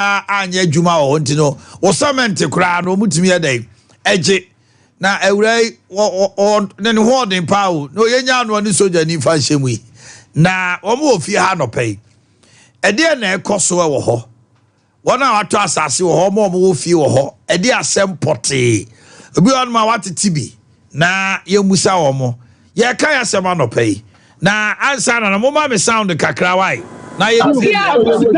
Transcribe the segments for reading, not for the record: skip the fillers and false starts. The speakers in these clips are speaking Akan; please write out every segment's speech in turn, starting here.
anyɛ adwuma wɔ hɔ nti no, wo cement koraa no wɔtumi yɛ dɛn ɛgye. Na awura yi wɔ wɔ ne ne ho ɔden paa o, na yɛnya ano ne sogyani fa nhyɛ mu yi. Na wɔn wɔ fie ha anɔpa yi. Ɛdeɛ na ɛkɔ so wɔ hɔ. Wɔn a wɔatɔ asase wɔ hɔ, wɔn a wɔwɔ fie wɔ hɔ, ɛde asɛm pɔtee. Obi wɔ hɔnom a watete bi na yɛmmusa wɔn. Yɛreka yɛ asɛm anɔpa yi. Na ansa na no, momma me sound kakra wae na yɛntie deɛ ɛkɔ so.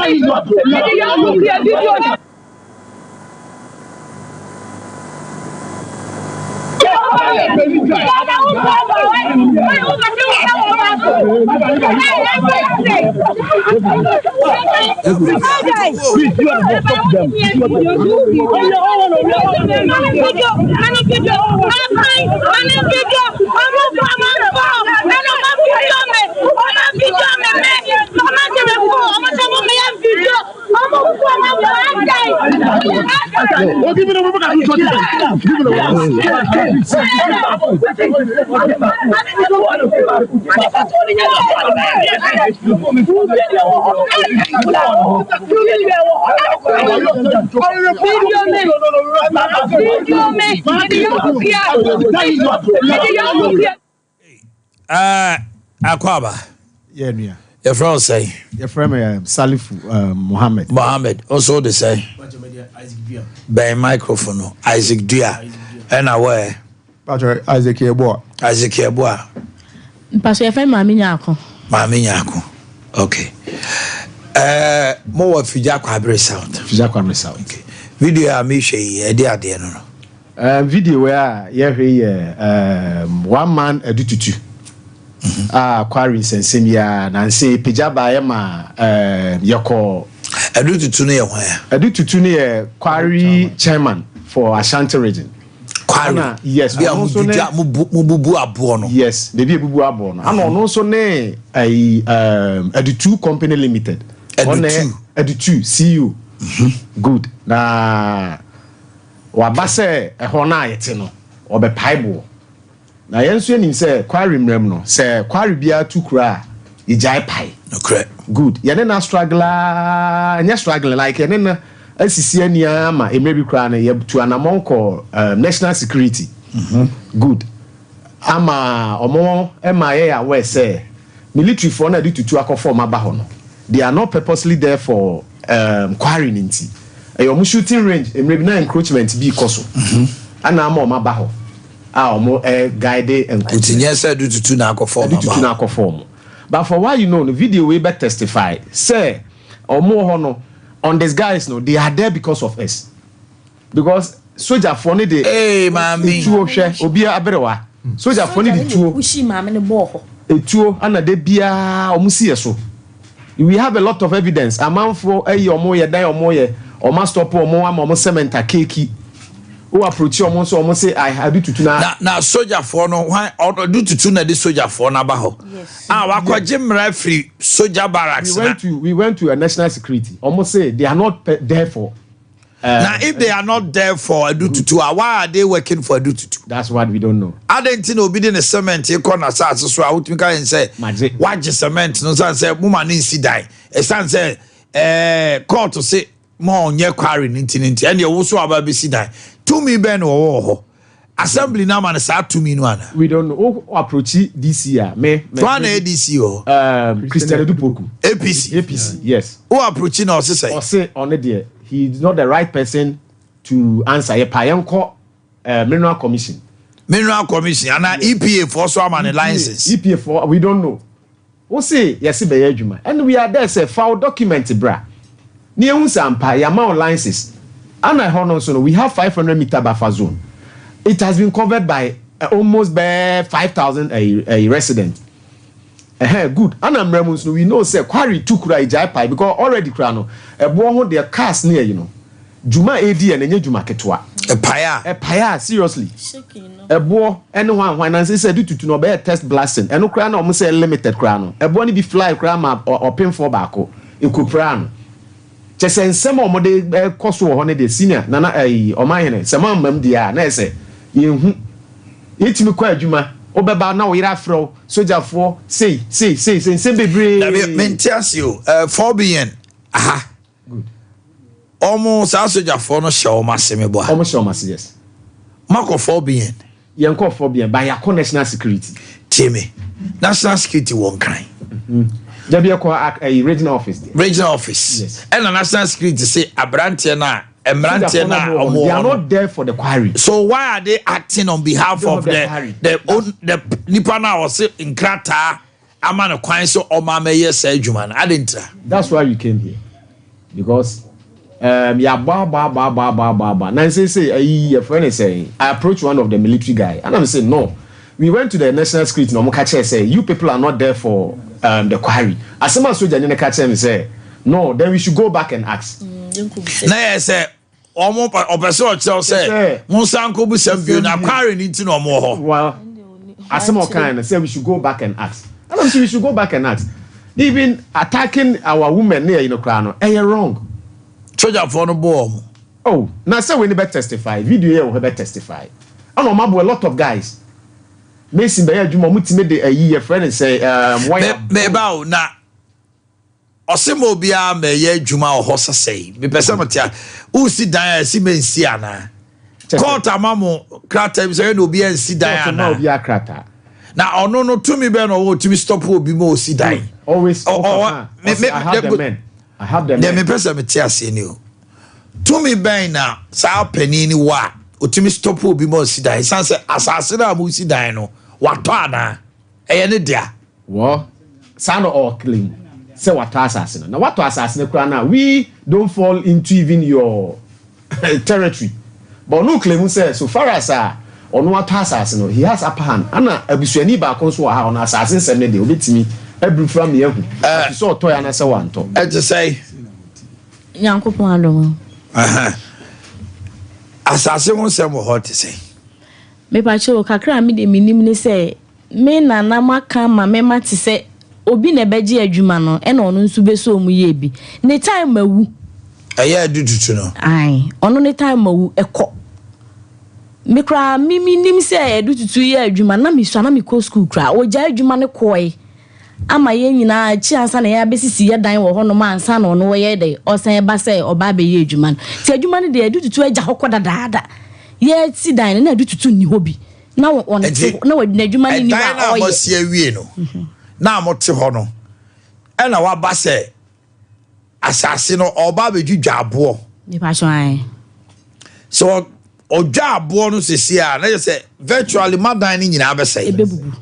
Akwaaba. Yeah, nua. Yɛfrɛ wo sɛn? Yɛfrɛ me Salifu Mohammed. Mohammed, wo nso wode sɛn? Bɛn microphone no. Isaac Dua. Ɛna wɔ ɛ? Patrɔ Isaac Yeboah. Isaac Yeboah. Mpaso yɛfrɛ me Maame Nyarko. Maame Nyarko. Okay. Eh, mo wɔ Fija Kwabere South. Fija Kwabere South. Okay. Video a mehwɛ yi, ɛde adeɛ no no. Video wei a yɛhwɛ yi yɛ one man adututu a kwari nsɛnsɛm yi a nanse pagya baeɛ ma yɛkɔ. Adututu no yɛ hwan a? Adututu no yɛ kwari chairman for Ashanti region. Kwari. Ana yes, Bi a ɔno nso ne mudwidwa mububu aboɔ no. Yes, baabi a ebubu aboɔ no. Ana ɔno nso ne ayi Adutu Company Limited. Adutu. Adutu CEO. Good. Na waba sɛ ɛhɔ no a yɛte no, ɔbɛpae boɔ. Na yɛn nso yɛnim sɛ quarry mmara mu no, sɛ quarry biara tu kura a, yɛgyae pae. Nokorɛ. Good. Yɛne no astruggle ara, ɛnyɛ struggling, like yɛne no asisi ani ara ma mmerɛ bi koraa no, yɛtu anamɔn kɔɔ um, national security. Good. Ama wɔn ma yɛyɛ aware sɛ military foɔ no a yɛde tutu akɔ fam aba hɔ no, they are not purposely there for um, quarry no nti. Ɛyɛ wɔn shooting range, mmerɛ bi na encroachment bi rekɔ so, ɛna ama wɔn aba hɔ a wɔn eh, guide Nti encroachment. nyɛ sɛ ɛde tutu na akɔ fam Ɛde aba tutu hɔ. no akɔ fam. But for what you know no, video wei bɛ testify sɛ wɔn wɔ hɔ no, on disguise no, they are there because of us. Because sogyafoɔ no de Ee maame. etuo hwɛ obi aberewa. Sogyafoɔ no de tuo. Wosi maame no bɔɔ hɔ. Etuo ana de biara wɔn si yɛ so. We have a lot of evidence. Amanfoɔ ayi wɔn yɛ dan wɔn yɛ wɔn astɔpo wɔn ama wɔn cement akeeki. Wo approach wɔn nso wɔn se I ade tutu na. Na na sogyafoɔ no hwan ɔde tutu na de sogyafoɔ no aba hɔ a wakɔgye mmara firi soja barracks We na. went to we went to a national security. Wɔn se they are not there for. Na if they are not there for Adututu a, why are they working for Adututu? That's what we don't know. Adɛn nti na obi de ne cement kɔ n'asase so a wotumi ka yɛn sɛ Magye. wagye cement no san sɛ moma ne nsi dan ɛsan sɛ ɛɛ court se ma ɔnyɛ quarry no nti no nti ɛndeɛ wo so aba bɛsi dan tumi bɛn na wɔwɔ wɔ hɔ assembly no ama no saa tumi no ana? We don't know. Wo approach DC a me. So ana ADC wɔ hɔ? Christian Edupoku. APC. APC yes. Wo approach na ɔse sɛ? Ɔse ɔno deɛ he is not the right person to answer. Yɛ pa yɛn kɔ Mineral Commission. Mineral Commission ana EPA foɔ so ama ne license. EPA foɔ we don't know. Wo se yɛse bɛyɛ adwuma and we are there sɛ fa wo document bra na yɛhu sɛ ampa yɛama wo license. Ana ɛhɔ no nso no we have 500 meter buffer zone. It has been covered by almost bɛɛ 5000 resident. Ɛhɛn good. Ana mmerɛ mu nso no we know sɛ quarry tu kura egyae pae because already kura no ɛboɔ ho deɛ cars ne ayi no dwuma a ɛredi yɛ no ɛnyɛ dwuma ketewa. Ɛpae a. Ɛpae a seriously. Ɛboɔ ɛne hwan hwan nansa sɛ ɛde tutu no ɔbɛyɛ test blasting ɛno koraa na ɔmo sɛ limited koraa no ɛboɔ no bi fly koraa ma ɔpemfoɔ baako ɛkɔpiraa no. Kyɛ sɛ nsɛm a ɔmo de ɛkɔ so wɔ hɔ no deɛ senior nana ɛyi ɔmanhene sɛ mo ammam deɛ a na ɛsɛ yɛnhu. Yɛtumi kɔ adwuma wobɛba na wo yere afrɛ wo sogyafoɔ sei sei sei sei nsɛm bebree. Dabi mente ase o 4 billion aha. Good. Ɔmo saa sogyafoɔ no hyɛ ɔmo ase meboa? Ɔmo hyɛ ɔmo ase, yes. Makɔ 4BN? Yɛn kɔ 4BN ba, yɛakɔ National Security. Tie me, National Security wɔ Nkran? Dabi, ɛkɔ ɛyi, regional office deɛ. Regional office. Yes. Ɛna National Security se aberanteɛ no a mmeranteɛ no a ɔmo They are wɔ no not there for the quarry. So why are they acting on behalf They of have the the quarry. the own the nipa no a ɔse nkrataa ama no kwan sɛ ɔma mɛyɛ saa adwuma no ade ntira? That's why we came here, because yabɔ abɔ abɔ abɔ abɔ abɔ abɔ na nse sɛ ayi yɛfrɛ ne sɛ I approach one of the military guy and I'm saying, no, we went to the National Security na ɔmo ka kyerɛ sɛ you people are not there for the quarry. Asɛm a soja ne ka kyerɛ me sɛ no, then we should go back and ask. Na yɛ sɛ ɔmo ɔpɛ sɛ ɔkyerɛw sɛ Sɛ- mo nsa nkɔ busam bio na quarry ne nti na ɔmo wɔ hɔ. Well, asɛm a ɔkan no sɛ we should go back and ask, and I'm saying we should go back and ask. Even attacking our women ne yɛ no koraa no, ɛyɛ wrong. Sogyafoɔ no bɔ ɔmo. Oh, na sɛ wei ni bɛ testify, video yɛ wɔ hɔ bɛ testify, ɛna ɔmo abo a lot of guys mason bɛyɛ adwuma, ɔmo timi de ayi yɛfrɛ ne sɛ wire. Meba o, na ɔse ma obiara ma ɛyɛ adwuma wɔ hɔ sɛsɛi, mepɛ sɛ mote a wosi dan a ɛsi mansi anaa? Court ama mo krataa bi sɛ ɛna obiara nsi dan Court ma anaa? Obi akrataa. Na ɔno no tumi bɛn na ɔwɔ otumi stop obi ma osi dan? Always. Oh, I have the men, I have the deɛ men. Mepɛ sɛ mete aseɛ ni o, tumi bɛn na saa panin ni wɔ a otumi stop obi ma osi dan, ɛsiane sɛ asase no a mosi dan no watɔ anaa ɛyɛ ne dea? Wɔ saa na ɔɔ claim sɛ watɔ asase no, na watɔ asase no koraa na we don't fall into even your territory, but ɔno claim sɛ so far as a ɔno atɔ asase no, he has upper hand. Ana abusuani baako nso wɔ ha, ɔno asase nsɛm no deɛ obetumi abiri fura mi ehu ati sɛ ɔtɔ ya na sɛ wantɔ. Ɛte sɛ Nyankopɔn adom. Asase ho nsɛm wɔ hɔ te sɛ? Mepakyɛw, kakra a mede menim ne sɛ me nana maka ma mema te sɛ obi na ɛbɛgye adwuma no, ɛna ɔno nso bɛsɛ ɔmu yɛ bi ne time awu. Ɛyɛ adu tutu no. Ae, ɔno ne time awu ɛkɔ. Me koraa me menim sɛ ɛdu tutu yɛ adwuma na mesua na mekɔ school koraa, ɔgya adwuma no kɔe ama yɛn nyinaa akyi ansa na yɛabɛsisi yɛ dan wɔ hɔnom ansa na ɔno wɔyɛ dɛ ɔsan ba sɛ ɔba abɛyɛ adwuma no. Nti adwuma no deɛ, ɛdu tutu agya hɔ kɔ dadaada. Yɛsi dan no na ɛdu tutu nni hɔ bi na ɔne Nti, na n'adwuma no ni hɔ ɛdan a no a ɔyɛ. moasi awie no na mote hɔ no, ɛna waba sɛ asase no ɔba abɛdwidwa aboɔ. Mepakyɛw, ae. Sɛ ɔdwa aboɔ no sesi a, na yɛ sɛ virtually madan no nyinaa bɛsɛe. Ɛbɛbubu.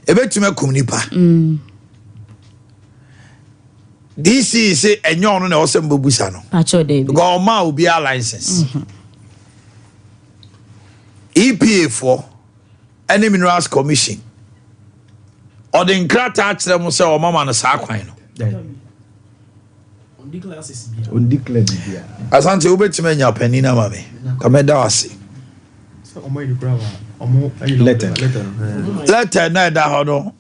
Ɛbɛtumi akum nipa. DC sɛ ɛnyɛ ɔno na ɛwɔ sɛ mbɛbusa no? Pakyɛw, daabi. Because ɔma obiara license. EPA foɔ ɛne Minerals Commission, ɔde nkrataa kyerɛ mo sɛ ɔmama no saa kwan no? Undeclared biribiara. Asante, wobɛtumi anya panin ama me ka mɛda wo ase. Letter. Letter na ɛda hɔ no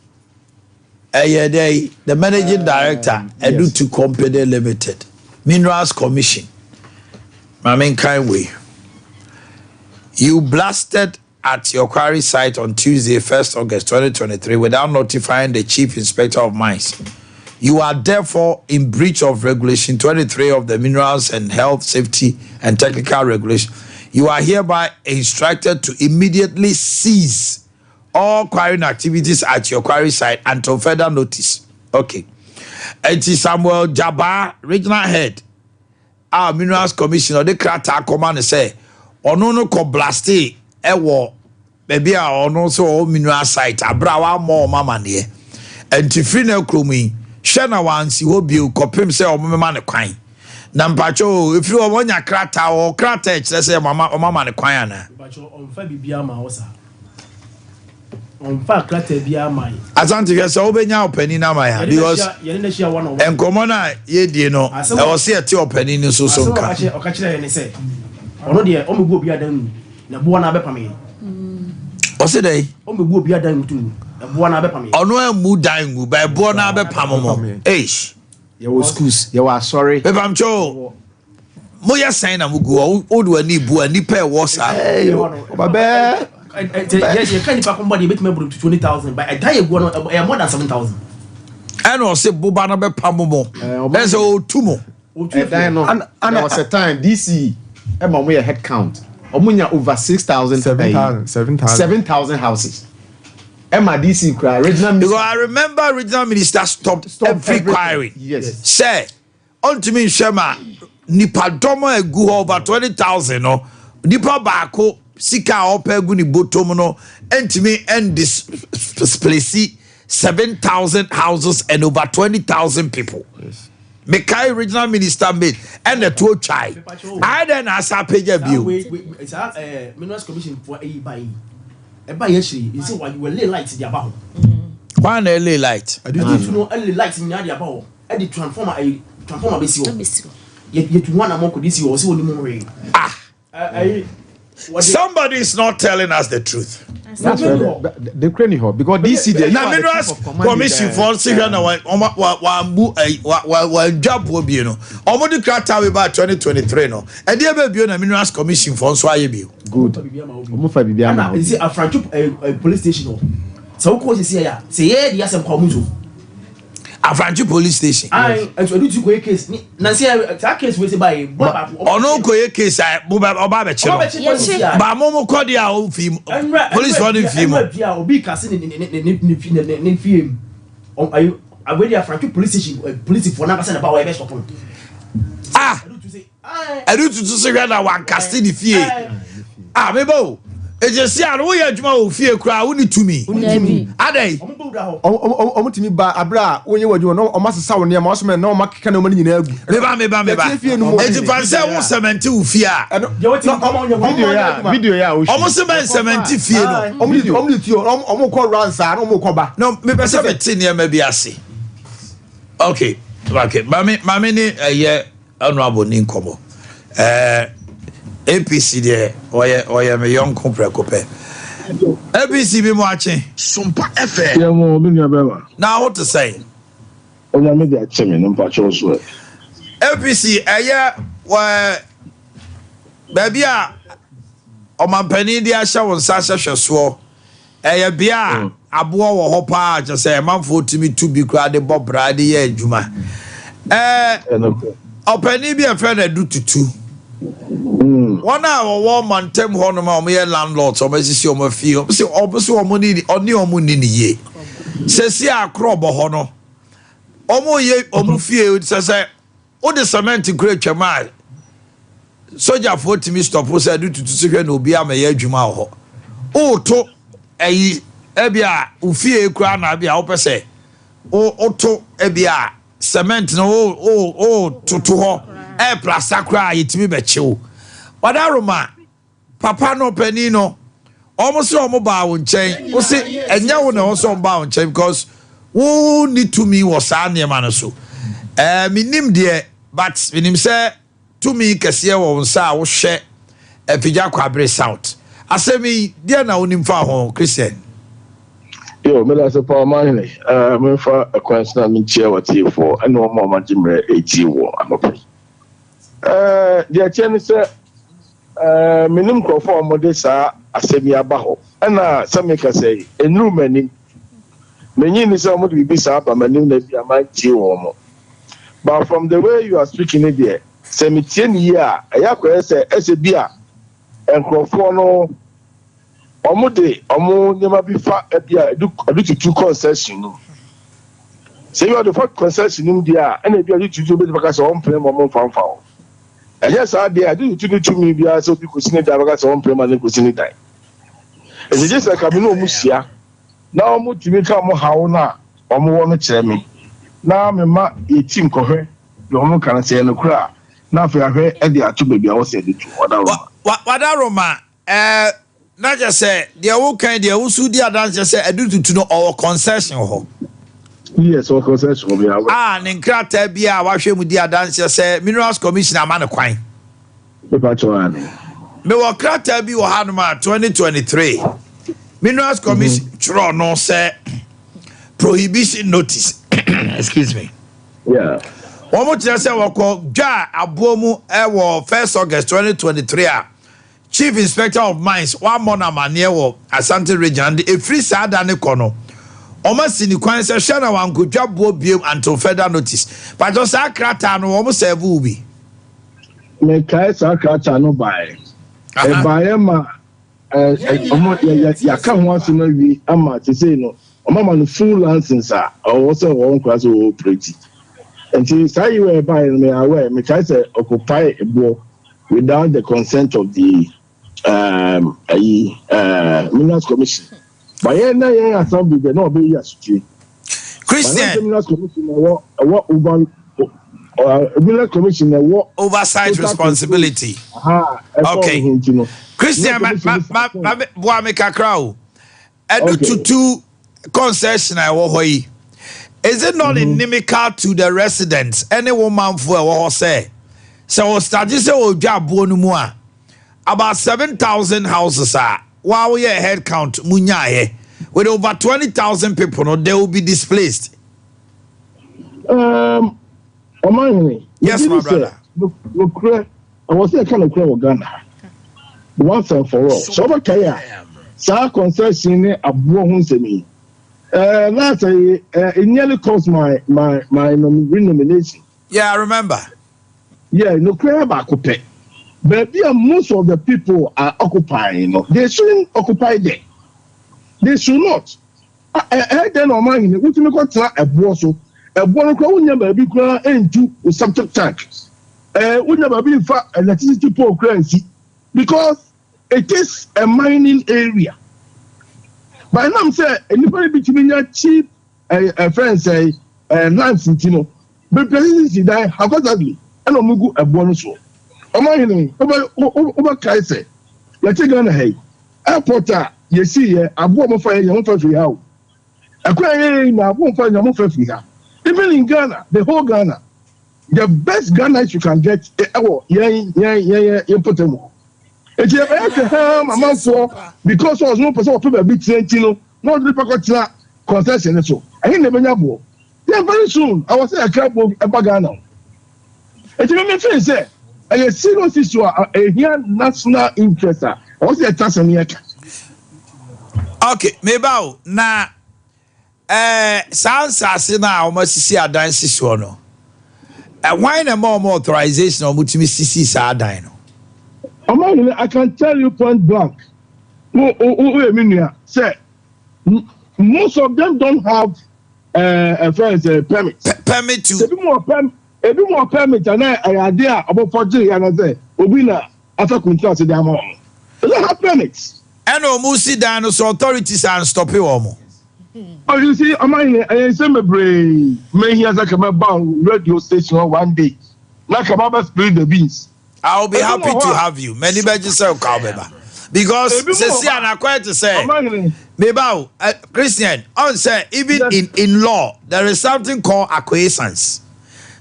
ɛyɛ dɛ the managing director, Edutu Company Limited, Minerals Commission. Maame nkan wei: "You blasted at your quarry site on Tuesday, 1st August 2023, without notifying the Chief Inspector of Mines. You are therefore in breach of Regulation 23 of the Minerals and Health Safety and Technical Regulation. You are hereby instructed to immediately cease all quarrying activities at your quarry site until further notice." Okay. Enti Samuel Jaba, regional head, a Minerals Commission, ɔde krataa kɔma no sɛ ɔno no kɔ blast ɛwɔ baabi a ɔno nso ɔwɔ mineral site abere a wammɔ ɔmo amaneɛ, nti firi na kurom yi hwɛ na wansi hɔ bio kɔpem sɛ ɔmo mema ne kwan. Na mpakyɛ o, efiri hɔ wɔnya krataa, ɔwɔ krataa ɛkyerɛ sɛ ɔmo ama ne kwan ana? Ɔmfa biribiara ma wo saa, ɔmfa krataa biara ma yɛ. Asante, hwɛ sɛ wobɛnya ɔpanin ama ya because yɛne no ahyia one on one. Nkɔmmɔ no a yɛdie no, ɛwɔ sɛ yɛte ɔpanin no nso so Asɛm a nka. ɔka kyerɛ yɛ ne sɛ ɔno deɛ ɔmmɛbu obi adan mu na ɛboɔ no abɛpam yɛ. Ɔse dɛn? Ɔmmɛbu obi adan mu tum, ɛboɔ no abɛpam yɛ. Ɔno ammu dan ngu ba, ɛboɔ no abɛpam mo. Eish. Yɛwɔ schools, yɛwɔ asɔre. Mepamkyɛ o, moyɛ sɛn na mogu hɔ? Wode w'ani bu a nnipa ɛwɔ saa? Ɔba bɛɛ. Yɛka nipa kɔmbɔ deɛ, yɛbɛtumi aboro to 20,000, but ɛdan yɛ guɔ no ɛyɛ more than 7,000. Ɛna ɔse boba no bɛpamo mo. Ɛna sɛ ɔtu mo. Ɛdan no, there was a time DC ɛma ɔmo yɛ head count. Ɔmo nya over 6,000. 7,000. 7,000. 7,000 houses. Ɛma DC kura regional minister. Because I remember regional minister stopped Stop every everything. quarry. Yes. Sɛ ɔntumi nhwɛ ma nipadɔm a egu hɔ over 20,000 no, nipa baako sika a ɔpɛ gu ne bɔtɔm no ntumi ndisplace 7,000 houses and over 20,000 people. Yes. Mekae regional minister made ɛna ɛto twae ayɛ dɛ na asa apagya Saa bio. wei saa Minerals Commission foɔ ɛyi ba yi ɛba yɛ akyire yi sɛ wɔlay light de aba hɔ. Kwan na ɛlay light. Ɛdi tu no ɛlay light nyinaa de aba hɔ, ɛde transformer, ɛyi transformer bɛ si hɔ. Bɛsi hɔ. Yɛtu ho anamɔ kɔ de si hɔ, ɔsɛ wɔn mu hwee. Ah. Ɛyi wɔde Somebody is not telling us the truth. That's where the crane hɔ because DC there. Na Minerals Commission foɔ se hwɛ na wɔambu ɛyi wɔandwa boɔ bie no, wɔn de krataa wei ba 2023 no, ɛdeɛ bɛ bio na Minerals Commission foɔ nso ayɛ bio? Good. Ɔmo fa bibi ama Ɛna hɔ. nsi Afrantwo police station hɔ, sɛ wokɔ sisi yɛ a sɛ yɛ de asɛm kɔ ɔmo nso. Afrantwo police station. Ayi nso ɛdu tu kɔ yɛ case ni nansi yɛ saa case wei sɛ ba yɛ bɔ baako. Ɔno nkɔyɛ case a mo bɛ ɔba abɛkye Ɔmo no. bɛkye police a. Ba mo kɔ deɛ a ɔmfi mu police foɔ no mfi mu. Ɛnura bia obi kasi ne fie mu ɔ ayi awei de Afrantwo police station police foɔ n'akasa na ba wɔ yɛ bɛ stop no. Ah. Ɛdu tu sɛ ayi. Ɛde tutu so hwɛ na wankase ne fie ah, meba o, ɛgyesi a no woyɛ adwuma wɔ fie koraa, wone tumi. Dabi. Adɛn? Ɔmo bɔ wura hɔ. Ɔmo tumi ba abere a wonyɛ wɔ adwuma na ɔmo asesa wo nneɛma, ɔsoma na ɔmo akeka nneɛma no nyinaa agu. Meba meba. Yɛtie fie no mu. Enti fa sɛ wo sɛmɛnte wo fie a Ɛno Deɛ wɔte mu kɔma ɔnyɛ Video yɛ a video yɛ a o. ɔmo se bɛ nsɛmɛnte fie no. Ɔmo de tuo, ɔmo kɔ round saa na ɔmo kɔ ba. No, mepɛ sɛ mete nneɛma bi ase. Okay, maame ne ɛyɛ honorable ni nkɔmmɔ. APC deɛ, ɔyɛ me yɔnko prɛko pɛ. APC bi mu akye. Sompa FM. Yɛ mo, me nua bɛma. Na wo te sɛn? Onyame de akyɛ me no, mpakyɛw so ɛ. APC, ɛyɛ wɔ baabi a ɔmampanin de ahyɛ wo nsa hyɛ hwɛsoɔ, ɛyɛ bea a aboɔ wɔ hɔ paa, kyɛ sɛ ɛmanfoɔ tumi tu bi koraa de bɔ bra de yɛ adwuma. Ɛnokorɛ. Ɔpanin bi a ɛfrɛ no Adu Tutu, wɔn a wɔwɔ mantam hɔnom a wɔyɛ landlords, wɔn asisi wɔn afie, wɔn sɛ wɔn ne ɔne wɔn ni ne yie sɛsi a akorɔ bɔ hɔ no, wɔn yɛ wɔn fie sɛ wode cement kura twam a, sogyafoɔ tumi stop sɛ Adu Tutu so hwɛ na obi amɛyɛ adwuma wɔ hɔ. Woto ɛyi ebi a ofie kura na ebi a wopɛ sɛ woto ebi a cement no wo toto hɔ ɛɛ plaster koraa, yɛtumi bɛkyew. Wadaroma papa no panin no, ɔmo sɛ ɔmo baa wo nkyɛn, wo se ɛnyɛ wo na ɛwɔ sɛ ɔmo baa wo nkyɛn because wo ni tumi wɔ saa nneɛma no so. Menim deɛ, but menim sɛ tumi kɛseɛ wɔ wo nsa a wohwɛ Afigya Kwabere South. Asɛm yi deɛ na wonim fa ho, Christian? Yo, meda ase pa, ɔmanhene. Memfa ɛkwan so na menkyia watiefoɔ ɛne wɔn a wɔagye mmerɛ ɛretie wɔ anɔpa yi. Deɛ ɛkyɛ ne sɛ menim nkurɔfoɔ a wɔde saa asɛm yi aba hɔ, ɛna sɛ meka sɛ ɛnnuru m'anim. Menyi ni sɛ wɔde biribi saa aba m'anim na bi a mantie wɔn mo. But from the way you are speaking ne deɛ, sɛ metie ne yie a, ɛyɛ akɔyɛ sɛ ɛsɛ bi a nkurɔfoɔ no wɔn de wɔn nneɛma bi fa ebi a ɛde tutu concession no mu. Sɛ ebi a ɔde fa concession no mu deɛ a, ɛna ebi a ɛde tutu bɛtumi aka sɛ ɔmpene ma ɔmo nfa nfa hɔ. Ɛnyɛ saa deɛ a, ɛde tutu ne tumi biara sɛ obi kɔsi ne dan bɛka sɛ ɔmpene ma ne kɔsi ne dan. Ɛsɛ gye sɛ kabi ne ɔmo hyia na ɔmo tumi ka ɔmo haw no a ɔmo wɔ no kyerɛ me na mema yɛti nkɔhwɛ deɛ ɔmo ka no sɛ ɛyɛ nokorɛ a, na afei ahwɛ ɛde ato baabi a wɔsɛ ɛde to ɔda. Wadaroma, na kyɛ sɛ deɛ wokan deɛ woso di adanseɛ sɛ Adu Tutu no ɔwɔ concession hɔ? Yes, ɔwɔ concession hɔ bi. A ne nkrataa bi a wahwɛ mu di adanseɛ sɛ Minerals Commission ama no kwan. Mepa kyɛw, ane. Mewɔ krataa bi wɔ hanom a 2023 Minerals Commission twerɛ no sɛ prohibition notice, excuse me. Wɔn kyerɛ sɛ wɔkɔ dwa aboɔ mu ɛwɔ 1st August 2023 a Chief Inspector of Mines wammɔ no amanneɛ wɔ Asante Region de efiri saa da ne kɔ no. Wɔn asi ne kwan sɛ hwɛ na wankotwa boɔ biem until further notice. Pakyɛw saa krataa no wɔn sɛɛvo wo bi? Mekae saa krataa no baeɛ. Ɛbaeɛ ma wɔn yɛ yɛ yɛaka ho asɛm awie ama sesei no wɔn ama no full license a ɔwɔ sɛ wɔn nkora sɛ wɔ operate. Nti saa year a ɛbaeɛ no meyɛ aware mekae sɛ ɔkɔpae boɔ without the consent of the um, ayi uh, Minerals Commission. Ba yɛn na yɛn assembly deɛ na ɔbɛyi asotwe. Christian. Minerals Commission na ɛwɔ ɛwɔ over uh, Minerals Commission na ɛwɔ. Oversight responsibility. Aha, ɛfɔ Okay. ɔmo ho nti no. Christian, ma ma ma ma me- boa me kakra o. Ɛdu Okay. tutu concession a ɛwɔ hɔ yi. Is it not inimical to the residents ɛne wo manfo a ɛwɔ hɔ sɛ sɛ wɔstate sɛ wɔdwa aboɔ no mu a about 7,000 houses a wa woyɛ head count mu nyaayɛ with over 20,000 people no, they will be displaced. Ɔman hene. Yes, my brother. Nokorɛ ɛwɔ sɛ ɛka nokorɛ wɔ Ghana ha once and for all. Sɛ ɔbɛkae a, saa concession ne aboɔ ho nsɛm yi last it nearly cost my renomination. Yeah, I remember. Yeah, nokorɛ baako pɛ, baabi a most of the people are occupying no, they shouldn't occupy there, they should not. Ɛ dɛn na ɔman hene wotumi kɔ tena ɛboɔ so? Ɛboɔ no koraa wonya baabi koraa ntu wo septic tank, wonya baabi nfa electricity pole koraa nsi because it is a mining area. But ɛnam sɛ nnipa no bi tumi nya cheap ɛ ɛ fɛn sɛ lands nti no, bebree sisi dan haphazardly ɛna wɔn gu ɛboɔ no so. Ɔman hene, wobɛ wobɛkae sɛ yɛte Ghana ha yi, airport a yɛsi yɛ, aboɔ mo fa yɛ yɛn ho fa firi ha o. Ɛkwan yɛ yɛ na aboɔ mo fa yɛn ho fa firi ha. Even in Ghana, the whole Ghana, the best granite you can get ɛwɔ yɛn mpɔtam hɔ. Eti ɛbɛyɛ hwɛ ha amanfoɔ because ɔsoro pɛ sɛ ɔpɛ baabi tena nti no na ɔde nipa kɔ tena concession so, ɛhe na ɛbɛnya boɔ yɛn? Very soon awɔ sɛ yɛkra boɔ ɛba Ghana o. Eti mímí fi sɛ ɛyɛ serious issue a ehia national interest a ɔwɔ sɛ yɛta sɛm yɛ ka. Okay, meba o. Na saa nsase no a wɔn asisi adan si soɔ no, hwan na ɛma wɔn authorization a wɔtumi sisi saa adan no? Ɔmo nyina, I can tell you point blank, wo yɛ mi nua sɛ most of them don't have friends permit. Permit to. Ebi mu wɔ permit ana ɛyɛ ade a ɔbɛfɔ gye ya na sɛ obi na afa kuntun ase de ama wɔn. They don't have permits. Ɛna wɔn si dan no so, authorities an stop wɔn. Oh, you see, ɔmo ayɛ ɛyɛ nsɛm bebree. Mehia sɛ kama ba radio station hɔ one day na kama bɛ spill the beans. I will be Ebi happy wɔ hɔ to have you. Many bɛgye sɛ ɔka ɔbɛba because Ebi mu wɔ sɛsi hɔ a- anakɔyɛ te sɛ Ɔmo ayɛ meba o, Christian ɔn sɛ even in law there is something called acquiescence.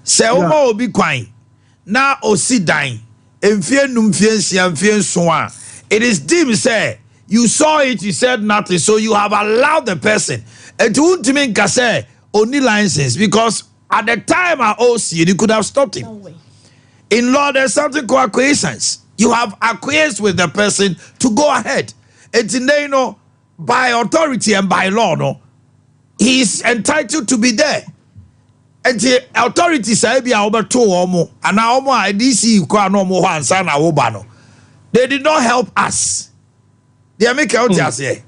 Sɛ woma obi kwan na osi dan mfie 5, mfie 6, mfie 7 a, it is deemed sɛ you saw it, you said nothing, so you have allowed the person. Nti wuntumi nka sɛ oni license because at the time a osi, you could have stopped him. In law, there's something called acquiescence. You have acquiesced with the person to go ahead. Nti no, by authority and by law no, he is entitled to be there. Nti authority saa bi a wɔbɛto wɔn mo anaa wɔn a DC kɔ a na wɔn hɔ ansa na wɔba no, they did not help us. Deɛ mi kɛ o ti aseɛ.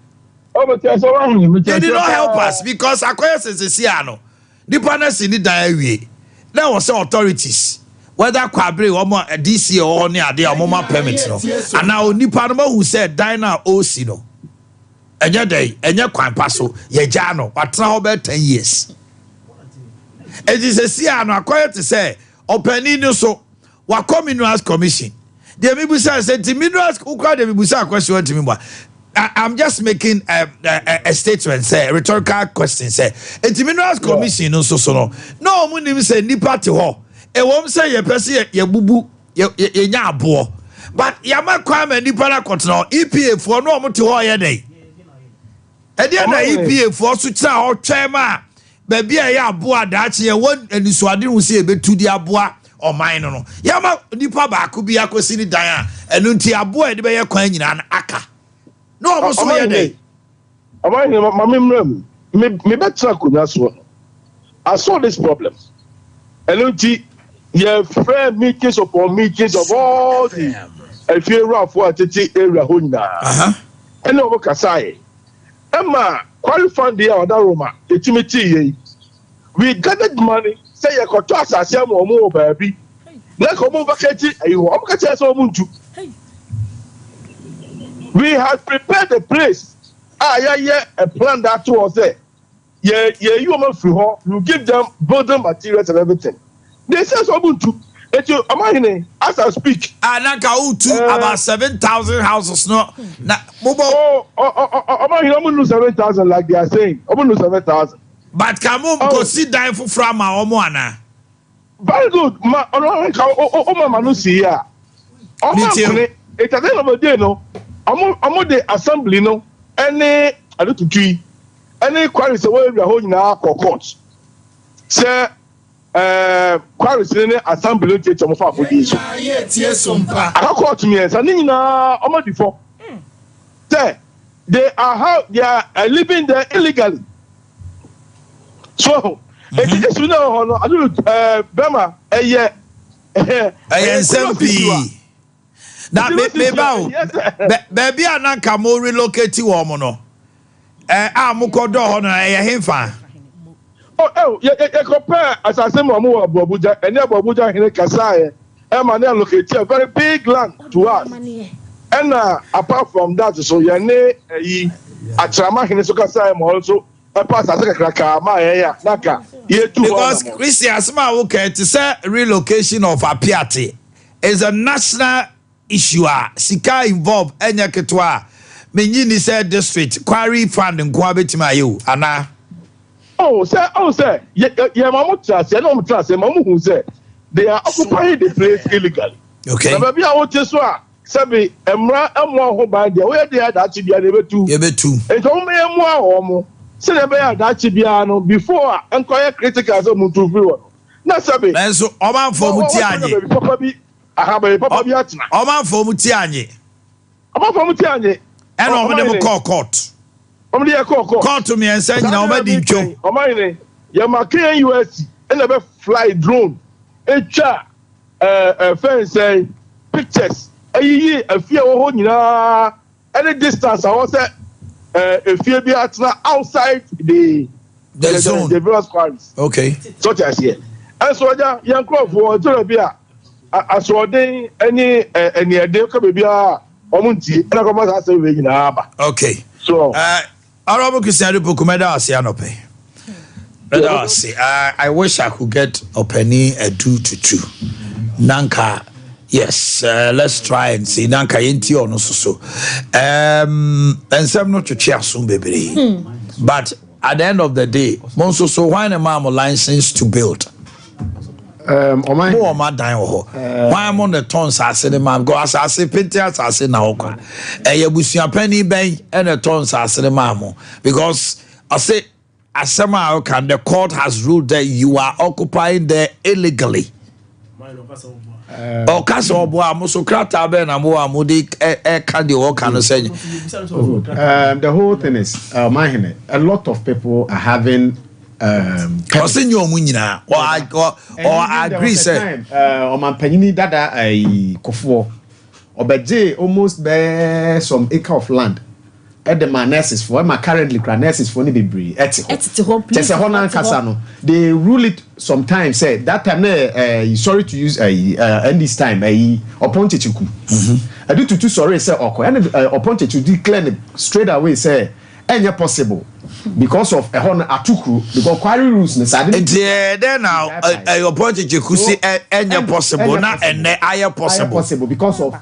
Ɔmo ti ɛsɛ wɔn ahun mi ti They did ɛsɛ not help us because akɔyɛ sisi ano nipa na si ni dan awie na wɔ sɛ authorities, whether Kwabere wɔn a DC wɔ hɔ ne adeɛ a wɔn ma permit no anaa onipa no ma hu sɛ dan na ɔresi no ɛnyɛ dɛ ɛnyɛ kwan pa so, yɛgya no watena hɔ bɛyɛ 10 years. Eti sisi ano akɔyɛ te sɛ ɔpanin no so wakɔ Minerals Commission. Deɛ mi busa sɛ nti minerals wokura deɛ mi busa question wɔn ti mi bɔ. I'm just making a statement sɛ rhetorical question sɛ nti Minerals Commission no nso so no na wɔn nim sɛ nipa te hɔ, ɛwɔm sɛ yɛpɛ sɛ yɛbubu yɛnya aboɔ, but yɛama kwan ma nipa no akɔtena hɔ. EPA foɔ no wɔn te hɔ yɛ dɛ ɛdeɛ na EPA foɔ so kyerɛ hɔ twɛn ma baabi a ɛyɛ aboa daakye yɛwɔ anisoade ho sɛ yɛbɛtu de aboa ɔman no yɛama nipa baako bi akɔsi ne dan a ɛno nti aboa a yɛde bɛyɛ kwan nyinaa no aka na wɔn nso yɛ dɛ. Ɔmo ayɛ maame mmerɛ mu. Me mebɛtena akonnwa soɔ no, I saw this problem. Ɛno nti, yɛfrɛ meetings upon meetings of all the afiewurafoɔ a tete area hɔ nyinaa. Ɛne wɔn kasaeɛ. Ɛma quarry fund yi a ɔda Roma yɛtumi tee yei. We gathered money sɛ yɛkɔtɔ asase ama wɔn wɔ baabi na nka wɔn vacate ayi hɔ. Wɔn ka kyerɛ sɛ wɔn ntu. We had prepared the place a yɛayɛ a plan de ato hɔ sɛ yɛ yɛyi wɔn afiri hɔ, we will give them building materials and everything. They say sɛ wɔn ntu. Eti ɔmahene, as I speak. A na nka wotu about 7,000 houses no na mobɔ. Oh, ɔmahene, wɔn nnu 7,000 like they are saying, wɔn nnu 7,000. But ka mo nkosi dan foforɔ ama wɔn anaa? Very good ma ɔno ara nka o ma ma no si yie a ɔmo ampene it at the end of the day no ɔmo ɔmo de assembly no ɛne ade tutu yi ɛne quarries ɛwɔ area hɔ nyinaa kɔ court sɛ ɛɛ quarries ne ne assembly no tietia ɔmo fa afɔdie so aka court 3 ne nyinaa ɔmo adi fɔ sɛ they are how they are living there illegally. So eti issue na ɛwɔ hɔ no adu ɛɛ bɛma ɛyɛ ɛyɛ nsɛm pii na meba o baabi a na nka mo relocate wɔn mo no ɛ a mo kɔ dɔ hɔ no ɛyɛ henfa. Oh, oh, yɛ yɛ yɛkɔpɛɛ asase ma wɔn wɔ Abuabuja, ɛne Abuabuja hene kasaeɛ ɛma ne allocate a very big land to us. Ɛna apart from that so yɛne ɛyi Akyerama hene so kasaeɛ ma ɔno nso ɛpa asase kakrakaa maa yɛn a na anka yɛtu hɔ Because anammɔn. Christy asɛm a woka yi te sɛ relocation of Apiate is a national issue a sika involve ɛnyɛ ketewa a mennye nni sɛ district quarry fund nko ara bɛtumi ayɛ o anaa? Oh, sɛ oh sɛ yɛ yɛ yɛma wɔn te aseɛ na wɔn te aseɛ ma wɔn hu sɛ they are occupying the place illegally. Okay. Na baabi a wote so a Sɛbe mmara mmoa wo ho ban deɛ, woyɛ deɛ a daakye biara no yɛbɛtu. Yɛbɛtu. Nti wɔn bɛyɛ mmoa wɔn sɛdeɛ ɛbɛyɛ a daakye biara no before a nkɔyɛ critical sɛ wɔn ntu mfiri hɔ no na sɛbe. Nanso wɔn amfa wɔn ti wɔn anye. baabi papa bi aha baabi papa bi atena. Wɔn amfa wɔn ti anye. Wɔn amfa wɔn ti anye. Ɛna wɔn de mo kɔɔ court. Wɔn de yɛ kɔɔ court. Court 3 nyinaa wɔn adi ntwo. Ɔmanhene, yɛma KNUST ɛna ɛbɛ fly drone etwa. Ɛɛ fɛn sɛn pictures ayiyi afie a ɛwɔ hɔ nyinaa ɛne distance a ɛwɔ sɛ ɛɛ efie bi atena outside the the zone the various quarries. Okay. So ti aseɛ ɛnso ɔgya yɛn nkurɔfoɔ ɛtɔrɔ bi a asoɔden ɛne ɛniɛden kɔ beebi a wɔn ntie ɛna kɔma saa asɛm wei nyinaa ba. Okay. So. Honorable Christian Adupoku, mɛda ase anɔpɛ. Mɛda ase. I wish I could get Ɔpɛni Adu Tutu. Nanka, yes, let's try and see. Nanka yɛnti ɔno so so. Nsɛm no twetwe aso bebree. But at the end of the day, mo nso so, why na maa mo license to build? Mo wɔ mo adan wɔ hɔ. Hwan mo na ɛtɔn nsaase no maa mo? Because asase pente asase na hɔ kwa. Ɛyɛ abusuapanin bɛn ɛna ɛtɔn nsaase no maa mo? Because ɔse asɛm a ɔka, the court has ruled that you are occupying there illegally. Ɔka sɛ ɔboa mo so krataa bɛn na mo wɔ a mo de ɛka deɛ ɔka no sɛ The whole thing is, Mahene, a lot of people are having Ɔsɛ nyɛ ɔmo nyinaa ɔ agree sɛ. Ɔmampanyini dada ayi Kofoɔ ɔbɛgye almost bɛɛ some acre of land ɛde ma nurses foɔ ɛma currently kura nurses foɔ ne bebree ɛte hɔ Ɛtete hɔ, kyɛ sɛ hɔ n'ankasa no they rule it sometimes sɛ that time na ɛɛ sorry to use ɛyi ɛɛ ndc time ɛyi Ɔpɔn Kyekyeku ɛde tutu sɔre sɛ ɔkɔ ɛna ɛɛ Ɔpɔn Kyekyeku declare ne straight away sɛ ɛnyɛ possible because of ɛhɔ no atukuro because quarry rules ne saa de. Nti ɛyɛ dɛn na ɛyɛ Ɔpɔn Kyekyeku si ɛnyɛ possible na ɛnɛ ayɛ possible. Ayɛ possible because of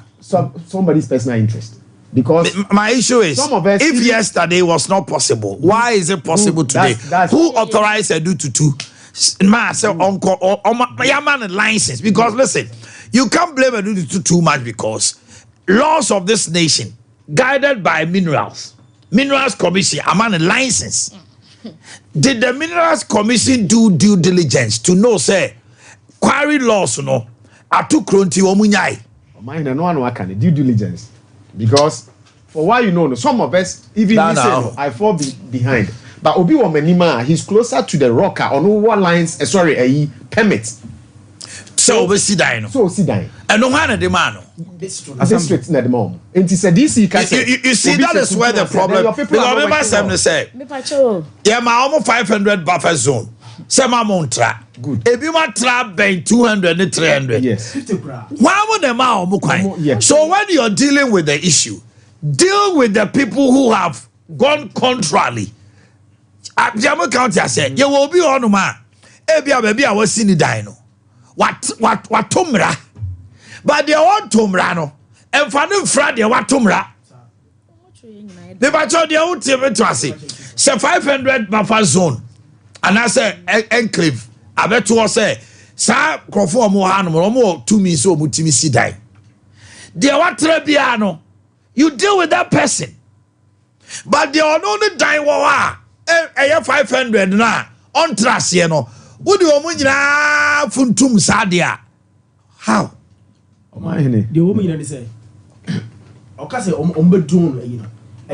somebody's personal interest. Because my issue is, some of us, if yesterday was not possible, why is it possible today? That's Who authorized Edu Tutu? Ma say uncle or yama license? Because listen, you can't blame Edu Tutu too much because laws of this nation guided by Minerals Commission, a man license. Did the Minerals Commission do due diligence to know say quarry laws no ato kronti omu nyai? Ɔman na no ano aka ne due diligence because for why you know no some of us even Nah, me say nah. no, I fall behind. But obi wɔ m'anim a, he's closer to the rock a ɔno wɔ lines, eh, sorry, ayi, permit. Sɛ ɔbɛsi dan no. Sɛ ɔsi dan. Ɛno hwan na de maa no? District na de ma wɔn. Nti sɛ DC ka sɛ. You see that is where the problem because ɔmo ba sɛm ne sɛ. Yɛ ma wɔn 500 buffer zone sɛ ma mo ntra. Good. Ebi ma tra bɛn 200 ne 300. Yes. Wɔn mo na ma wɔn kwan. So when you are dealing with the issue, deal with the people who have gone contrary. Abiamu county asɛ yɛ wɔ obi hɔ nom a ebi a baabi a wɔsi ne dan no wato mmara, but deɛ wɔnto mmara no mfa ne mfra deɛ wato mmara. Mebakyɛw deɛ wotie me to ase sɛ 500 buffer zone anaasɛ enclave abɛtoɔ sɛ saa nkurɔfoɔ a wɔwɔ ha nom wɔn wɔ tumi sɛ wɔn tumi si dan, deɛ watra biara no you deal with that person. But deɛ ɔno ne dan wɔ hɔ a ɛyɛ 500 no a ɔntra aseɛ no, wode wɔn nyinaa funtum saa deɛ a, how? Ɔmanhene. Deɛ wɔn nyinaa ne sɛ ɔka sɛ wɔn bɛ drone ayi no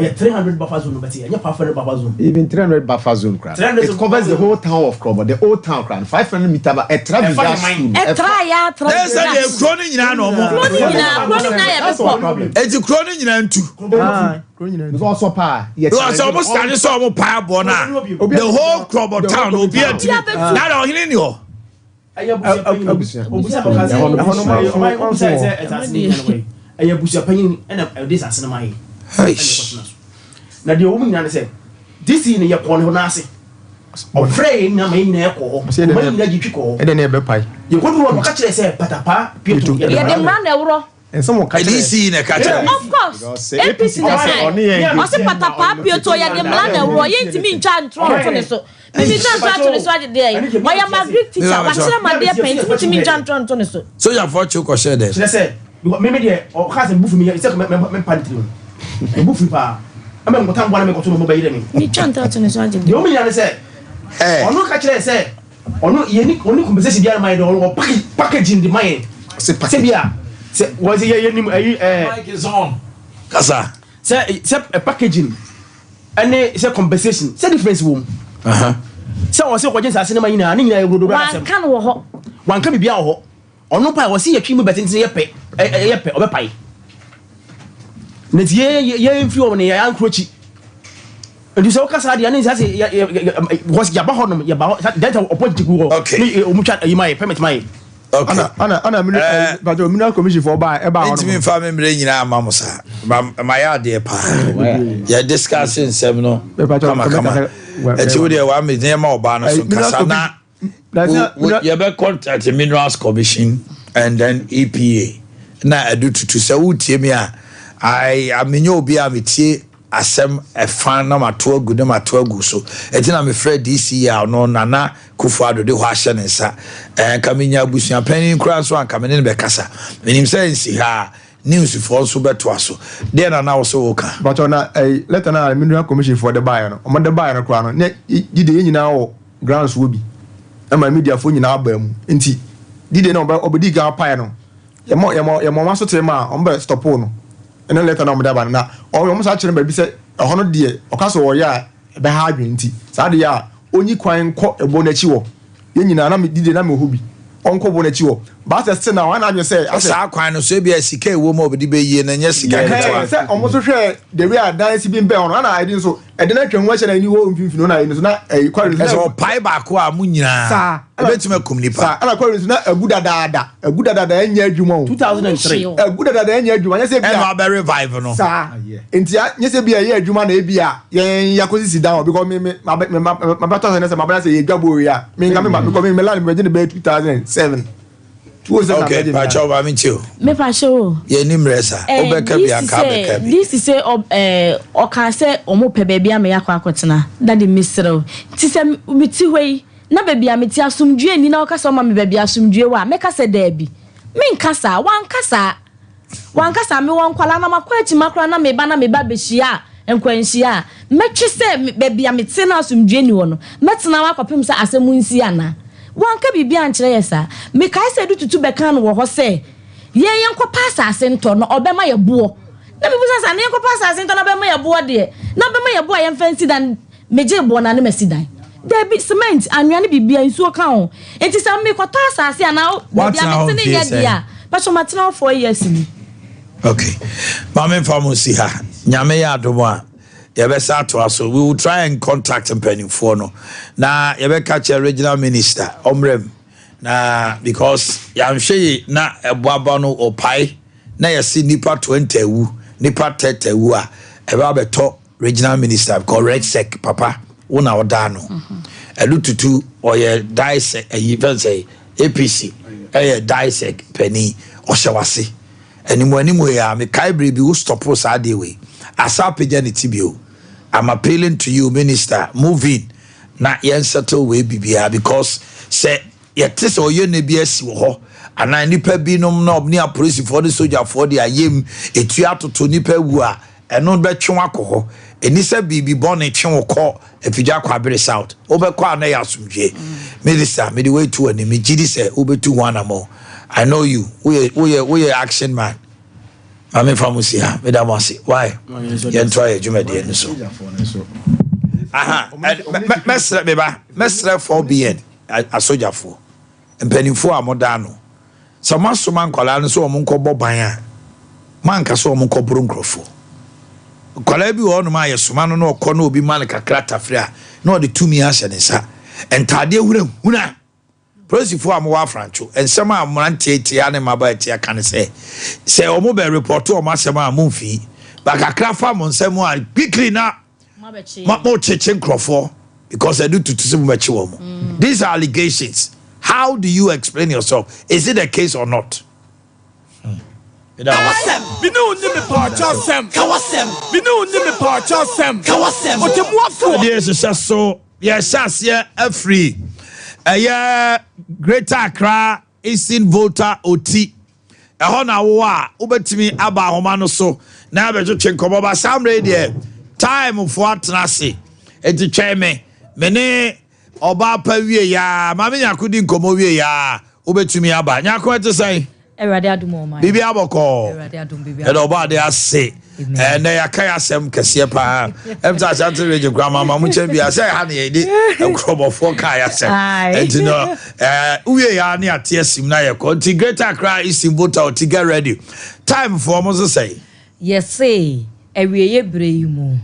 ɛyɛ 300 buffer zone no bɛte ɛnyɛ 500 buffer zone. Even 300 buffer zone kra. It covers the whole town of Krobo, the old town kra. 500 meter ba ɛtra Visa school. Ɛtra ya tra. Ɛsɛ deɛ kuro no nyinaa na ɔmo. Kuro no nyinaa, kuro no nyinaa yɛ bepɔ. Eti kuro no nyinaa ntu. Because ɔsɔ paa. Because ɔmo sáré sɛ ɔmo paa bɔ na the whole Krobo town obi atumi na na ɔhene ni hɔ. Ɛyɛ abusua panyin ɛna ɛde asase no ma yɛ. Na deɛ wɔn nyinaa ne sɛ DC no yɛ kɔɔ ne hɔ n'ase ɔfrɛ yɛn nyinaa ma yɛn nyinaa kɔ hɔ ɔma yɛn nyinaa gye twi kɔ hɔ. Ɛdɛ ne ɛbɛpae. Yɛkɔduru hɔ no ɔka kyerɛ sɛ patapaa pieto yɛde mmara na ɛworɔ. Nsɛm ɔka kyerɛ. DC na ɛka kyerɛ. Of course APC na ɛka ɔse patapaa pieto yɛde mmara na ɛworɔ yɛntumi ntwa ntorɔ nto ne so. Mimi twa ntorɔ ato ne so agye deɛ yi ɔyɛ ma Greek teacher wakyerɛ ma deɛ pɛn nti wotumi ntwa ntorɔ nto ne so. Sogyafoɔ kye kɔhyɛ dɛm. Kyerɛ sɛ because mimi deɛ ɔka sɛ mebu fi mi sɛ mɛmpa ne tiri ho mebu fi paa ɛmɛ nkɔta mboa na mekɔto no mo bɛyerɛ me. Mi twa ntorɔ ato ne so agye deɛ ɔmo nyinaa ne sɛ ɔno ka kyerɛ sɛ ɔno yɛni ɔni compensation biara ma yɛ dɛ ɔwɔ packaging de ma yɛ sɛ bi a sɛ wɔn sɛ yɛ yɛnim ɛyi ɛɛ. Kasa. Sɛ sɛ packaging. Ɛne sɛ compensation sɛ difference wɔ mu. Sɛ wɔn sɛ kɔgye nsaase no ma nyinaa ne nyinaa yɛ wurodo asɛm. Wanka no wɔ hɔ. Wanka biribiara wɔ hɔ. Ɔno pae wɔsi yɛtwi mu bɛtenten yɛ pɛ ɛyɛ pɛ ɔbɛpae. Na ti yɛ yɛ mfiri wɔn ne yɛ ankorokyi. Nti sɛ woka saa deɛ ne nsa sɛ yɛ yɛ yɛ because yaba hɔ nom yɛba hɔ dɛnta ɔpɔ gyigyi gu hɔ. Ne wɔn twa ayi ma yɛ permit ma yɛ. Okay. Ana ana ana mineral eh, eh, mineral commission for ba ɛba hɔ. Ntumi nfa mi mmerɛ nyinaa ama mo saa. Ma ma yɛ adeɛ paa. Yɛ discuss nsɛm no kama kama. Ɛti wo deɛ wa mi nneɛma ɔbaa no so nkasa na yɛ bɛ contact minerals commission and then EPA na ɛdu tutu sɛ wotie mi a I amenye obi a metie asɛm ɛfa na mato agu na mato agu so. Ɛti na mefrɛ DC a ɔno Nana Kuffo Addo de hɔ ahyɛ ne nsa. Ɛɛ nka menya abusua panyin koraa nso a nka me ne no bɛkasa. Menim sɛ nsi ha a news foɔ nso bɛtoa so. Deɛ na na wo so woka? Mpakyɛw na ɛyi letter no a mineral commission foɔ de baeɛ no, wɔn de baeɛ no koraa no na dide yɛn nyinaa wɔ grounds hɔ bi ɛma media foɔ nyinaa baa mu nti dide no ɔbɛ ɔbɛdii kan apaeɛ no yɛmɔ yɛmɔ yɛmɔ wɔn asotere maa wɔn bɛ stopoo no ɛne letter no a wɔn de aba no na wɔn wɔn saa kyerɛ no baabi sɛ ɛhɔ no deɛ ɔka sɛ ɔyɛ a ɛbɛha adwene nti saa adeɛ a ɔnyi kwan nkɔ ɛbɔ no akyi hɔ yɛn nyinaa na me dide na mewɔ hɔ bi ɔnkɔ bɔ no akyi hɔ but asɛ still na wɔn adwene sɛ asɛ Saa kwan no so ebia sika a ɛwɔ mu a wɔde bɛyie no nyɛ sika ketewa. Ɛhɛn sɛ wɔn nso hwɛ the way a dan si bi bɛn hɔ no ɛna ɛdi nso ɛde no atwa ho ahyia na ɛni hɔ mfimfini hɔ na ɛni nso na ɛyi kwari nso Ɛsɛ ɔpae baako a mo nyinaa saa ɛbɛtumi akum nipa. Saa ɛna kwari nso na agu dadaada agu dadaada ɛnyɛ adwuma o. 2003 Agu dadaada ɛnyɛ adwuma nyɛ sɛ bi a Ɛna wabɛ revive no. Saa nti a nyɛ sɛ bi a ɛyɛ adwuma na ebi a yɛn yakɔsisi dan hɔ because me me ma me ma ma bɛtɔ sɛ ne sɛ ma bɛyɛ sɛ yɛ dwa bɔ wei a me nka me ma because me me land me bɛgye ne bɛyɛ 2007. Okay, pakyɛ ɔba mi nkyɛn o. Me pakyɛ o. Yɛ ni mmerɛ sa. Wobɛka bi anka abɛka bi. This sɛ ɔka sɛ ɔmo pɛ baabi ama yɛakɔ akɔtena. Daddy mesrɛ wo. Nti sɛ mete hɔ yi na baabi a mete asomdwoe nni na woka sɛ ɔma me baabi a asomdwoe wɔ a mɛka sɛ daabi. Menka saa. Wanka saa. Wanka saa. Mewɔ nkwadaa na makɔ akyima koraa na meba na meba bɛhyia a nkwanhyia a, mɛtwe sɛ baabi a mete na asomdwoe nni hɔ no, mɛtena hɔ akɔpem sɛ asɛm nsi anaa? Wanka biribi ankyerɛ yɛ saa. Mekae sɛ Adututu bɛkaa no wɔ hɔ sɛ, Yɛn yɛnkɔpɛ asase ntɔ na ɔbɛma yɛ boɔ. Na mebisa sɛ, na yɛnkɔpɛ asase ntɔ na ɔbɛma yɛ boɔ deɛ? Na ɔbɛma yɛ boɔ a yɛmfa nsi dan? Megye boɔ no a na masi dan. Dabi, cement, anwea ne biribiara, nsuo ka ho. Nti sɛ mekɔtɔ asase anaa baabi a Woatena hɔ mete no mfie nyɛ sɛn? deɛ a, pakyɛ matena hɔ 4 years ni. Okay. Ma memfa mo nsi ha. Nyame yɛ adom a, yɛbɛsa atoa so. We will try and contact mpanimfoɔ no. Na yɛbɛka kyerɛ regional minister ɔmmerɛ mu. Na because yɛanhwɛ yi na ɛboaba no ɔpae na yɛse nipa 20 awu, nipa 30 awu a, ɛbɛba abɛtɔ regional minister because REGSEC papa wo na ɔda no. Ɛno tutu ɔyɛ DISEC ɛyi fɛn sɛ APC ɛyɛ DISEC panin ɔhyɛ wase. Animu animu yi a mekae bere bi wo stop saa adeɛ wei. Asa apagya ne ti bio. I'm appealing to you, minister, move in na yɛn settle wei bibiara because sɛ yɛte sɛ ɔyɛ ne bi asi wɔ hɔ anaa nipa binom na ɔne apolisifoɔ ne sogyafoɔ de ayɛm etua atoto nipa wu a, ɛno bɛtwe wakɔ hɔ. Ɛni sɛ biribi bɔne twe wo kɔ Afigya Kwabere South, wobɛkɔ a na ɛyɛ asomdwie. Minister, mede wei to anim, megye di sɛ wobɛtu ho anammɔ. I know you, woyɛ action man. Maame fa mo si ha, meda mo ase. Why yɛntoa yɛ dwumadie no so. Aha, mɛsrɛ me ba, mɛsrɛ 4BN asogyafoɔ mpanimfoɔ a moda ano sɛ moasoma nkwadaa no sɛ wɔn nkɔbɔ ban a, moanka sɛ wɔn nkɔboro nkurɔfoɔ. Nkwadaa bi wɔ hɔnom a yɛsoma no na ɔkɔ na obi ma no kakra tafere a, na ɔde tumi ahyɛ ne nsa, ntaadeɛ hunahuna. Polisifoɔ a mowɔ Afrantwo, nsɛm a mmeranteɛ tia ne mmabaa tia ka ne sɛ wɔn bɛ report wɔn asɛm a momfii ba kakra fa mo nsɛm a quickly na mo kyekye nkurɔfoɔ because ɛde tutu sɛ mobɛkye wɔn mo. These are allegations. How do you explain yourself? Is it the case or not? Mene wo ni me paakyɛ asɛm. Kawasɛm. Mene wo ni me paakyɛ asɛm. Kawasɛm. Ɔtɛmuafoɔ. Deɛ hyehyɛ so, yɛhyɛ aseɛ afiri ɛyɛ Greater Accra, Eastern Volta, Oti ɛhɔ na wowɔ a, wobɛtumi aba ahoma no so na abɛtwetwe nkɔmmɔ. Ba saa mmerɛ yi deɛ, time foɔ atena ase, enti twɛn me ne ɔbaa pa wie yaa, Maame Nyako di nkɔmmɔ wie yaa, wobɛtumi aba. Nyako, ɛte sɛn? Awurade adom ɔman. Biribi abɔkɔɔ? Awurade adom, biribi. Ɛdɛ ɔbɔ ade ase. Ɛnɛ yɛaka yɛ asɛm kɛseɛ paa. Ɛm sɛ Asante Region koraa mama mo nkyɛn bia sɛ ɛha ne yɛde nkurɔbɔfoɔ kaa yɛ asɛm. Aye. Ɛnti no wowie yɛ a ne ate asim na yɛkɔ. Nti Greater Accra, Eastern Volta, Oti, get ready. Time foɔ mo so sɛn? Yɛse awieeɛ berɛ yi mu,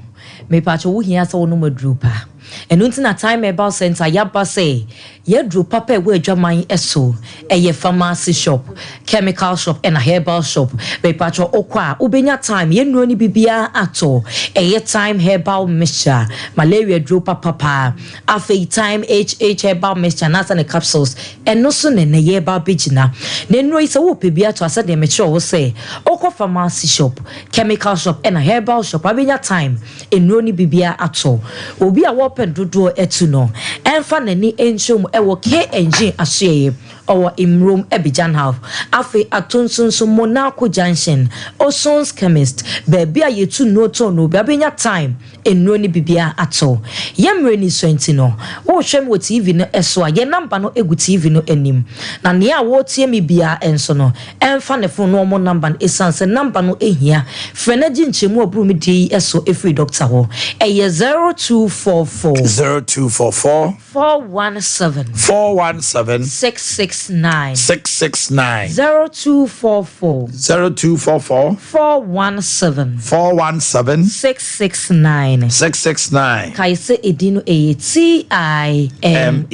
mepatwɛ, wohia sɛ wonom aduro pa. Ɛno nti na Time Herbal Center yɛaba sɛ yɛaduro papa a ɛwɔ adwaman so. Ɛyɛ pharmacy shop, chemical shop ɛna herbal shop. Mepatwɛ, wokɔ a wobɛnya Time yɛnnuro no bibiara atɔ. Ɛyɛ Time Herbal Mixture, malaria duro papapaa. Afei Time HH Herbal Mixture anaasɛ ne capsules, ɛno so ne ne yɛreba abɛgyina. Na nnuro yi, sɛ wopɛ bi atɔ a, sɛdeɛ mekyerɛ wo sɛ wokɔ pharmacy shop, chemical shop ɛna herbal shop, abɛnya Time nnuro no bibiara atɔ. Obi a wɔpɛ dodoɔ atu no, ɛmfa n'ani nkyerɛ mu ɛwɔ KNG asoɛeɛ, ɔwɔ Mmrom Abidjan House. Afei Atonso Monaco Junction, Osons Chemist, baabi a yɛtu nnuro tɔn no, obi abɛnya Time nnuro no bibiara atɔ. Yɛn mmerɛ ni so nti no, wohwɛ me wɔ TV no so a, yɛn number no egu TV no anim. Na nea a wɔretie me biara nso no, ɛmfa ne phone no ɔmo number no, ɛsiane sɛ number no ehia. Frɛ no agye nkyɛmu a ɔboro me die yi so efiri doctor hɔ. Ɛyɛ 0244 0244 417 417 669. 669. 0244 0244 417 417 669. 669. Kae sɛ ɛdin no ɛyɛ Time.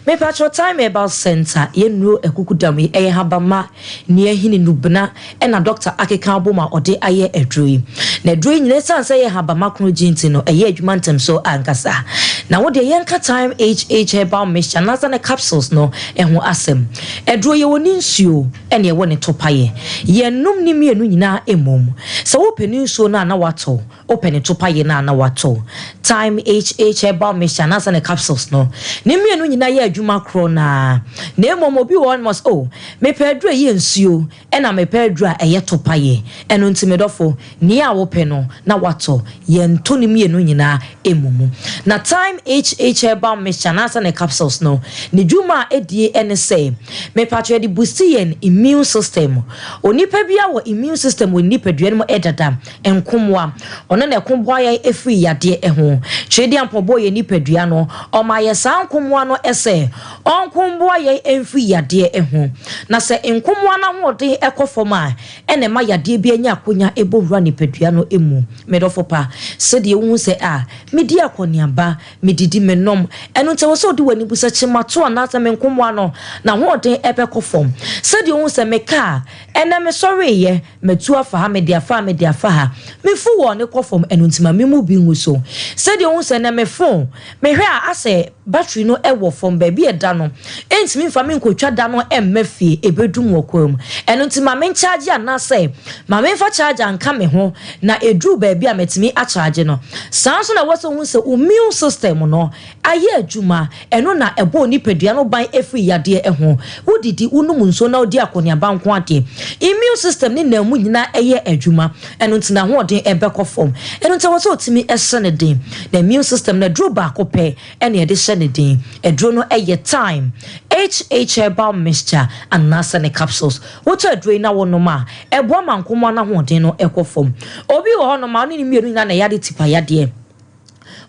Mepatwɛ, Time Herbal Center, yɛnnuro akukudam yi ɛyɛ habama nea hini nubena ɛna doctor akeka abom a ɔde ayɛ aduro yi. Na aduro yi nyinaa, ɛsiane sɛ ɛyɛ habama kono gye nti no, ɛyɛ adwuma ntɛm so ankasa. Na wodeɛ yɛnka Time HH Herbal Mixture anaasɛ ne capsules no ɛho asɛm. Aduro yɛwɔ ne nsuo ɛne ɛwɔ ne topayɛ. Yɛnom ne mmienu nyinaa mmom. Sɛ wopɛ ne nsuo no a na watɔ, wopɛ ne topayɛ no a na watɔ. Time HH Herbal Mixture anaasɛ ne capsules no, ne mmienu nyinaa yɛ adwuma korɔ naa. Na mmom obi wɔ hɔ nom sɛ, "Oh, mepɛ aduro a ɛyɛ nsuo ɛna mepɛ aduro a ɛyɛ topayɛ." Ɛno nti, medɔfo, nea a wopɛ no na watɔ. Yɛnto ne mmienu nyinaa emu mu. Na Time HH Herbal Mixture anaasɛ ne capsules no, ne dwuma a ɛdie ɛne sɛ sɛ, mepatwɔ yɛde boosti yɛn immune system. Onipa biara wɔ immune system wɔ ne nipadua no mu dada, nkomoa. Ɔno na ɛko boa yɛn firi yadeɛ ho. Twedeampɔn bɔɔ yɛn nipadua no, ɔmaa yɛn saa nkomoa no sɛ ɔnko mmoa yɛn mfiri yadeɛ ho. Na sɛ nkomoa no ahoɔden kɔ fam a, ɛna ɛma yadeɛ bi anya akonya bɔ wura nipadua no mu. Me dɔfo pa, sɛdeɛ wohu sɛ a, medi akɔneaba, medidi, menom, ɛno nti ɛwɔ sɛ wode w'ani bu sɛ kyemato anaasɛ me nkomoa no, n'ahoɔden bɛkɔ fam. Sɛdeɛ wohu sɛ me kaa, ɛnnɛ mesɔreeɛ, matu afa ha, mede afa ha, mede afa ha, me fuel no kɔ fam, ɛno nti ma me mu bi ngu so. Sɛdeɛ wohu sɛ ɛnnɛ me phone, mehwɛ a asɛ battery no wɔ fam, baabi a ɛda no, ɛntumi mfa me nkɔtwa da no mma fie, ɛbɛdum wɔ kwan mu. Ɛno nti ma menkyagye anaasɛ ma memfa charger nka me ho na ɛduru baabi a matumi akyagye no. Saa nso na ɛwɔ sɛ wohu sɛ wo immune system no ayɛ adwuma, ɛno na ɛbɔ wo nipadua no ban firi yadeɛ ho. Wodidi, wonom nsuo na wodi akɔneaba nko ara deɛ, immune system ne nan mu nyinaa yɛ adwuma, ɛno nti n'ahoɔden bɛkɔ fam. Ɛno nti ɛwɔ sɛ wotumi hyɛ no den. Na immune system no aduro baako pɛ na yɛde hyɛ no den. Aduro no yɛ Thyme, HH Herbal Mixture anaasɛ ne capsules. Wotɔ aduro yi na wonom a, ɛboa ma nkomoa no ahoɔden no kɔ fam. Obi wɔ hɔnom a, ɔne ne mmienu nyinaa na ɛyɛ ade tipa yadeɛ.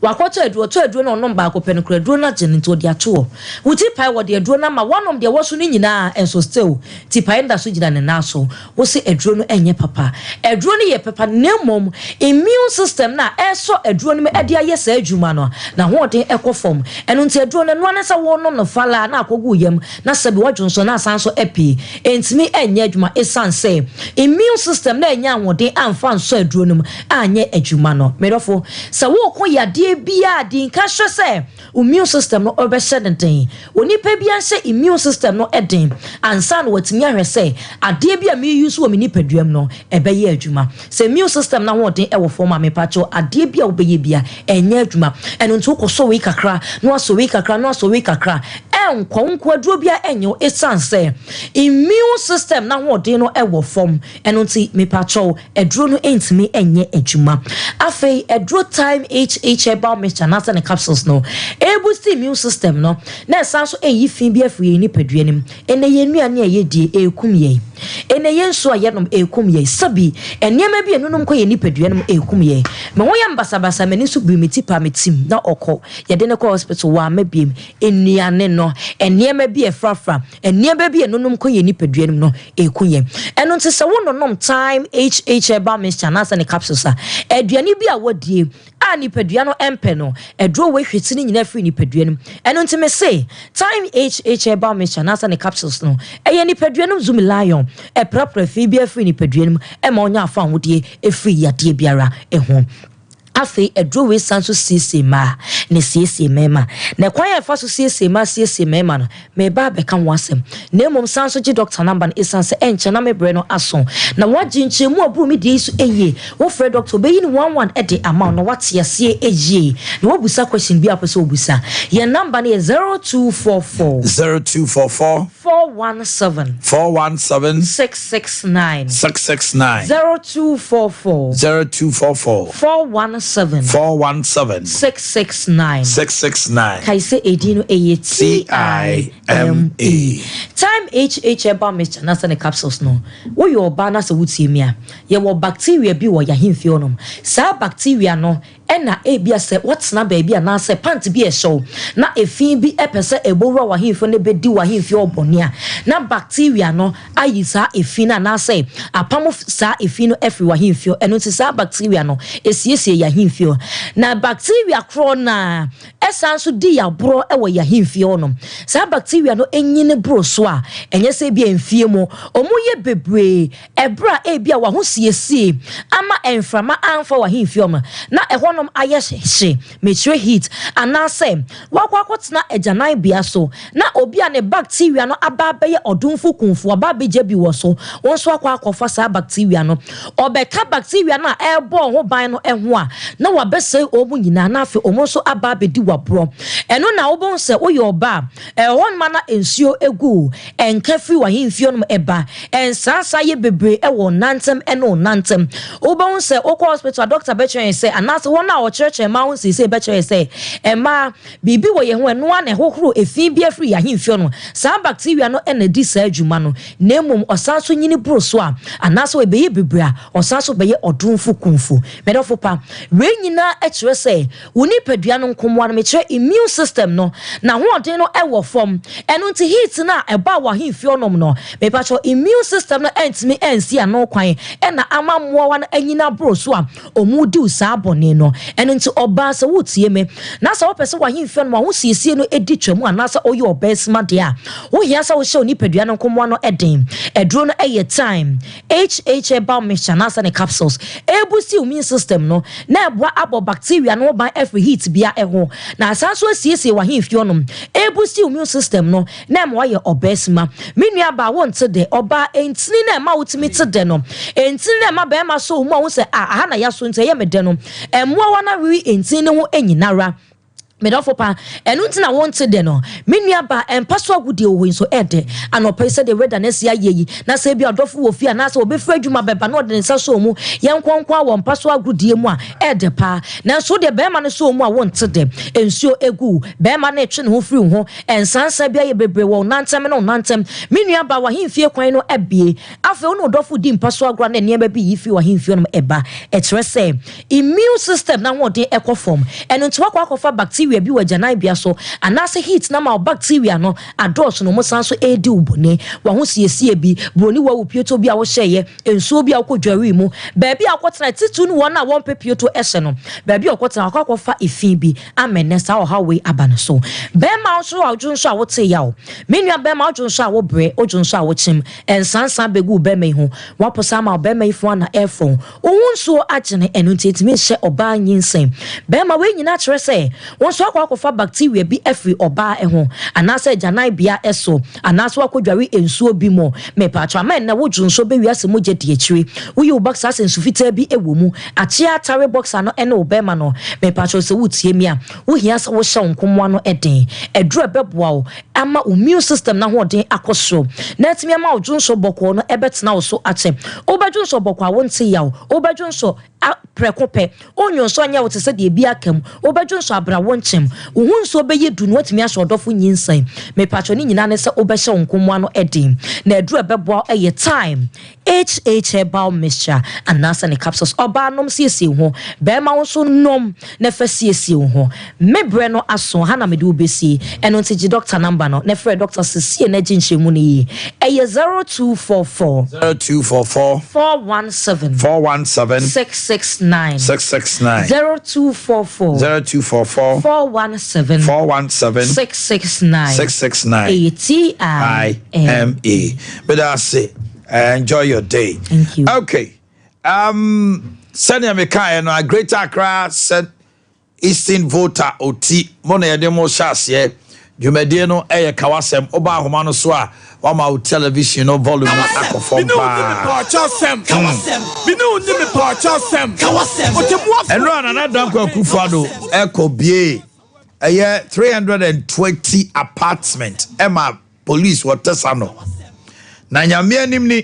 Wakɔtɔ aduro, ɔtɔ aduro na ɔnom baako pɛ no koraa, aduro no agye no nti ɔde ato hɔ. Wo ti pae, wɔde aduro no ama, woanom deɛ ɛwɔ so no nyinaa nso still ti pae no da so gyina ne nan so. Wo se aduro no nyɛ papa. Aduro no yɛ papa na mmom immune system no a ɛresɔ aduro no mu de ayɛ saa adwuma no, n'ahoɔden kɔ fam. Ɛno nti aduro no, ɛno ara ne sɛ worenom no falaa na akɔgu wo yam na sɛbi woadwo nso na asan nso apue. Ɛntumi nyɛ adwuma ɛsiane sɛ immune system no annya ahoɔden amfa ansɔ aduro no mu anyɛ adwuma no. Me dɔfo, sɛ woreko yadeɛ biara a, di nka hwɛ sɛ wo immune system no bɛhyɛ no den. Onipa biara nhyɛ immune system no den ansa na watumi ahwɛ sɛ adeɛ bi a me use wɔ me nipadua mu no ɛbɛyɛ adwuma. Sɛ immune system no ahoɔden wɔ fam a, mepakyɛw adeɛ bi a wobɛyɛ biara ɛnyɛ adwuma. Ɛno nti wokɔ sɔ wei kakra na wasɔ wei kakra na wasɔ wei kakra, ɛnkɔ, wo nko aduro biara ɛnyɛ wo ɛsiane sɛ immune system no ahoɔden no wɔ fam. Ɛno nti mepakyɛw aduro no ntumi nyɛ adwuma. Afei aduro Thyme HH Herbal Mixture anaasɛ ne capsules no, ɛreboost immune system no na ɛsan nso ɛreyi fi bi afiri yɛn nipadua no mu. Ɛnnɛ yɛn nnuane a yɛdie ɛrekum yɛn. Ɛnnɛ yɛn nsuo a yɛnom ɛrekum yɛn. Sɛbi nneɛma bi a ɛnunom kɔ yɛn nipadua no mu ɛrekum yɛn. Me ho yɛ me basabasa, m'ani so biri, me ti pa, me tim na ɔkɔ. Yɛde no kɔ hospital, wamma biem. Nnuane no, nneɛma bi a ɛfrafra, nneɛma bi a ɛnonom kɔ yɛn nipadua no mu no, ɛku yɛn. Ɛno nti sɛ wononom Thyme HH Herbal Mixture anaasɛ ne capsules a, aduane bi a woadie a nipadua no mpɛ no, aduro wei hwete ne nyinaa firi nipadua no mu. Ɛno nti mese Thyme HH Herbal Mixture anaasɛ ne capsules no, ɛyɛ nipadua no Zoomlion, ɛprapra fi biara firi nipadua no mu, ɛma wonya afawodeɛ firi yadeɛ biara ho. Afei aduro wei san nso siesie mmaa na esiesie mmarima. Na kwan a ɛfa so siesie mmaa siesie mmarima no, mereba abɛka ho asɛm. Na mmom san nso gye dɔkta namba no esiane sɛ ɛnkyɛ na me berɛ no aso. Na woagye nkyerɛmu a ɛboro me deɛ yi so yie. Wofrɛ dɔkta ɔbɛyi no one one de ama wo na woate aseɛ yie. Na woabusa question biara a wopɛ sɛ wobusa. Yɛn namba no yɛ 0244. 0244. 417. 417. 669. 669. 0244. 0244. 417. 417. 669. 669. Kae sɛ edin no ɛyɛ T-I-M-A. Time HH herbal mixture anaasɛ ne capsules no, woyɛ ɔbaa na sɛ wotie me a, yɛwɔ bacteria bi wɔ yɛn ahemfie hɔnom. Saa bacteria no Ɛna ebia sɛ woatena baabi anaasɛ pant bi a ɛhyɛ wo na efi bi pɛ sɛ ɛbɔ wura w'ahemfie na ɛbɛdi w'ahemfie hɔ bɔne a, na bacteria no ayi saa efi no anaasɛ apamo saa efi no afiri w'ahemfie hɔ. Ɛno nti saa bacteria no ɛsiesie yɛn ahemfie hɔ. Na bacteria korɔ no ara ɛsan nso di yɛn aborɔ wɔ yɛn ahemfie hɔ nom. Saa bacteria no nyini boro so a, ɛnyɛ sɛ ebia mfie mu, wɔyɛ bebree Ɛberɛ a ebia w'ahosiesie ama mframa amfa w'ahemfie hɔ no, na ɛhɔnom ayɛ hye, mekyerɛ heat, anaasɛ woakɔ akɔtena agyananbea so na obi a ne bacteria no aba abɛyɛ ɔdomfo kumfo aba abɛgya bi wɔ so, wo nso akɔ akɔfa saa bacteria no. Ɔbɛka bacteria no a ɛrebɔ wo ho ban no ho a, na wabɛsɛe wɔn nyinaa na afei wɔn nso aba abɛdi w'aborɔ. Ɛno na wobɛhu sɛ woyɛ ɔbaa a, ɛwɔ hɔnom a na nsuo gu wo, ɛnka firi w'ahemfie hɔnom ɛba. Nsansa yɛ bebree wɔ wo nantam ne wo nantam. Wobɛhu sɛ wokɔ hospital a doctor bɛkyerɛ yɛn sɛ anaasɛ wɔn no a ɔkyerɛkyerɛ mmaa ho seesei bɛkyerɛɛ sɛ mmaa, biribi wɔ yɛn ho, ɛno ara na ɛhohoro efi bi afiri yɛn ahemfie no. Saa bacteria no na ɛdi saa adwuma no, na mmom ɔsan nso nyini boro so a, anaasɛ ɛbɛyɛ bebree a, ɔsan nso bɛyɛ ɔdomfo kumfo. Me dɔfo pa, wei nyinaa kyerɛ sɛ wo nipadua no nkomoa no, mekyerɛ immune system no, n'ahoɔden no wɔ fam. Ɛno nti heat no a ɛbaa w'ahemfie hɔnom no, mepakyɛw, immune system no antumi ansi ano kwan na ama mmoawa no anyini aboro so a wɔredi wo saa bɔne no. Ɛno nti ɔbaa, sɛ woretie me, na sɛ wopɛ sɛ w'ahemfie hɔnom ahosiesie no di twam anaasɛ woyɛ ɔbaasima deɛ a, wohia sɛ wohyɛ wo nipadua no nkomoa no den. Aduro no yɛ thyme, HH herbal mixture anaasɛ ne capsules. Ɛrebusti wo immune system no na ɛboa abɔ bacteria no ho ban afiri heat biara ho na asan nso asiesie w'ahemfie hɔnom. Ɛrebusti wo immune system no na ɛma woayɛ ɔbaasima. Me nua baa wonte dɛ, ɔbaa ntini na ɛma wotumi te dɛ no. Ntini na ɛma barima sɔ wo mu a wohu sɛ ah aha na yɛaso nti ɛyɛ me dɛ no. Mmoawa no awewe ntini no ho nyinara. Me dɔfo pa, ɛno nti na wonte dɛ no. Me nua baa, ɛmpa so agodie wɔ hɔ yi nso ɛdɛ. Anɔpa yi sɛdeɛ weather no asi ayɛ yi, na sɛ ebia ɔdɔfo wɔ fie anaasɛ ɔbɛfiri adwuma bɛba na ɔde ne nsa sɔ wo mu, yɛn nkoa nkoa wɔ mpa so agodie mu a, ɛdɛ paa. Nanso wo deɛ barima no sɔ wo mu a wonte dɛ. Nsuo gu wo, barima no retwe ne ho firi wo ho, nsansa bi ayɛ bebree wɔ wo nantam ne wo nantam. Me nua baa, w'ahemfie kwan no abue. Afei wo ne wo dɔfo di mpa so agorɔ a na nneɛma bi yi firi w'ahemfie hɔnom ba. Ɛkyerɛ sɛ immune system no ahoɔden kɔ fam. Ɛno nti woakɔ akɔfa bacteria bi wɔ agyananbea so anaasɛ heat no ama wo bacteria no adɔɔso na wɔsan nso redi wo bɔne. W'ahosiesie bi, buroni wawu pioto bi a wohyɛeɛ, nsuo bi a wokɔdwaree mu, baabi a wokɔtena, titiriw ne wɔn a wɔmpɛ pioto hyɛ no, baabi a wɔkɔtena wakɔ akɔfa efi bi ama ɛnnɛ saa ɔhaw wei aba no so. Barima nso a wodwo nso a wote yaw. Me nua barima wodwo nso a wobrɛ, wodwo nso a wokyem. Nsansa begu wo barima yi ho. Woaposa ama wo barima yi fon ana ɛrefɔn. Wo ho nsuo agyene, ɛno nti ɛntumi nhyɛ ɔbaa nyinsɛn. Barima, wei nyinaa kyerɛ sɛ wo nso akɔ akɔfa bacteria bi afiri ɔbaa ho, anaasɛ agyananbea so, anaasɛ woakɔdware nsuo bi mu. Mepaatwɔ, ama ɛnnɛ wo dwonsɔ bɛwie asɛ mogya di akyire. Woyi wo boxer asɛ nsu fitaa bi wɔ mu. Akyea atare boxer no ne wo barima no. Mepaatwɔ, sɛ woretie me a, wohia sɛ wohyɛ wo nkomoa no den. Aduro a ɛbɛboa wo ama wo immune system no ahoɔden akɔ soro na atumi ama wo dwonsɔ bɔkɔɔ no ɛbɛtena wo so akyɛ. Wobɛdwonsɔ bɔkɔɔ a wonte yaw. Wobɛdwonsɔ a prɛko pɛ. Wonnwonsɔ nyɛ wo te sɛ deɛ ebi aka mu. Wobɛdwonsɔ abra wonkyem. Wo ho nsuo bɛyɛ du na woatumi ahyɛ ɔdɔfo nyinsɛn. Mepakyɛw ne nyinaa ne sɛ wobɛhyɛ wo nkomoa no den. Na aduru a ɛbɛboa wo yɛ thyme. HH herbal mixture anaasɛ ne capsules. Ɔbaa nom siesie wo ho. Barima wo nso nom na fa siesie wo ho. Me berɛ no aso, ha na mede wo bɛsi. Ɛno nti gye doctor number no na frɛ doctor sesie na gye nkyerɛmu no yie. Ɛyɛ 0244. 0244. 417. 417. 669. 669. 0244. 0244. 417. 417. 669. 669. Ɛyɛ T I M E. Meda ase. Enjoy your day. Thank you. Okay. Sɛnea mekaeɛ no, Greater Accra sɛ Eastern Volta Oti mo na yɛde mo hyɛ aseɛ. Dwumadie no ɛyɛ kawasɛm. Woba ahoma no so a, wama wo television no volume no akɔ fam paa. Ɛnora Nana Dankwa Akufo-Addo ɛkɔ bie ɛyɛ 320 apartment ɛma Police wɔ tesa no. Na nyame anim ni,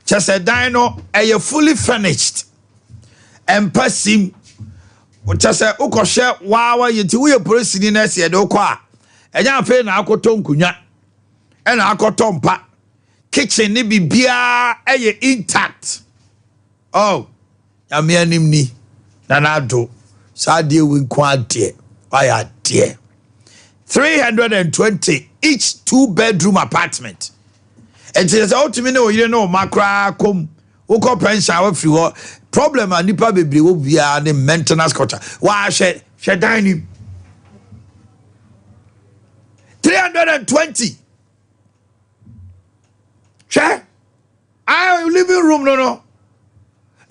kyɛ sɛ dan no ɛyɛ fully furnished. Ɛmpa sim. Kyɛ sɛ wokɔhwɛ waa yɛ nti woyɛ polisini na ɛsɛ yɛde wokɔ a, ɛnyɛ afei na akɔtɔ nkonnwa ɛna akɔtɔ mpa. Kitchen ne biribiara ɛyɛ intact. Oh, Nyame anim ni, Nana Addo, saa adeɛ wei nko adeɛ, wayɛ adeɛ. 320 each two bedroom apartment. Nti sɛ wotumi ne oyere ne ɔma koraa kɔm, wokɔ pension a wafiri hɔ. Problem a nipa bebree wɔ biara ne maintenance culture. Wahwɛ, hwɛ dan nim. 320. Hwɛ. Ah, living room no no.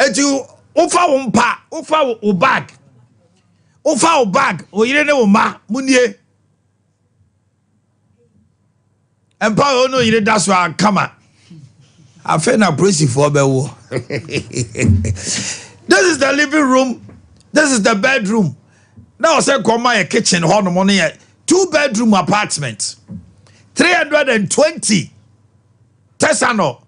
Eti wofa wo mpa, wofa wo bag. Wofa wo bag, wo yere ne wo mma, munie. Mpa wo no yere da so a kama. Afei na polisifoɔ bɛwo. This is the living room. This is the bedroom. Na ɔsɛ kɔma yɛ kitchen hɔ nom no yɛ two bedroom apartment. 320. Tɛsa no,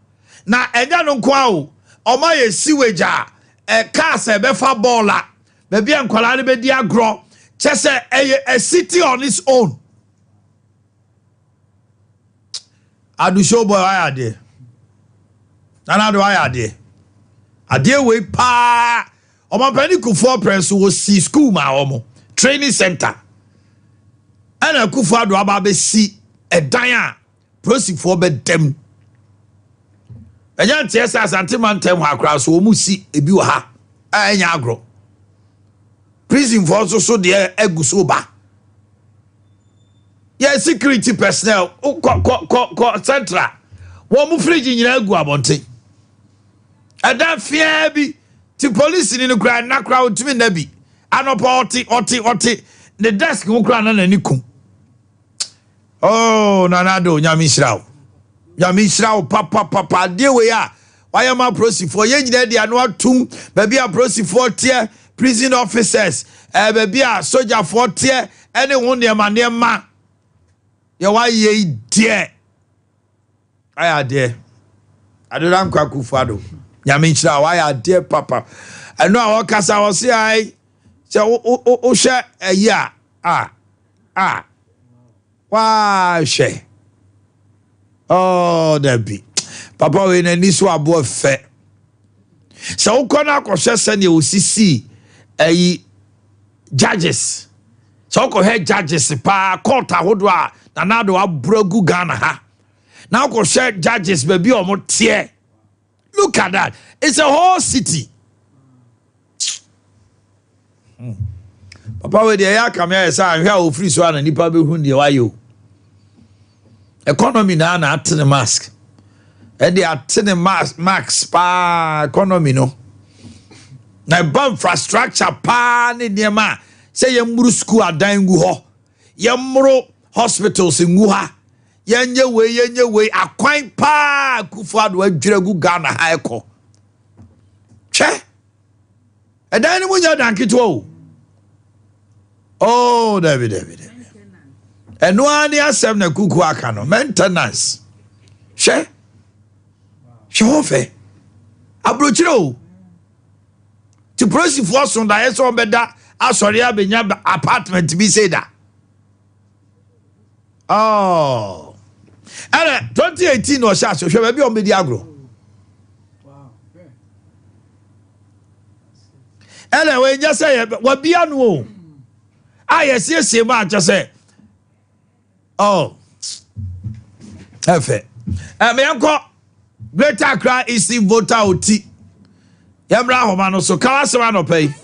na ɛnyɛ no nko ara o, wɔayɛ sewage a ɛ cars a ɛbɛfa bɔɔla. baabi a nkwadaa no bɛdi agorɔ kyɛ sɛ ɛyɛ a city on its own. Ado Showboy wayɛ adeɛ. Nana Ado wayɛ adeɛ. Adeɛ wei paa ɔmampanin Kufuor prɛ nso wɔsi school maa wɔn training center ɛna Kufuor Ado aba abɛsi ɛdan a polisifoɔ bɛda mu. Ɛnyɛ nteɛ sɛ Asante mantam hɔ akora so wɔn si ebi wɔ ha a ɛnyɛ agorɔ. Prisonfoɔ nso so deɛ agu so ba. Yɛ security personnel kɔ kɔ kɔ kɔ central wɔn mo fridge nyinaa gu abɔnten. Ɛdan fiaa bi ti polisi ni no koraa nna koraa ɔntumi nna bi. Anɔpa ɔte ɔte ɔte ne desk ho koraa na n'ani kum. Oh, Nana Addo, Nyame nhyira wo. Nyame nhyira wo papapapa. Adeɛ wei a wayɛ ma apolisifoɔ, yɛn nyinaa de ano atum baabi a apolisifoɔ teɛ, prison officers, eh, baabi a sogyafoɔ teɛ, ɛne ho nneɛma nneɛma. Deɛ wayɛ yi deɛ, ayɛ adeɛ. Addo Dankwa Akufo-Addo, Nyame nhyira wo, wayɛ adeɛ papa. Ɛno a wɔkasa wɔse ai, sɛ wohwɛ ayi a, a, a, Waa hwɛ. Oh, dabi. Papa wei n'ani so aboɔ fɛ. Sɛ wokɔ no akɔhwɛ sɛdeɛ osisi ayi judges. Sɛ wokɔhwɛ judges paa court ahodoɔ a Nana Addo aboro agu Ghana ha. Na wokɔhwɛ judges baabi a wɔn teɛ. Look at that. It's a whole city. Hmm. Papa wei deɛ ɛyɛ akame ayɛ sɛ anhwɛ a ofiri so a na nipa bɛhu deɛ wayɛ o. Economy na na ate ne mask. Ɛde ate ne mask mask paa economy no. Na ɛba infrastructure paa ne nneɛma a sɛ yɛmmoro sukuu adan ngu hɔ, yɛmmoro hospitals ngu ha, yɛnyɛ wei yɛnyɛ wei akwan paa Akufo Addo adwira gu Ghana ha ɛkɔ. Hwɛ. Ɛdan no mu nyɛ dan ketewa o. Oh, dabi dabi dabi. Ɛno ara ne asɛm na kuku aka no maintenance. Hwɛ. Hwɛ ho fɛ. Aburokyire o. Ti polisifoɔ so daeɛ sɛ wɔbɛda asɔre abɛnya apartment bi sei da. Oh. Ɛnɛ 2018 na ɔhyɛ ase hwɛ baabi a wɔbɛdi agorɔ. Ɛnɛ wɔnyɛ sɛ yɛ wɔbia no o a yɛsiesie mu akyɛ sɛ oh ɛfɛ ɛmɛ yɛnkɔ Greater Accra East Volta Oti yɛmmra ahoma no so ka w'asɛm anɔpa yi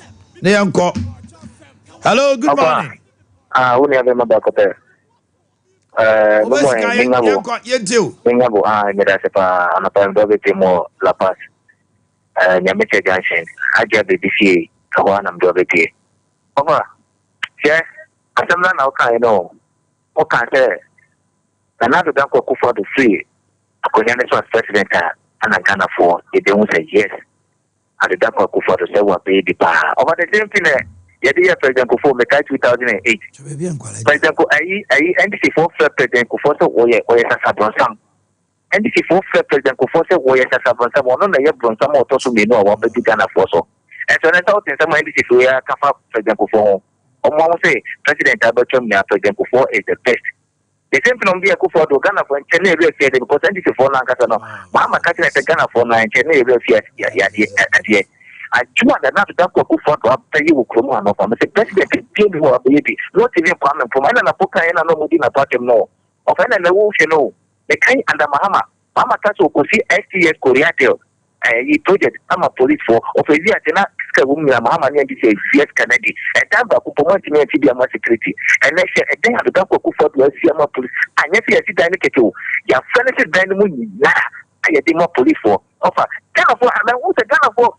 na yɛnkɔ. Hello, good morning. Ah, wo nua bɛma baako pɛ. Eh, good morning, Menya bo. Yɛntie o. Menya bo, ah, meda ase paa. Anɔpa mede ɔbɛpie mu wɔ La Paz. Eh, Nyamekyɛ Junction, Agya Baby fie, ɛhɔ ara na mede ɔbɛpie. Ɔfa, hwɛ, asɛm no na wokaeɛ no o. Wokaa sɛ Nana Addo Dankwa Akufo-Addo firi akonnwa no so as president a, ana Ghanafoɔ yɛbɛhu sɛ yes, Addo Dankwa Akufo-Addo sɛ wabɛyɛ bi paa. Ɔfa the same thing na yɛde yɛ President Kufuor, mekae 2008. President Ku ayi ayi NDC foɔ frɛ President Kufuor sɛ wɔyɛ wɔyɛ sasabrɔnsam. NDC foɔ frɛ President Kufuor sɛ wɔyɛ sasabrɔnsam, ɔno na ɛyɛ brɔnsam a ɔtɔ so mmienu a wabɛdi Ghanafoɔ so. Ɛnso ɛnɛ sɛ wote nsɛm a NDC foɔ yi aka fa President Kufuor ho, wɔn ahu sɛ President a abɛtwam nyinaa President Kufuor is the best. The same thing ɔmo de yɛ Kufuor Addo, Ghanafoɔ nkyɛ na yɛwerɛ afi adeɛ because NDC foɔ no ankasa no, Mahama ka kyerɛ sɛ Ghanafoɔ no nkyɛ na yɛwerɛ afi adeɛ adeɛ. Adwuma a Nana Addo Dankwa Kufuor Addo abɛyɛ wɔ kurom ha no, ɔfa me sɛ president biara nni hɔ a wabɛyɛ bi, not even Kwame Nkrumah, ɛna Napo kaeɛ na na ɔmo di Napo atɛm no, ɔfa ɛna na wohwɛ no o, mekan under Mahama, Mahama ka sɛ ɔkɔsi STS Korea deal ɛyi project ama police foɔ ɔfɛ wi ase na sika ɛwɔ mu nyinaa Mahama ne NDC awia sika no adi ɛdan baako mpo ɔmo antumi ansi bi ama security ɛnɛ hwɛ ɛdan Ado Dankwa Akufo Addo asi ama police anyɛ sɛ yɛasi dan no kɛkɛ o yɛafrɛ no sɛ dan no mu nyinaa a yɛde ma police foɔ ɔfa Ghana foɔ ama ɛho sɛ Ghana foɔ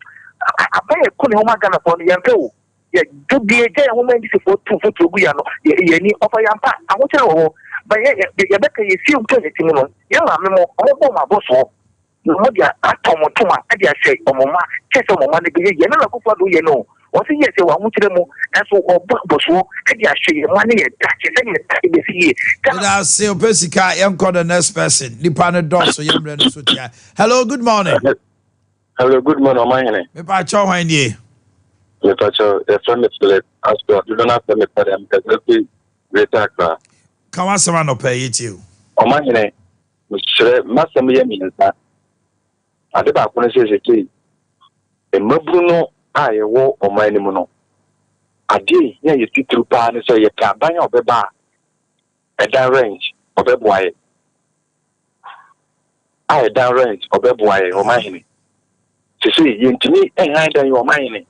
aban ɛko ne ho ma Ghana foɔ no yɛmpɛ o yɛ dodie gya yɛn ho ma NDC foɔ tu mfuturo gu yɛn ano yɛ yɛn ani ɔfa yɛn ampa ahokyerɛ wɔ hɔ ba yɛ yɛ yɛbɛka yɛ fie mpo yɛ ti mu no yɛn maame mo ɔmo bɔ ɔmo abɔsoɔ Na wɔde atɔ wɔn ntoma de ahyɛ wɔn mma, kyerɛ sɛ wɔn mma no bɛyɛ yie. Ɛno na Akufo Addo yɛ no o. Ɔse yes, yɛwɔ ahokyerɛ mu, nanso ɔbɔ abɔsoɔ de ahwɛ yɛn mma ne yɛn daakye sɛdeɛ yɛn daakye bɛsi yie. Ghana. Meda ase ɔpɛ sika yɛnkɔ the next person nipa no dɔɔso yɛ mmerɛ no so tia hello good morning. Hello good morning ɔman hene. Mepa kyɛw hwan nie. Mepakyɛw, yɛfrɛ me Philip Astor, dodoɔ no ara frɛ me Pɛdɛ, mekasa firi Greater Accra. Ka w'asɛm anɔpa yi, yɛtie o. Ɔmahene, mesrɛ, m'asɛm yɛ mmiɛnsa. Ade baako ne sɛ, seesei mmabunu no a yɛwɔ ɔman no mu no, adeɛ a ɛhia yɛ titiriw paa ne sɛ yɛpɛ aban a ɔbɛba a ɛdan rent, ɔbɛboa yɛ. A ɛdan rent, ɔbɛboa yɛ, ɔmahene. Seesei yɛntumi nhan dan yi, ɔmahene.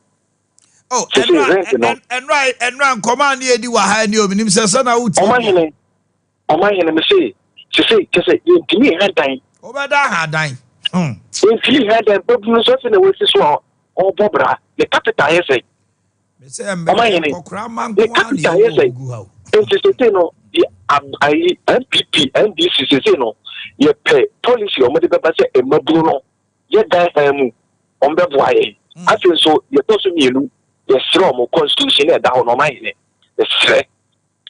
Oh, Seesei rent no. Ɛnora, ɛnora nkɔmɔ a ne yɛdi wɔ ha ni o, menim sɛ sɛ na wotie. Ɔmahene, Ɔmanhene, mese, sesei, kyerɛ sɛ, yɛntumi nha dan. Wobɛda ha dan. Hmm. Yɛntumi nha dan. Babunu nso afei na wasi so a ɔrebɔ bra. Ne capital yɛ sɛn? Ɔmanhene, ne capital yɛ sɛn? Nti sesei no, ayi, NPP, NDC, sesei no, yɛpɛ policy a wɔde bɛba sɛ mmabunu no, yɛ dan han mu, wɔbɛboa yɛn. Hmm. Afei nso, yɛtɔ so mmienu, yɛsrɛ wɔn, constitution na ɛda hɔ no, ɔmanhene, yɛsrɛ.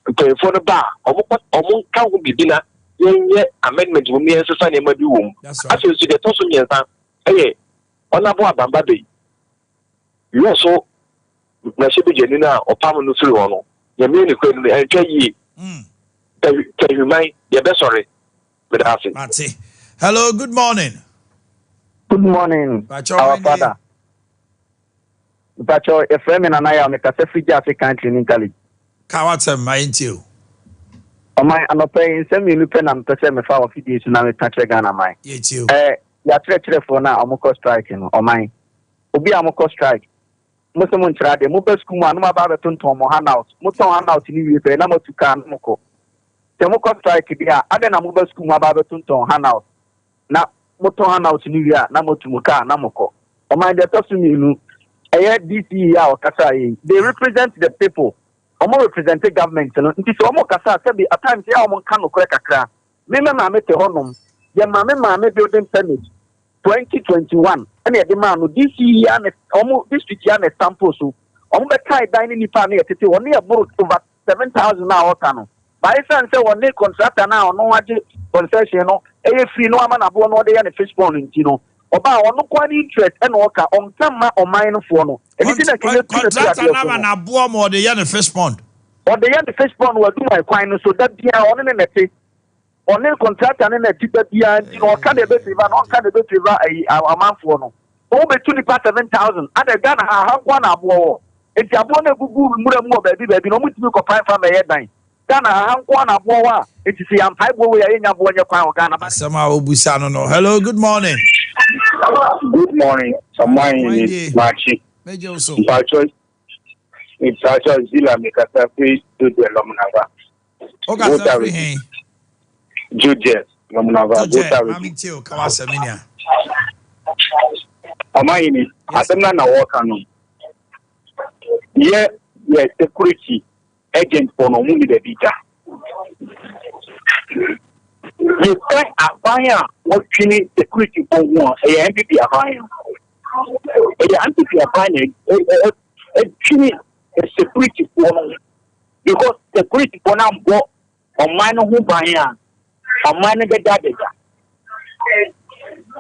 mpanyinfoɔ no ba a, wɔn kɔ wɔn nka ho biribi na yɛnyɛ amendment wɔ mu na yɛnsesa nneɛma bi wɔ mu. Afei nso deɛ ɛtɔ so mmiɛnsa ɛyɛ ɔnabo abamba bɛyi yɛ so mmarahyɛbadwani no a ɔpam no firi hɔ no, nyame ne kura no ɛntwa yie. Tahwiman yɛbɛsɔre. Meda ase. Mate. Hello, good morning. Good morning, Pacho, our father. Mpakyɛw yɛfrɛ me Nana Yaw mekasa firi Gyase country ne Italy. Ka w'asɛm ma yɛntie o. Ɔman, anɔpa yi nsɛm mmienu pɛ na mepɛ sɛ mefa wɔ fidie so na meka kyerɛ Ghana man. Yɛtie o. Ɛɛ yɛakyerɛkyerɛfoɔ no a wɔkɔ strike no, ɔman, obi a mokɔ strike, mo se monkyerɛ adeɛ, moba sukuu mu a na moaba abɛtontɔn mo handout, motɔn handout no wie pɛ na moatu kaa na mokɔ. Sɛ mokɔ strike deɛ a, adɛn na moba sukuu mu aba abɛtontɔn handout? na motɔn handout no wie a na moatu mo kaa na mokɔ. Ɔman deɛ ɛtɔ so mmienu, ɛyɛ DCE a ɔkasaeɛ yi, they represent the people, wɔn represent government no, nti sɛ wɔn kasa a sɛbi at times yɛ a wɔn nka nokorɛ kakra. Me me maame te hɔ nom, yɛ ma me maame building permit 2021 ɛna yɛde maa no, DCE a na wɔn district yi a na sample so, wɔn bɛkae dan ne nipa a na yɛtete hɔ, ne yɛboro over 7,000 a ɔka no. But esiane sɛ ɔne contractor no a ɔno agye concession no yɛ free na wama no aboɔ na ɔde yɛ ne fish pond nti no, ɔba a ɔno nko ara ne interest na ɔka, ɔnka mma ɔman no foɔ no. Ɛno nti na nka yɛtu no firi Contractor adeɛ no so ama no. no aboɔ ma ɔde yɛ ne fish pond. Ɔde yɛ ne fish pond wɔ Adumai kwan no so, da biara ɔne no na ɛte. Ɔne contractor no na ɛte da biara nti no ɔka deɛ ɛbɛ favour no, ɔnka deɛ ɛbɛ favour ayi amanfoɔ no. Wɔn bɛtu nipa 7,000, adɛn Ghana ha, aha nko ara na aboɔ wɔ? Nti aboɔ no a ɛgugu nwura mu wɔ baabi baabi no wɔn ntumi nkɔpae mfa mmɛyɛ dan? Ghana ha, ha nko ara na aboɔ wɔ a, nti sɛ yɛampae boɔ wei a yɛnnya aboɔ nyɛ kwan wɔ Ghana. Asɛm a wobusa no no. Hello, good morning. Good morning, Ɔman ni Makye. Megye wo so. Mpatsɔ Mpatsɔ Zila mekasa firi Jodie Lɔmunava. Wokasa firi he? Jodie Lɔmunava. Jodie, maame tie o, ka w'asɛm me nua. Ɔman ni, asɛm no na wɔka no. Yɛ yɛ security agent fo no ɔmo ni baabi da. Yɛpɛ aban a wɔdwene security fo ho a ɛyɛ NPP aban. Ɛyɛ NPP aban na ɛdwene security foɔ no ho because security foɔ no ambɔ ɔman no ho ban a ɔman no bɛda adagya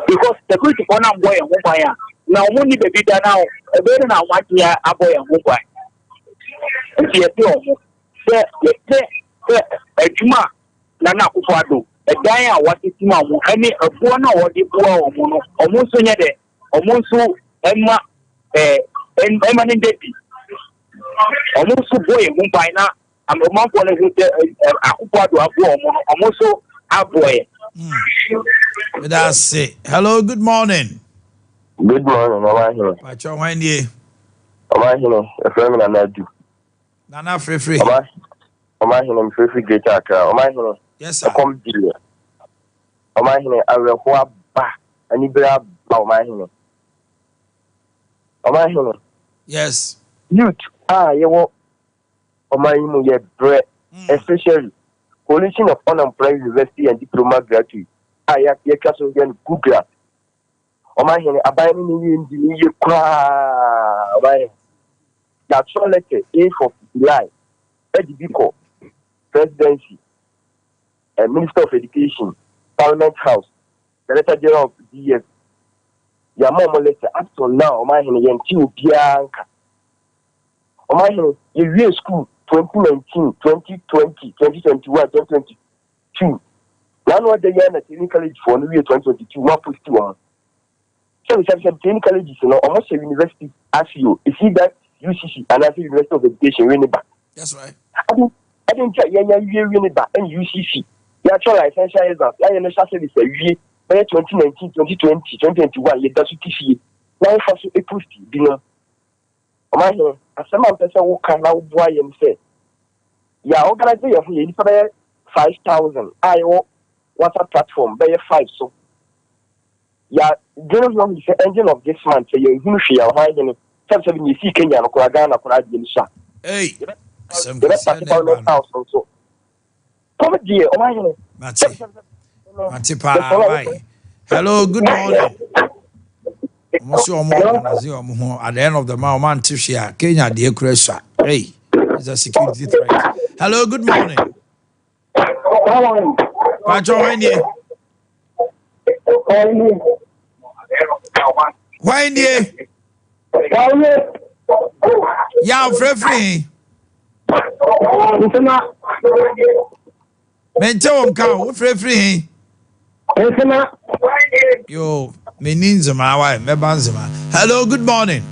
because security foɔ no ambɔ yɛn ho ban a na wɔn ni baabi da na ɛbɛyɛ dɛ na wɔn atumi abɔ yɛn ho ban nti yɛte wɔn sɛ yɛpɛ sɛ adwuma a Nana Akufo Addo ɛdan a wɔasisi ma wɔn ɛne ɛboɔ no a wɔde boa wɔn no wɔn nso nyɛ dɛ wɔn nso ɛma ɛɛ ɛma ne nda bi wɔn nso bɔ yɛn ho ban na Amanfoɔ no hu sɛ Akufo Addo aboa wɔn no, wɔn nso aboa yɛn. Meda ase. Hello, good morning. Good morning, Ɔmanhene. Pakyɛ hwan nie? Ɔmanhene, yɛfrɛ me Nana Adu. Nana frɛfrɛ. Ɔma Ɔmanhene, mefrɛfiri Greater Accra. Ɔmanhene, Yes sir. ɛkɔm deɛ. Ɔmanhene, awerɛhoɔ aba, anibere aba Ɔmanhene. Ɔmanhene. Yes. Youth a yɛwɔ ɔman yi mu yɛ brɛ especially Coalition of Unemployed University and Diploma Graduates a yɛatwa so yɛ no GUGRA. Ɔman hene, aban no ne yɛn di ne yie koraa. Ɔman hene, yɛatwerɛ letter 8 of July de bi kɔ Presidency, eh, Minister of Education, Parliament House, Director General of DF. Yɛama wɔn letter up till now ɔman hene yɛnte obiara nka. Ɔmanhene, yɛwiee sukuu 2019, 2020, 2021, 2022. N'ano ada yi ara na Training College foɔ no wie 2022, mo aposti wɔn. Sɛbi sɛbi sɛbi Training Colleges no, wɔn hyɛ university ase o, it's either UCC anaasɛ University of Education, Winneba. That's right. Ade ade nti a yɛn yɛawie Winneba ɛne UCC, yɛatwerɛ licentiate exams, yɛayɛ national service awie bɛyɛ 2019, 2020, 2021, yɛda so te fie na wofa so posti binom. Ɔmanhene, asɛm a mepɛ sɛ woka na woboa yɛn ne sɛ, yɛ organise yɛn ho yɛ nnipa bɛyɛ 5,000 a yɛwɔ WhatsApp platform bɛyɛ five so. Yɛadwene ho ahu sɛ ending of this month sɛ yɛnhunu hwee a ɔmanhene, sɛbsɛbe nea esii Kenya no koraa Ghana koraa deɛ no sua. Ei, asɛm Yɛbɛ kɛseɛ starte na ɛba parliament no. house nso. Kɔm deɛ ɔmanhene, Mate, sɛbsɛbe no mate paa, yɛsɔre a why? Hello, good morning. Wɔn so wɔn organize wɔn ho at the end of the month wɔn ante hwee a Kenya deɛ kura sua. Hey, it's a security threat. Hello, good morning. Pacho hwan nie? Hwan nie? Yaw frɛfrɛ he. Mente wo nka o, wofrɛfiri he? Nzema. Yo, menni Nzema, why? Mɛba Nzema. Hello, good morning.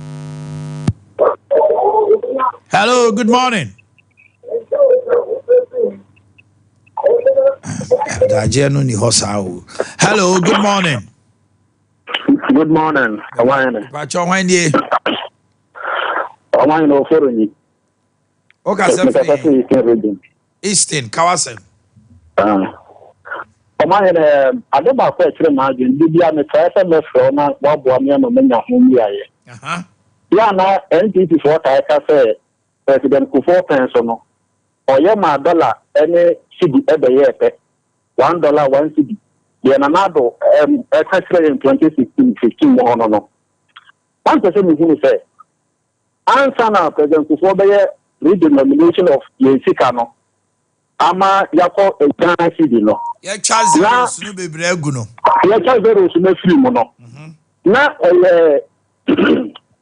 Hello, good morning. Adagyeɛ no ni hɔ saa o. Hello, good morning. Good morning. Ɔman. Pacho hwan nie? Ɔman na oforo ni. Wokasa firi Eastern region. Eastern, ka w'asɛm. Ɔman hene, ade baako a ɛkyerɛ m'adwene, de bia metrae sɛ mɛfrɛ wo na woaboa me ama manya ho mmuaeɛ. Yɛ a na NPP foɔ tae ka sɛ President Kufuor pɛn so no, ɔyɛ maa dɔla ne cedi bɛyɛɛ pɛ, $1, 1 cedi, deɛ Nana Addo ka kyerɛɛ yɛn 2016, 15 mu hɔ no no. Na mepɛ sɛ mehunu sɛ, Ansa na President Kufuor bɛyɛ redenomination of yɛn sika no ama yɛakɔ Ghana cedi no, Yɛatwa na zeros no bebree agu no. yɛatwa zeros no afiri mu no, na ɛyɛ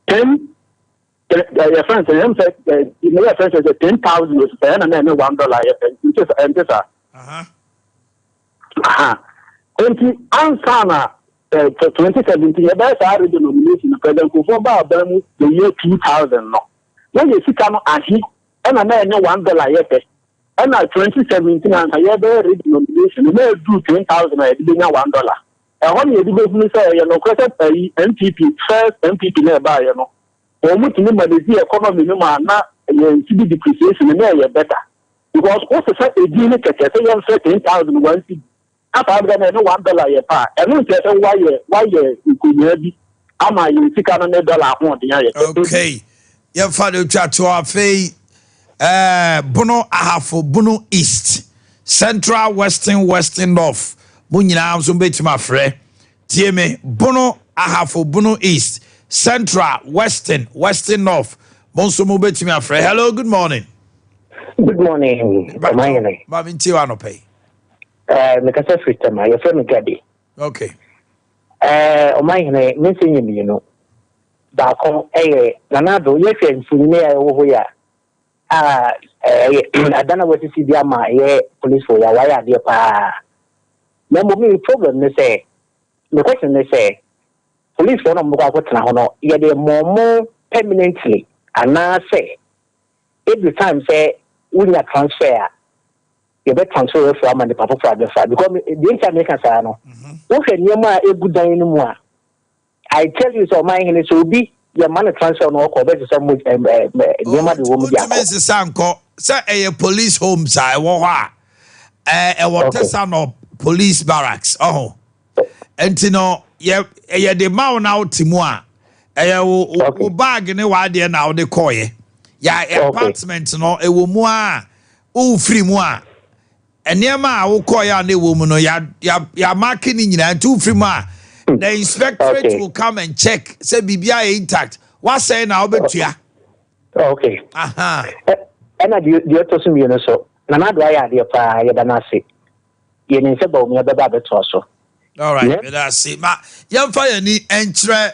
ten, yɛfrɛ no sɛ, ɛm sɛ, ne yɛfrɛ sɛ sɛ 10,000 osi sɛ ɛna na ɛne $1 yɛ pɛ, nti sɛ ɛnte saa. Aha. Nti ansa na 2017 yɛbɛyɛ saa redenomination no, President Kufuor baa aban mu the year 2000 no, na yɛ sika no ahe ɛna na ɛne $1 yɛ pɛ? Ɛna 2017 ansa yɛbɛyɛ redenomination no, na ɛduru 10,000 a yɛde bɛnya $1. Ɛhɔ na yɛde bɛhunu sɛ ɛyɛ nokorɛ sɛ ayi NPP, first NPP na ɛbaeɛ no, wɔn mu tumi manage economy no ma na yɛn cedi depreciation no na ɛyɛ better. Because wosesa edin no kɛkɛ sɛ yɛmfrɛ 10,000 1 cedi na saa berɛ no ɛne $1 yɛ pɛ a, ɛno nkyerɛ sɛ woayɛ woayɛ nkonyaa bi ama yɛn sika no ne dɔla ahoɔden ayɛ pɛ. Okay, yɛmfa no twa toɔ afei. Bono Ahafo, Bono East, Central, Western, Western North, mo nyinaa nso mobɛtumi afrɛ. Tie me, Bono Ahafo, Bono East, Central, Western, Western North, mo nso mobɛtumi afrɛ. Hello, good morning. Good morning, Ɔmanhene. Ma mentie wo anɔpa yi. Mekasa firi Tema, yɛfrɛ me Gadi. Okay. Ɔmanhene, me nsɛm yɛ mmienu. Baako yɛ Nana Addo, yɛhwɛ mfonini a ɛwɔ hɔ yi a, a ɛyɛ adan a wɔasisi bi ama ɛyɛ polisfoɔ yi a, wɔayɛ adeɛ paa. Na mmom me problem ne sɛ, me question ne sɛ, polisfoɔ no a wɔbɛkɔ akɔtena hɔ no, yɛde ma wɔn permanently anaasɛ every time sɛ wonya transfer a, yɛbɛ transfer afiri ama nipa foforɔ abɛfa? Because deɛ nti a meka saa no, wohwɛ nneɛma a ɛgu dan no mu a, I tell you sɛ ɔman hene, sɛ obi yɛma no transfer no ɔkɔ, ɔbɛsesa mu nneɛma de wɔ mu de Wontumi akɔ. nsesa nkɔ sɛ ɛyɛ police homes a ɛwɔ hɔ a ɛwɔ Tesano police barracks ɔho. Nti no yɛ ɛyɛ de ma wo na wote mu a, ɛyɛ wo bag ne w'adeɛ na wode kɔɔyɛ. Yɛ apartment no ɛwɔ mu a wofiri mu a, nneɛma a wokɔɔyɛ a na ɛwɔ mu no yɛamake ne nyinaa, nti wofiri mu a the inspectorate will come and check sɛ biribiara yɛ intact. Wasɛe na wobɛtua. Okay. Aha. Ɛna deɛ ɛtɔ so mmienu so, Nana Addo ayɛ adeɛ paa, yɛda no ase. Yɛnim sɛ Bawumia bɛba abɛtoa so. All right, meda ase. Ma yɛmfa yɛn ani nkyerɛ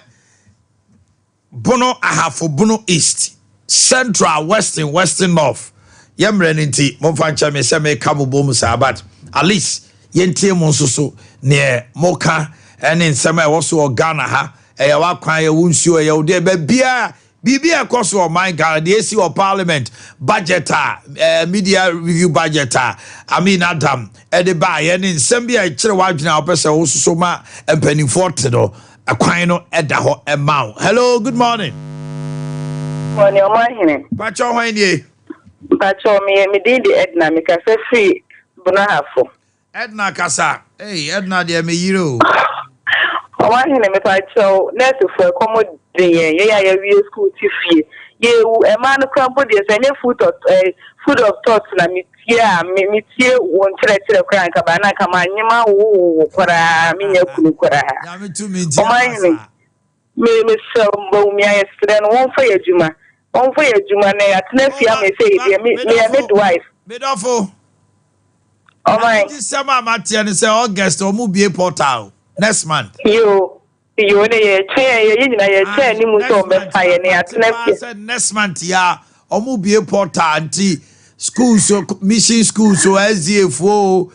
Bono Ahafo, Bono East. Central, Western, Western North. Yɛ mmerɛ no nti, momfa nkyɛ me sɛ meka mo bom saa, but at least yɛntie mo nso so neɛ moka ɛne nsɛm a ɛwɔ so wɔ Ghana ha. Ɛyɛ w'akwan, ɛyɛ wo nsuo, ɛyɛ wo deɛ, baabiara biribi a ɛkɔ so wɔ ɔman Ghana, deɛ ɛsi wɔ parliament, budget a, eh, media review budget a Amin Adam ɛde baayɛ ne nsɛm bi a ɛkyerɛ w'adwene a wopɛ sɛ wososo ma mpanimfoɔ te no, ɛkwan no ɛda hɔ ɛma wo. Hello, good morning. Morning, ɔmanhene. Pakyɛ hwan nie? Mpakyɛ meyɛ me din de Edna, mekasa firi Brong Ahafo. Edna kasa. Hey, Edna deɛ me yere o. Ɔmanhene, mepakyɛw, nɛɛsefoɔ ɛkɔm de yɛn, yɛn a yɛawie school ti fie. Yɛwu, ɛmaa no kora mpo deɛ sɛ ɛnyɛ food of thought na metie a, metie wɔn nkyerɛkyerɛ koraa nka baa na nka manyema wowowo koraa, menya kunu koraa. Nyame tumi nti. Ɔmanhene, me mesrɛ Bawumia, yɛsrɛ no wɔmfa yɛ adwuma. Wɔmfa yɛ adwuma na yɛatena fie ama sɛ deɛ me meyɛ midwife. Medɔfo. Ɔman. Ɛne sɛm a mateɛ no sɛ August ɔmo bie portal next month. Yo, yo, ne yɛtwɛn yɛ nyinaa yɛtwɛn anim sɛ ɔbɛfa yɛ ne yɛatena fie. Sɛ next month ya ɔmo bie portal nti schools so, mission schools so, SDA fo,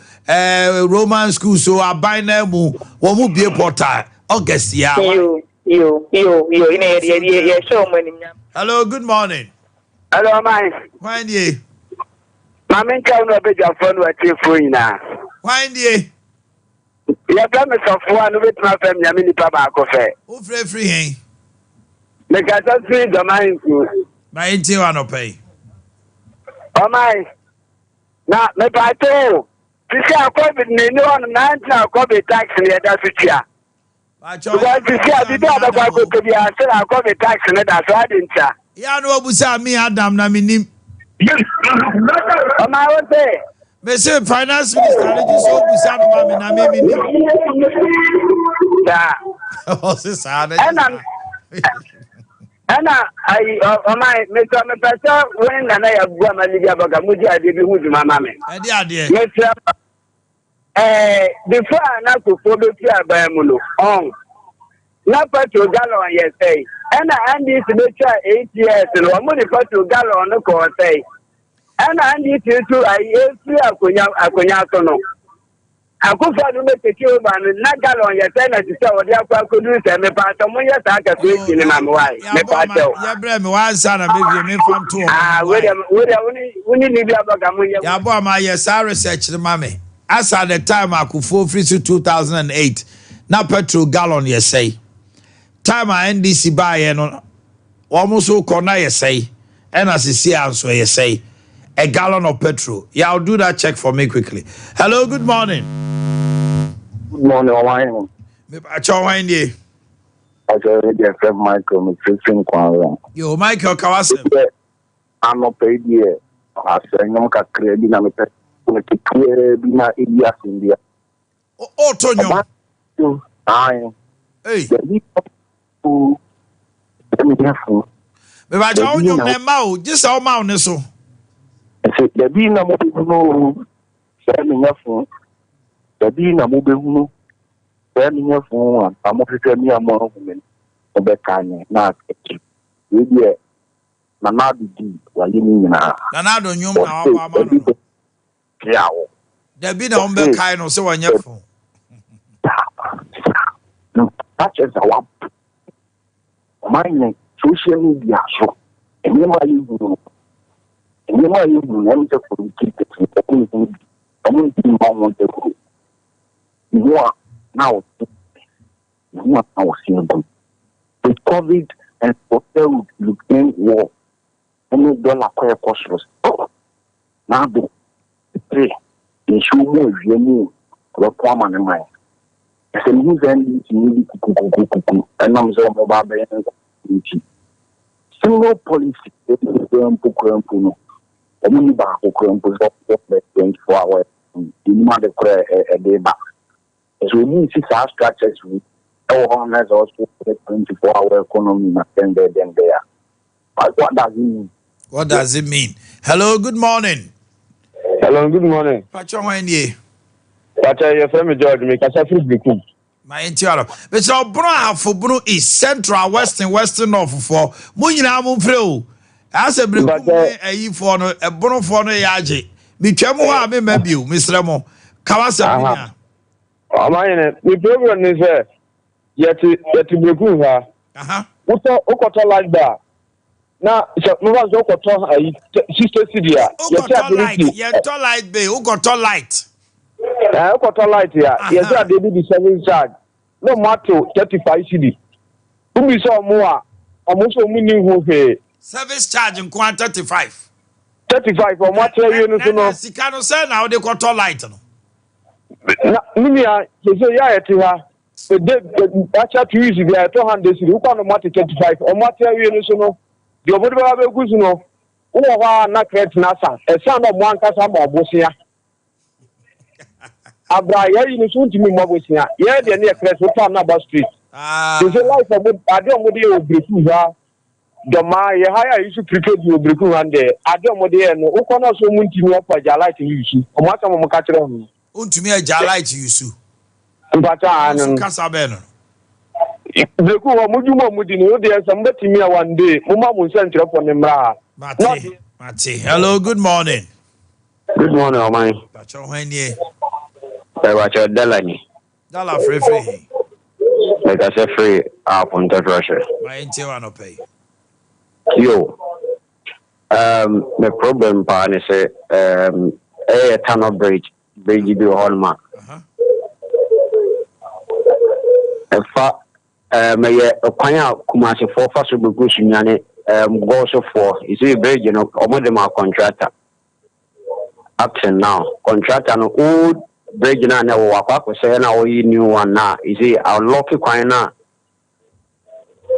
Roman schools so, aban na mu wɔn mo bie portal August ya. Yo, yo, yo, yo, ne yɛ yɛ yɛhyɛ wɔn anim nyam. Hello, good morning. Hello, ɔman. Hwan nie? Maame nka wo ne ɔbɛdwafoɔ ne watiefoɔ nyinaa. Hwan nie? Yɛfrɛ me sɔfoɔ a no wobɛtumi afrɛ me Nyame nipa baako fɛ. Wofrɛ firi hɛn? Mekasa firi Dɔman nsuo. Na yɛntie wɔ anɔpa yi. Ɔman, na mepaakyɛ o, sisi a COVID ne ni hɔnom na antina COVID tax ne yɛda so tua. Because sisi a biribi a bɛkɔ akɔtɔ biara sɛ na COVID tax ne da so ade ntia. Yɛ na wabusa me Adam na menim. Ɔman wo sɛ. Me se finance minister ne gye sɛ obusa no ma me na me menim. Saa. Ɔse saa na ɛna ɛna ayi ɔman mesɛ mepɛ sɛ wo ne nana yɛ abu ama Libya bɔga mo di adeɛ bi ho dwuma ma me. Ɛde adeɛ. Mesrɛ before a na Kufuor bɛfi aban mu no ɔn na petrol gallon yɛ sɛe, ɛna NDC bɛtwa 8 years no wɔn de petrol gallon no kɔɔ sɛe, ɛna NDC nso ayi efiri akonnwa so no Akufo-Addo bɛ take over no na gallon yɛ sɛ na ti sɛ wɔde akɔ akɔduru sɛ mepaatɔ mo nyɛ saa calculation ni ma me wae mepaatɔ. Yɛbrɛ me wansa na mewie memfa nto wɔn. Ah, wei deɛ wo ne Libya bɔga mo nyɛ. Yɛabɔ ama yɛ saa research no ma me. As at the time Akufuo firi so 2008 na petrol gallon yɛ sɛe. Time a NDC baayɛ no wɔn nso kɔ na yɛ sɛe, ɛna sisi a nso yɛ sɛe a gallon of petrol. Yeah, I'll do that check for me quickly. Hello, good morning. Good morning, ɔman. Mepakyɛ, hwan nie? Akyɛ ne deɛ fɛ Michael, mefirifiri nkwan. Yo, Michael, ka w'asɛm. Sɛ anɔpa yi deɛ asɛ nnwom kakra bi na mepɛ no ketewaa bi na ɛdi asɛm bi a. Ɔɔtɔ nnwom? Ae. Ei. Dabi o, sɛ meyɛ fo. Mepakyɛ, wo nnwom na ɛma o, gye sɛ woma wo ne so. Sɛ dabi na mobɛhunu o, sɛ menyɛ fo. Dabi na mobɛhunu sɛ menyɛ fo a, na mohwehwɛ me a moahu me no, mobɛka me na akɛkye. Wei deɛ Nana Addo di wayɛ ne nyinaa. Nana Addo nnwom na wabɔ ama no no. Pia wo. Dabi na wɔn bɛkae no sɛ wɔnyɛ fo. Na kyerɛ sɛ wabɔ ɔman ne social media so nneɛma a yɛhunu no, nneɛma a yɛhunu no, ɛne sɛ communicators no ɔmo nhu bi, ɔmo nti mma ho dawuro ihu a na ɔte ihu a na ɔse agu with COVID and Russia Ukraine war ɛne dollar kɔ ɛkɔ soro na ado pere nsuo mu awia mu ɔbɛko ama ne man. Ɛsɛ mehu sɛ NDC ni bi kukukukuku ɛnam sɛ ɔmo ba abɛyɛ nkɔ nti single policy kura mpo kura mpo no ɔmo ni baako kura mpo sɛ ɔmo bɛ 24 hour enim ade kora ɛde ba ɛsɛ obi nsi saa structures wi ɛwɔ hɔ na ɛsɛ ɔso 24 hour economy na dɛn dɛn dɛn dɛn a, what does it mean? What does it mean? Hello, good morning. Hello, good morning. Pakyɛ, hwan nie? Pakyɛ, yɛfrɛ me George, mekasa firi Berekum. Ma yɛnti ɔno. Mesrɛ Ɔbono Ahafo, Bono East, Central, Western, Western North foɔ. Mo nyinaa mo mfrɛ o. Asɛ berekum ne ayifoɔ no, ɛbonofoɔ no yɛ agye. Metwam hɔ a memma bio, mesrɛ mo. Ka w'asɛm me nua. Ɔmanhene, me problem ne sɛ yɛte yɛte berekum ha. Wotɔ wokɔtɔ light bar na sɛ mefa sɛ wokɔtɔ ayi 60 cedi a yɛte Wokɔtɔ ade no light, si yɛntɔ light bill, wokɔtɔ light. Ɛɛ wokɔtɔ light a yɛsɛ adeɛ bi di service charge na ɔmo atew 35 cedi. Wobisa ɔmo a ɔmo nso ɔmo nni ho hwee. Service charge nko ara 35. 35 ɔmo ate awie no so no. Na sika no sɛn na wode kɔtɔ light no? Na me nua sese yɛ a yɛte ha de akyɛ 2 weeks bi a yɛtɔ 100 cedi wokɔ a na ɔmo ate 35 ɔmo ate awie no so no deɛ ɔmo de bɛba abɛgu so no wowɔ hɔ a na credit no asa ɛsan na ɔmo ankasa ma ɔbosea. Abra yɛyi no so ntumi mmɔ bosea yɛyɛ deɛ ne yɛ credit wotɔ a na aba street. Sese life ɔmo ade ɔmo de yɛ wɔ breku ha dɔmaa yɛ ha yɛ a yisu prepaid wɔ breku ha deɛ ade ɔmo de yɛ no wokɔ na so ɔmo ntumi ɔpɔ agya light no yusu ɔmo asɛm ɔmo ka kyerɛ ɔmo. Wontumi agya light yusu. Mpata ano no. Kasa bɛn no. Breku hɔ mo dwuma ɔmo di no wo deɛ sɛ mo bɛtumi a one day mo ma mo nsɛnkyerɛfoɔ ne mmra ha. Mate mate hello good morning. Good morning ɔman. Pakyɛ hwan nie. Ɛbakyɛ Dala ni. Dala frɛfrɛ he. Mekasa firi Apontɔtrɔhwɛ. Ma yɛntie wo anɔpa yi. Yo, um, me problem paa ne sɛ um, ɛyɛ Tano bridge, bridge bi wɔ hɔ nom a ɛfa um, ɛyɛ kwan a Kumasefoɔ fa so bɛgu Sunyani um, Gɔɔsofoɔ. You see bridge no, wɔn de ma contractor. Up till now contractor no old bridge no a na ɛwɔ wakɔ akɔsɛɛ na ɔyi new one no a you see alɔke kwan no a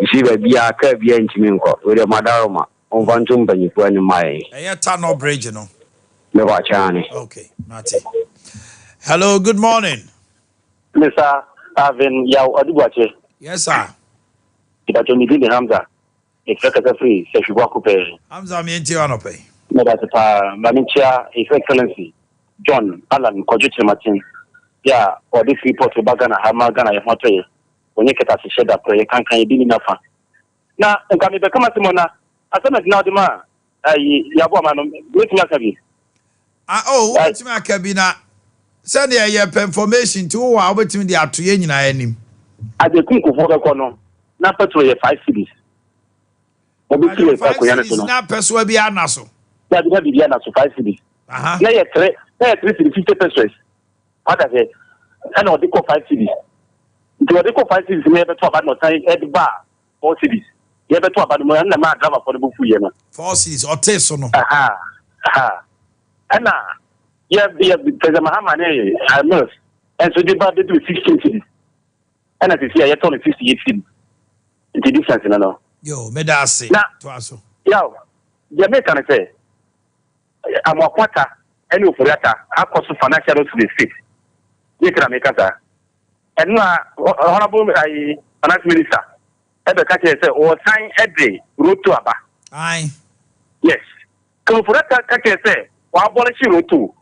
you see baabi a kaa biara ntumi nkɔ wei deɛ madaroma ɔmfa nto mpanyinfoɔ anim ma yɛn. Ɛyɛ Tanor bridge no. Meba kyɛn ane. Okay, mate. Hello, good morning. Mister Alvin Yaw Aduboakye. Yes sir. Mepakyɛw me din de Hamza. Mefrɛ kasa firi Sahwi Boako pɛɛ. Hamza me ntie wo anɔpa yi. Medase paa. Ma menkyea His Excellency John Allan Kwadwo Kyerematen yɛ a ɔde Freeport reba Ghana ha ma Ghana yɛ ho atɔ yɛ. Ɔnyɛ kɛtɛasehyɛ da korɔ yɛ kankan yɛ bi nni n'afa. Na nka mebɛka m'asɛm o na assignment no a wode maa ayi yɛaboa ma no mɛtumi aka bi? Ah oh wobɛtumi aka bi na sɛdeɛ yɛpɛ information nti wowɔ a wobɛtumi de ato yɛn nyinaa anim. Agyekum Kufuor bɛkɔ no na petrol yɛ 5 cedis. Wɔbɛfiri 5 akonnwa no so cedis no. na pɛsoa bi ana so. Dabi na biribi ana so 5 cedis. Na yɛ three na yɛ 3 cedi 50 pesewas. Wata sɛ ɛna ɔde kɔ 5 cedis. Nti ɔde kɔ 5 cedis no yɛbɛto aba na ɔsan ɛde ba 4 cedis. Yɛbɛto aba no mu ɛna maa driverfoɔ no bo fuiɛ no. 4 cedis ɔte so no. Aha aha ɛna yɛ yɛ President Mahama ne Mills ɛnso de ba bɛduru 16 cedis. Ɛna sisi a yɛtɔ no 68 cedis. Nti difference no no. Yo, meda ase. Na Toa so. Yaw, deɛ meka ne sɛ Amoakwata ɛne Ofori-Atta akɔ so financial loss to the state. Deɛ nti na meka saa. Ɛno a honourable ayi finance minister ɛbɛka kyerɛ sɛ ɔsan ɛde road toll aba. Aye. Yes. Ken Ofori-Atta ka kyerɛ sɛ wɔabolish road toll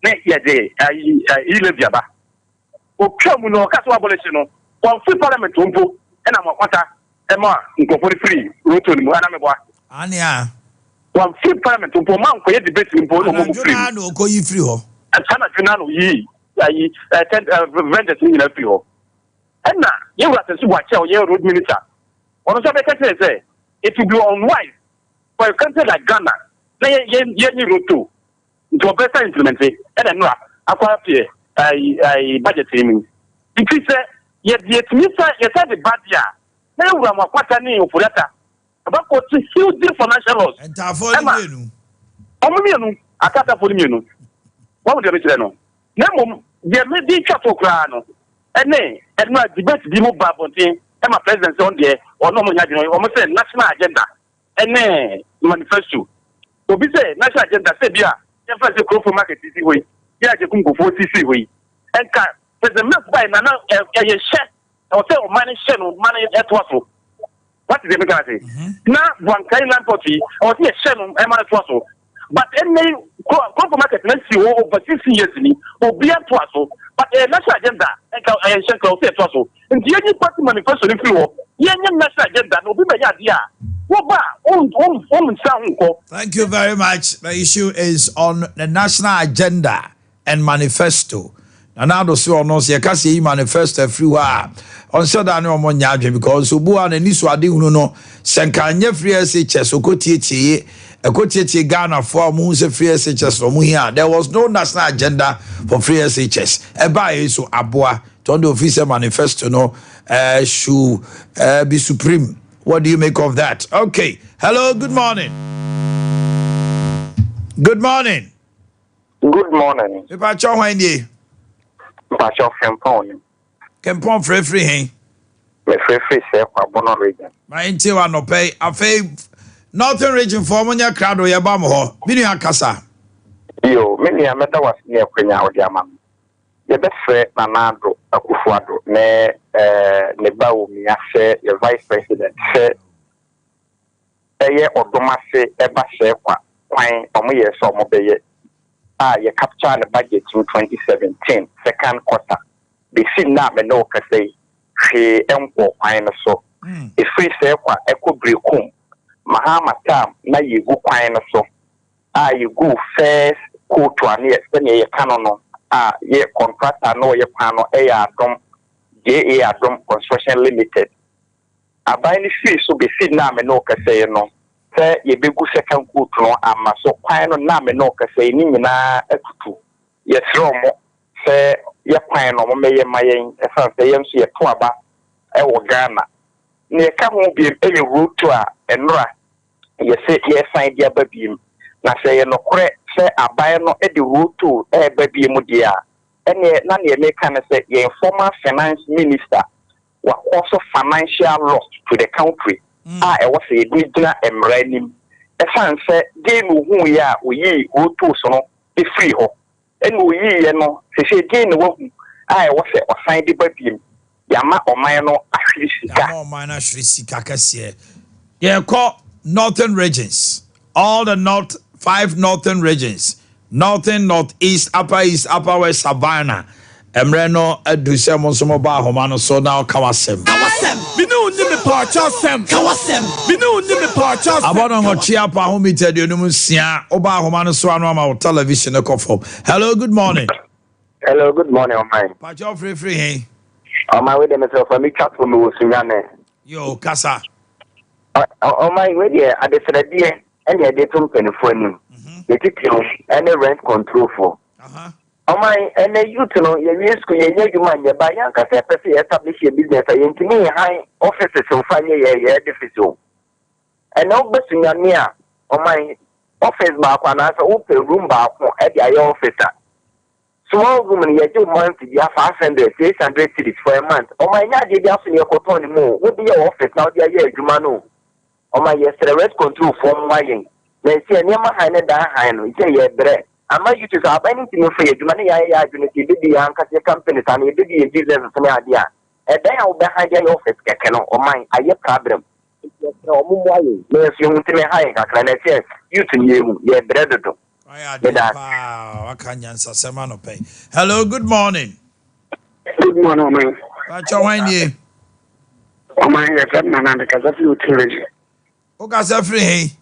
ne yɛde ayi e-levy aba. Otwa mu no ɔka sɛ wɔabolish no wɔmfiri parliament hɔ mpo ɛna Amoakwata ɛma nkurɔfoɔ no firi road toll no mu ɛna meboa. Ane a. Wɔmfiri parliament mpo ɔma nkɔyɛ debate no mpo na ɔmo Anadwo firi naa mu. na ɔkɔyi firi hɔ. Saa anadwo naa na oyii ayi ɛ tent vendors no nyinaa firi hɔ. Ɛna yɛwura Asenso Boakye a ɔyɛ road minister ɔno nso abɛka kyerɛ sɛ it will be unwise for a country like Ghana na yɛ yɛ yɛnyi road toll nti ɔbɛsa implement ɛna nnora akɔ apɛ ayi ayi budget yi mu. Nti sɛ yɛde yɛtumi sa yɛsa de ba deɛ a na yɛwura Amoakwata ne Ofori-Atta ɛbɛkɔ to huge financial loss. Ntaafoɔ no Ɛma mmienu. ɔmo mmienu akatafoɔ no mmienu wɔn deɛ mekyerɛ no na mmom deɛ mede twa to koraa no ɛne ɛno a debate bi mu ba abɔnten ɛma president sɛ ɔno deɛ ɔno ɔmo nya adwene ɔmo sɛ national agenda ɛne manifesto obi sɛ national agenda sɛ bi a yɛmfa sɛ kurofo market si hɔ yi yɛ agye nkurɔfoɔ sisi hɔ yi ɛnka president Mills bae na na ɛyɛ hyɛ ɛwɔ sɛ ɔman no hyɛ no ɔman no ɛtoa so wate deɛ meka ase na Boankra inland port yi ɛwɔ sɛ yɛhyɛ no ɛma no toa so but ɛnɛ kurofo market na si hɔ over 60 years ni obiara toa so but ɛyɛ national agenda ɛnka ɛyɛ nhyɛ nka ɛwɔ sɛ yɛtoa so nti yɛnyi party manifesto no firi hɔ yɛnyɛ national agenda na obi bɛyɛ adeɛ a. Woba a, wonsan ho nkɔ. Thank you very much. The issue is on the national agenda and manifesto. Nana Addo se ɔno sɛ yɛka sɛ yɛyi manifesto afiri hɔ a ɔnhyɛ da ne ɔmo nyɛ adwene because obu a n'ani so ade hunu no sɛ nka nyɛ free SHS ɔkɔtietie ɛkɔtietie Ghanafoɔ a ɔmo hu sɛ free SHS na ɔmo hia. There was no national agenda for free SHS. Ɛbaa yɛ so aboa nti ɔno de ofii sɛ manifesto no should be supreme. What do you make of that? Okay. Hello, good morning. Good morning. Good morning. Mepakyɛw hwan nie? Mepakyɛw Kempɔn ni. Kempɔn frɛfiri he? Mefrɛfiri Sɛkwa, Bono region. Ma yɛntie wo anɔpa yi. Afei Northern region foɔ mo nyɛ krado yɛba mo hɔ. Me nua kasa. Yo, me nua mɛda wo ase ne akwanya a wode ama me. Yɛbɛsrɛ Nana Addo Akuffo Addo ne ne ba Omia sɛ yɛ Vice President sɛ ɛyɛ ɔdom ase ɛba sɛɛ kwa kwan ɔmo yɛɛ sɛ ɔmo bɛyɛ a yɛ capture no budget mu 2017 second quarter besi nnɛ a me ne wo kasa yi hwee nkɔɔ kwan no so ɛfiri sɛɛ kwa ɛkɔ Berekum Mahama term na yɛgu kwan no so a yɛguu first coat a ne yɛ sɛdeɛ yɛka no no a yɛ contractor na ɔyɛ kwan no ɛyɛ Adom JA Adom Construction Limited Aban no firi so bɛsi nnɛ a me ne wo kasa yi no, sɛ yɛbɛgu second coat no ama so kwan no nnɛ a me ne wo kasa yi ne nyinaa atutu. Yɛsrɛ wɔn sɛ yɛ kwan no wɔmmɛyɛ mma yɛn ɛsiane sɛ yɛn nso yɛto aba wɔ Ghana. Nea ɛka ho biom yɛ road toll a nnora yɛse yɛresan de aba biom. Na sɛ ɛyɛ nokorɛ sɛ aban no de road toll reba biom deɛ a, ɛnneɛ na deɛ meka ne sɛ yɛn former finance minister Wakɔ so financial loss to the country a ɛwɔ sɛ yɛde no gyina mmara anim. Ɛsiane sɛ deɛ na ɔhuuiɛ a ɔyii road tolls no firii hɔ ɛna ɔyiiɛ no, seesei deɛn na wahu a ɛwɔ sɛ ɔsan de ba biom de ama ɔman no ahwere sika? Yɛama ɔman no ahwere sika kɛseɛ. Yɛrekɔ Northern regions, all the north, five northern regions, Northern, North East, Upper East, Upper West, Savannah. Mmerɛ no adu sɛ mo nso moba ahoma no so na ɔka w'asɛm. Ka w'asɛm. Me ne wo nni mepaakyɛw sɛm. Ka w'asɛm. Me ne wo nni mepaakyɛw sɛm. Abɔ no nwɔtwe apa ho mita 56. Woba ahoma no so a na wama wo television no kɔ fam. Hello, good morning. Hello, good morning, ɔman. Pakyɛ wofirifiri he? Ɔman wei deɛ mesrɛ fa metwa to mewɔ Sunyane. Yo, kasa. Ɔman wei deɛ adesrɛdeɛ ɛne ɛde to mpanimfoɔ anim. Ne titiriw ɛne rent control foɔ. Ɔman ɛnɛ youth no yɛwie school yɛnyɛ adwuma nyɛ ba yɛn ankasa yɛpɛ sɛ yɛ establish yɛ business a yɛntumi nhan offices mfa nyɛ yɛ yɛ edifice o. Ɛnɛ wobɛ Sunyani a ɔman office baako anaasɛ wopɛ room baako ɛde ayɛ office a small room no yɛgye wo month bia 500, 600 cedis for a month. Ɔman ɛnyɛ adeɛ bi aso na yɛkɔtɔn ne mu o. Wode yɛ office na wode ayɛ adwuma no o. Ɔma yɛsrɛ rent control foɔ mmoa yɛn na ɛsɛ nneɛma hann ne dan hann no ɛsɛ yɛbrɛ ama YouTube sɛ aban no ntumi mfa yɛ adwuma ne yɛayɛ yɛ adwene sɛ yɛbɛdi yɛn ankasa yɛ companies anaa yɛbɛdi yɛn businesses ne adeɛ a ɛdan a wobɛhan de ayɛ office kɛkɛ no ɔman ayɛ prabrɛm nti yɛsrɛ ɔmo mmoa yɛn na yɛn nso yɛhu ntumi ha yɛn kakra na ɛsɛ youth no yɛhu yɛbrɛ dodo Wayɛ adeɛ meda ase. paa waka nyansasɛm anɔpa yi. Hello, good morning. Good morning, ɔman. Pakyɛ hwan nie? Ɔman yɛfrɛ me Nana mekasa firi Oti region. Wokasa firi he?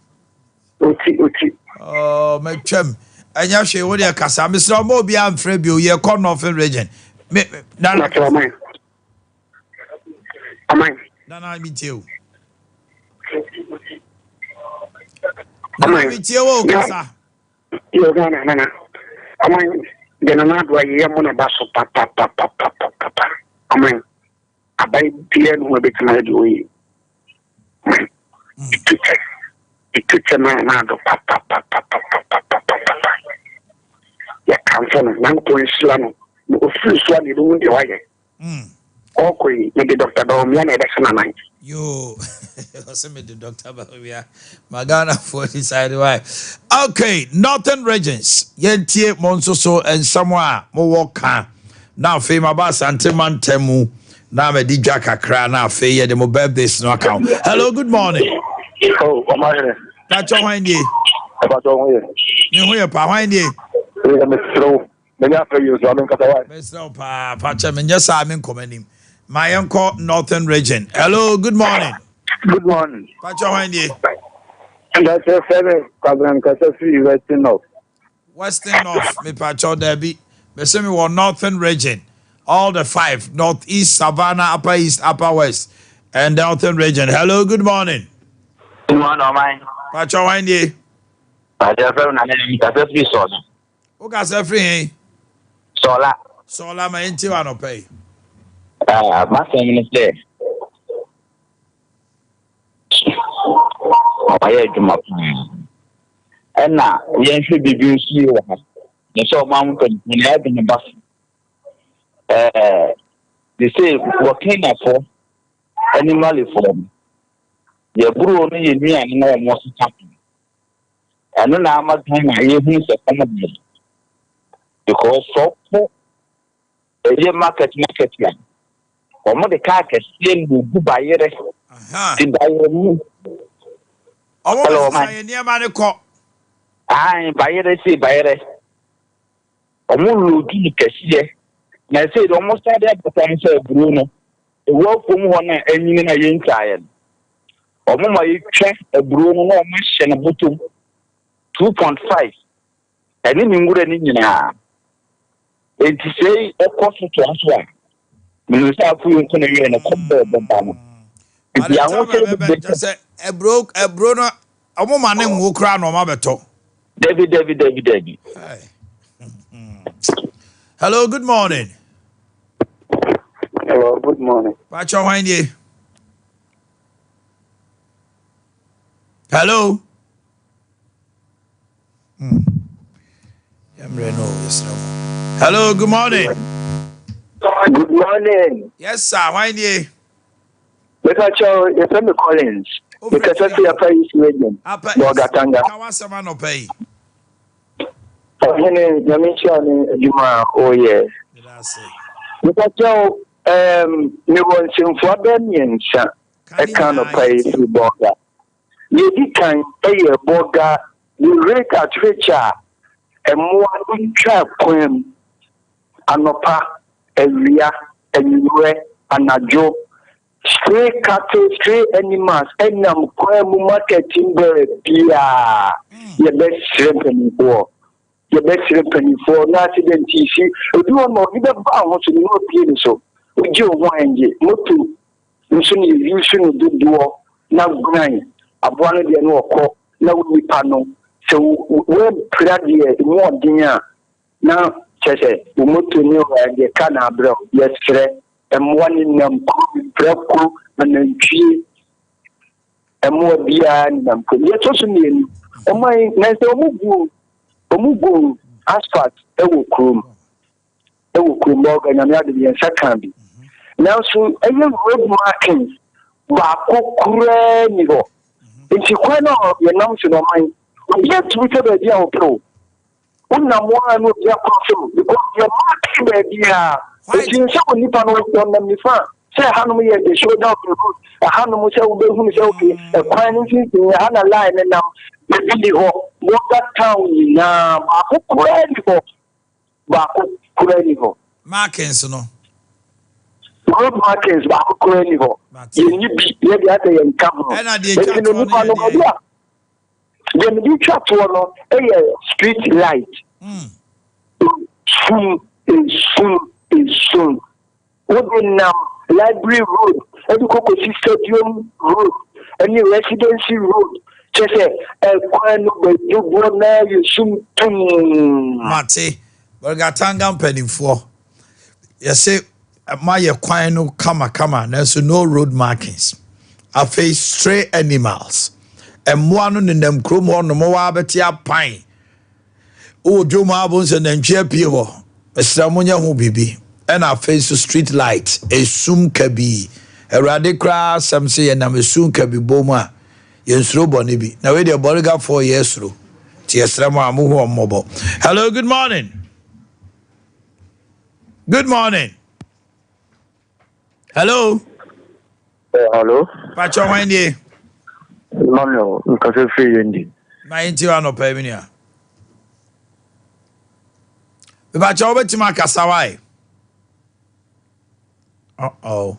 Oti, Oti. Oh, matwam. Ɛnyɛ hwee, wo deɛ kasa. Mesrɛ wo ma obiara mfrɛ bio. Yɛkɔ Northern region. Me, me, Nana Mate ɔman. Ɔman. Nana metie o. Nana metie wo kasa. Yo Ghana nana. Ɔman deɛ Nana Addo ayɛ yɛ mo na ba so papapapapapa. Ɔman aban biara ne ho ɛbɛtumi ayɛ deɛ ɔyɛ. Ɔman ɛtu kyɛ ɛtu kyɛ ma Nana Addo papapapapapapapa. Yɛkamfo no Nyankopɔn nhyira no na ɔfiri so a na yɛbɛhu deɛ wayɛ. Ɔɔkɔ yi, mede Doctor Bawumia na ɛbɛhyɛ n'anan. Yoo, ɔse mede Doctor Bawumia ma Ghanafoɔ decide why. Okay, Northern Regions, yɛntie mo nso so nsɛm a mowɔ ka. Na afei maba Asante mantam mu na madi dwa kakra na afei yɛde mo birthdays no aka ho. Hello, good morning. Oh, ɔma hene. Pakyɛ hwan nie? Pakyɛ ho yɛ. Me ho yɛ pa, hwan nie? Ɛyɛ mesrɛ wo. Menya afɛ yi nso a menkasa why. Mesrɛ wo paa fa kyɛ me nyɛ saa menkɔ m'anim. Ma yɛnkɔ Northern Region. Hello, good morning. Good morning. Pakyɛ hwan nie? Mpakyɛ frɛ me Kwabena mekasa firi Western North. Western North mepakyɛw daabi mese me wɔ Northern region all the five North East, Savannah, Upper East, Upper West and Northern region. Hello, good morning. Good morning, ɔman. Pakyɛ hwan nie? Pakyɛ frɛ me Nana mekasa firi Sɔla. Wo kasa firi he? Sɔla. Sɔla ma yɛntie wɔ anɔpa yi. Ah, m'asɛm ne sɛ ɔayɛ adwuma paa. Ɛna yɛnhwɛ biribi nso yie wɔ ha. Na sɛ ɔman ho mpanyinfoɔ no yɛadwene ba so. Ɛɛ, de sɛ wɔ Kenyafoɔ ɛne Malifoɔ no, yɛburo no yɛ nnuane na wɔn sesa ho. Ɛno na ama Ghana yɛhunu sɛ kɔm de yɛn. Because sɛ ɔkɔ ɛyɛ market market a, wɔn de kaa kɛseɛ na egu bayerɛ. Ti bayerɛ mu. Ɔmo bɛ sisa yɛ nneɛma no kɔ. Ayi bayerɛ si bayerɛ. Wɔn loodu no kɛseɛ. Na ɛsɛ de wɔn san de abata no sɛ aburo no. Ewu afuom hɔ no a ɛnyini na yɛntwaeɛ no. Wɔn ma yɛtwa aburo no na wɔn ahyɛ no bɔtɔm 2.5 ɛne ne nwura no nyinaa. Enti sei ɛkɔ so toa so a, menim sɛ afei nko na wiɛ no kɔm bɛɛ bɛba no. Nti ahokyere bebree. Kyɛ sɛ aburo aburo no wɔn ma ne nwo koraa na wɔn abɛtɔ. Dabi dabi dabi dabi. Hello, good morning. Hello, good morning. Pacho hwan nie? Hello. Hmm. Yɛmmerɛ no yɛsrɛ mo. Hello, good morning. Good morning. Yes, sir. Hwan nie? Meka kyɛw, yɛfrɛ me Collins. Mekasa fi Upper East Region, Bolgatanga. Ka w'asɛm anɔpa yi. Ɔhene, Nyame nhyira ne adwuma a ɔreyɛ. Meka kyɛw, um, mewɔ nsɛmfua bɛɛ mmiɛnsa ɛka anɔpa yi firi Bolga. Nea edi kan yɛ Bolga, the rate at which a mmoa twa kwan mu anɔpa, awia, anwummerɛ, anadwo. Stray cattle, stray animals nam kwan mu market mu baabiara. Yɛbɛsrɛ mpanimfoɔ, yɛbɛsrɛ mpanimfoɔ na accident yi si. Ebi wɔ ma obi bɛba ho so ne na opie ne so. Wogye wo ho a ɛngye. Moto nso na yɛyi so no dodoɔ na guan aboa no deɛ no ɔkɔ na wo nipa no sɛ woampira deɛ emu ɔden a na kyerɛ sɛ wo moto ne deɛ ka na abrɛ wo. Yɛsrɛ mmoa nenam kurom, mprako, anantwie, mmoa biara nenam kurom. Deɛ ɛtɔ so mmienu, ɔman na sɛ wɔn gu wɔn gu asphalt wɔ kurom wɔ kurom bɔɔga nyame adom yɛn nsa kan bi. Nanso ɛyɛ road markings baako koraa ni hɔ. Nti kwan no a yɛnam so no ɔman obi atumi sɛ baabi a ɔpɛ o. Wonam hɔ a na obi akɔ so because yɛ marking baabiara. Eti nsɛ wɔ nipa no ɔnam nifa a sɛ ɛhanom yɛ the shoulder of the road, ɛhanom sɛ wobɛhunu sɛ okay ɛkwan no mfimfini ɛha na line no nam ebi ni hɔ. Border town nyinaa baako koraa ni hɔ. Baako koraa ni hɔ. Markings no. Road markings baako koraa ni hɔ. Yɛnni bi yɛ deɛ asɛ yɛnka ho. Ɛna deɛ etwa Eti no toɔ no nipa yɛ no deɛ. baabi a Deɛ mede twa toɔ no yɛ street light. Esum, esum, esum. Wode nam Library Road de kɔ kɔsi Stadium Road ne Residency Road. Kyerɛ sɛ ɛkwan no dodoɔ no ara yɛ sum tumm. Mate. Bolgatanga mpanimfoɔ, yɛse moayɛ kwan no kamakama nanso no road markings. Afei stray animals, mmoa no nenam kurom hɔ nom waa bɛte apan. Wowɔ dwom a wobɛhu sɛ nantwi apue hɔ. Mesrɛ mo nyɛ ho biribi. Ɛna afei nso street light, esum kabii. Awurade koraa asɛm se yɛnam esum kabi bɔ mu a, yɛnsuro bɔne bi. Na wei deɛ Bɔregafoɔ yɛ suro. Nti yɛsrɛ mo a mohu wɔn mmɔbɔ. Hello, good morning. Good morning. Hello. Eh, hello. Pacho hwan nie? Emmanuel, nkasa firi Yendi. Ma yɛnti hɔ anɔpa yi me nua. Mepakyɛ wobɛtumi akasa wae? Uh-oh.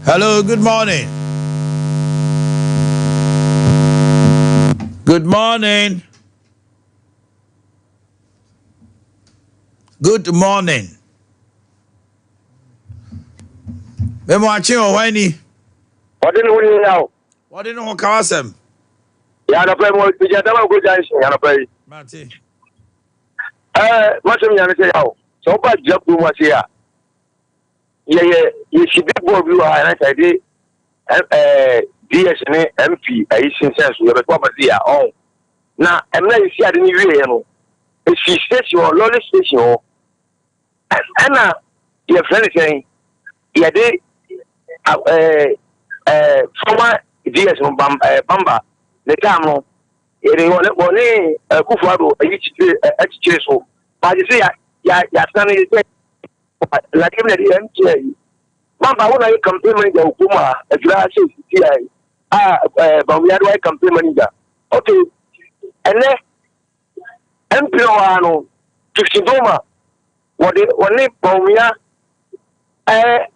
Hello, good morning. Good morning. Good morning. Memo akye wɔ hwan ni? Ɔde ne ho ni yaw. Wɔde ne ho ka w'asɛm. Yɛ anɔpa yi mo gyina dama ko junction anɔpa yi. Mate. Ɛɛ masɛm nyane sɛ yaw sɛ woba gyina kurom ase a yɛyɛ yɛsi big board bi wɔ ha ɛna sɛ yɛde ɛɛ DS ne MP ayi sensɛn so yɛbɛto aba si a ɔn na ɛmɛ yɛsi ade no wieɛ no esi station hɔ lɔri station hɔ ɛna yɛfrɛ no sɛn yɛde ɛɛ ɛɛ former DS no bam ɛɛ bamba ne time no yɛde wɔne wɔne Akufo Addo ayi kyikyire akyikyire so baagye sɛ ya ya yɛatena no yɛ sɛ like na de MTA yi bamba wo na yɛ campaign manager wɔ kurom a adwira sɛ sisi a a ɛɛ bawumia de wayɛ campaign manager okay ɛnɛ MP no hɔ ara no Gibson Doma wɔde wɔne Bawumia ɛɛ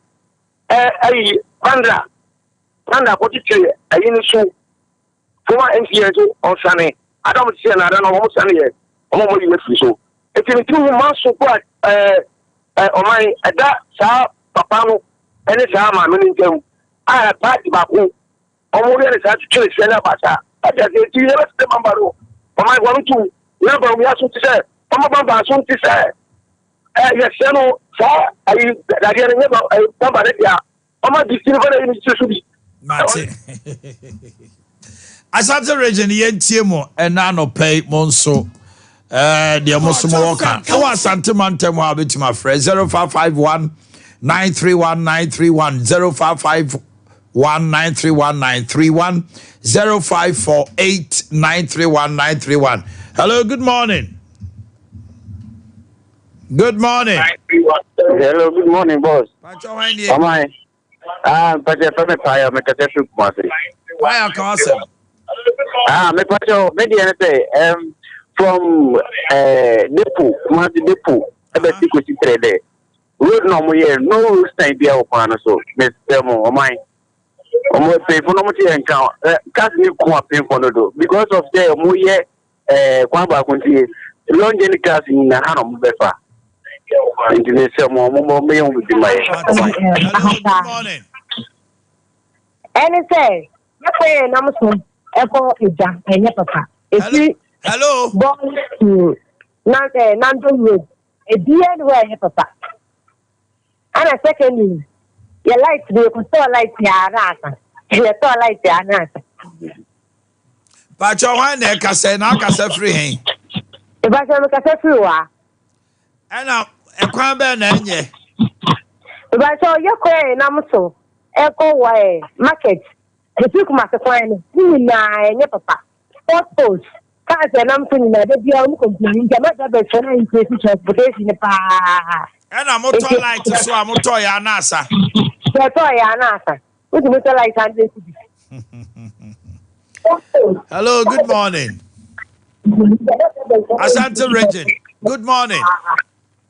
ɛɛ ayi Bandra Bandra kɔkyekyere ayi no so former MP yɛn nso ɔnsane ada wɔn sɛ na ada no wɔn sane yɛ wɔn a wɔyi afiri so eti ne tiri ho ma so kɔ a ɛɛ ɛɛ ɔman ɛda saa papa no ɛne saa maame no ntam a paati baako wɔn yɛ ne saa twitwi ne sɛ ne aba saa ɛdi ase eti yɛ bɛ sɛ bamba no ɔman wɔn tu yɛ ba wɔn aso ti sɛ wɔn bamba aso ti sɛ ɛ yɛ sɛ no saa ayi dadeɛ no nyɛ ba ɛyi bamba ne deɛ wɔn adi ti ne fɛn ɛyi ne ti so bi. Mate. Asante region yɛntie mo ɛna anɔpɛ yi mo nso ɛɛ deɛ mo so mo wɔ ka ɛwɔ Asante mantam hɔ a bɛtumi afrɛ 0551 931 931 0551 1931931 0548931931. Hello, good morning. Good morning. Hello, good morning, boss. Pacho Wendy. Am Ah, Pacho, from me paya, me kase fi Kumasi. Paya kawasem. Ah, me pacho, me di say from depot, Kumasi depot, ebe si kosi trede. Road na ɔmo yɛ no road sign bia wɔ kwan no so mesrɛ mo ɔman ɔmo mpanyinfo no ɔmo te yɛn nka ɛ cars ne ko apemfo no do because of sɛ ɔmo yɛ ɛɛ kwan baako nti long journey cars nyinaa ha na ɔmo bɛfa nti mesrɛ mo ɔmo ɔmo yɛ ho bibi ma yɛ ɔman. Ɛne sɛ yɛkɔ yɛn nam so ɛkɔ egya ɛnyɛ papa efiri bɔn to nan ɛɛ nando road. Ebiaa ni hɔ a ɛyɛ papa. Ɛna secondly, yɛ light no yɛkɔtɔɔ light a na asa. Yɛtɔɔ light a na asa. Pakyɛ hwan na ɛkasa na akasa firi he? Mepakyɛ mekasa firi wa. Ɛna ɛkwan bɛn na ɛnyɛ? Mepakyɛ yɛ kwan a yɛnam so ɛkɔ wɔ ɛ market ɛfiri Kumasi kwan no ne nyinaa ɛnyɛ papa. Potholes Cars a ɛnam so nyinaa, da biara wɔn complain nti ama drivers fo no increase transportation no paa. Ɛna motɔ light so a motɔ yɛ ana asa. Yɛtɔ yɛ ana asa. Wotumi tɔ light hundred cedis. Hello, good morning. Asante region, good morning.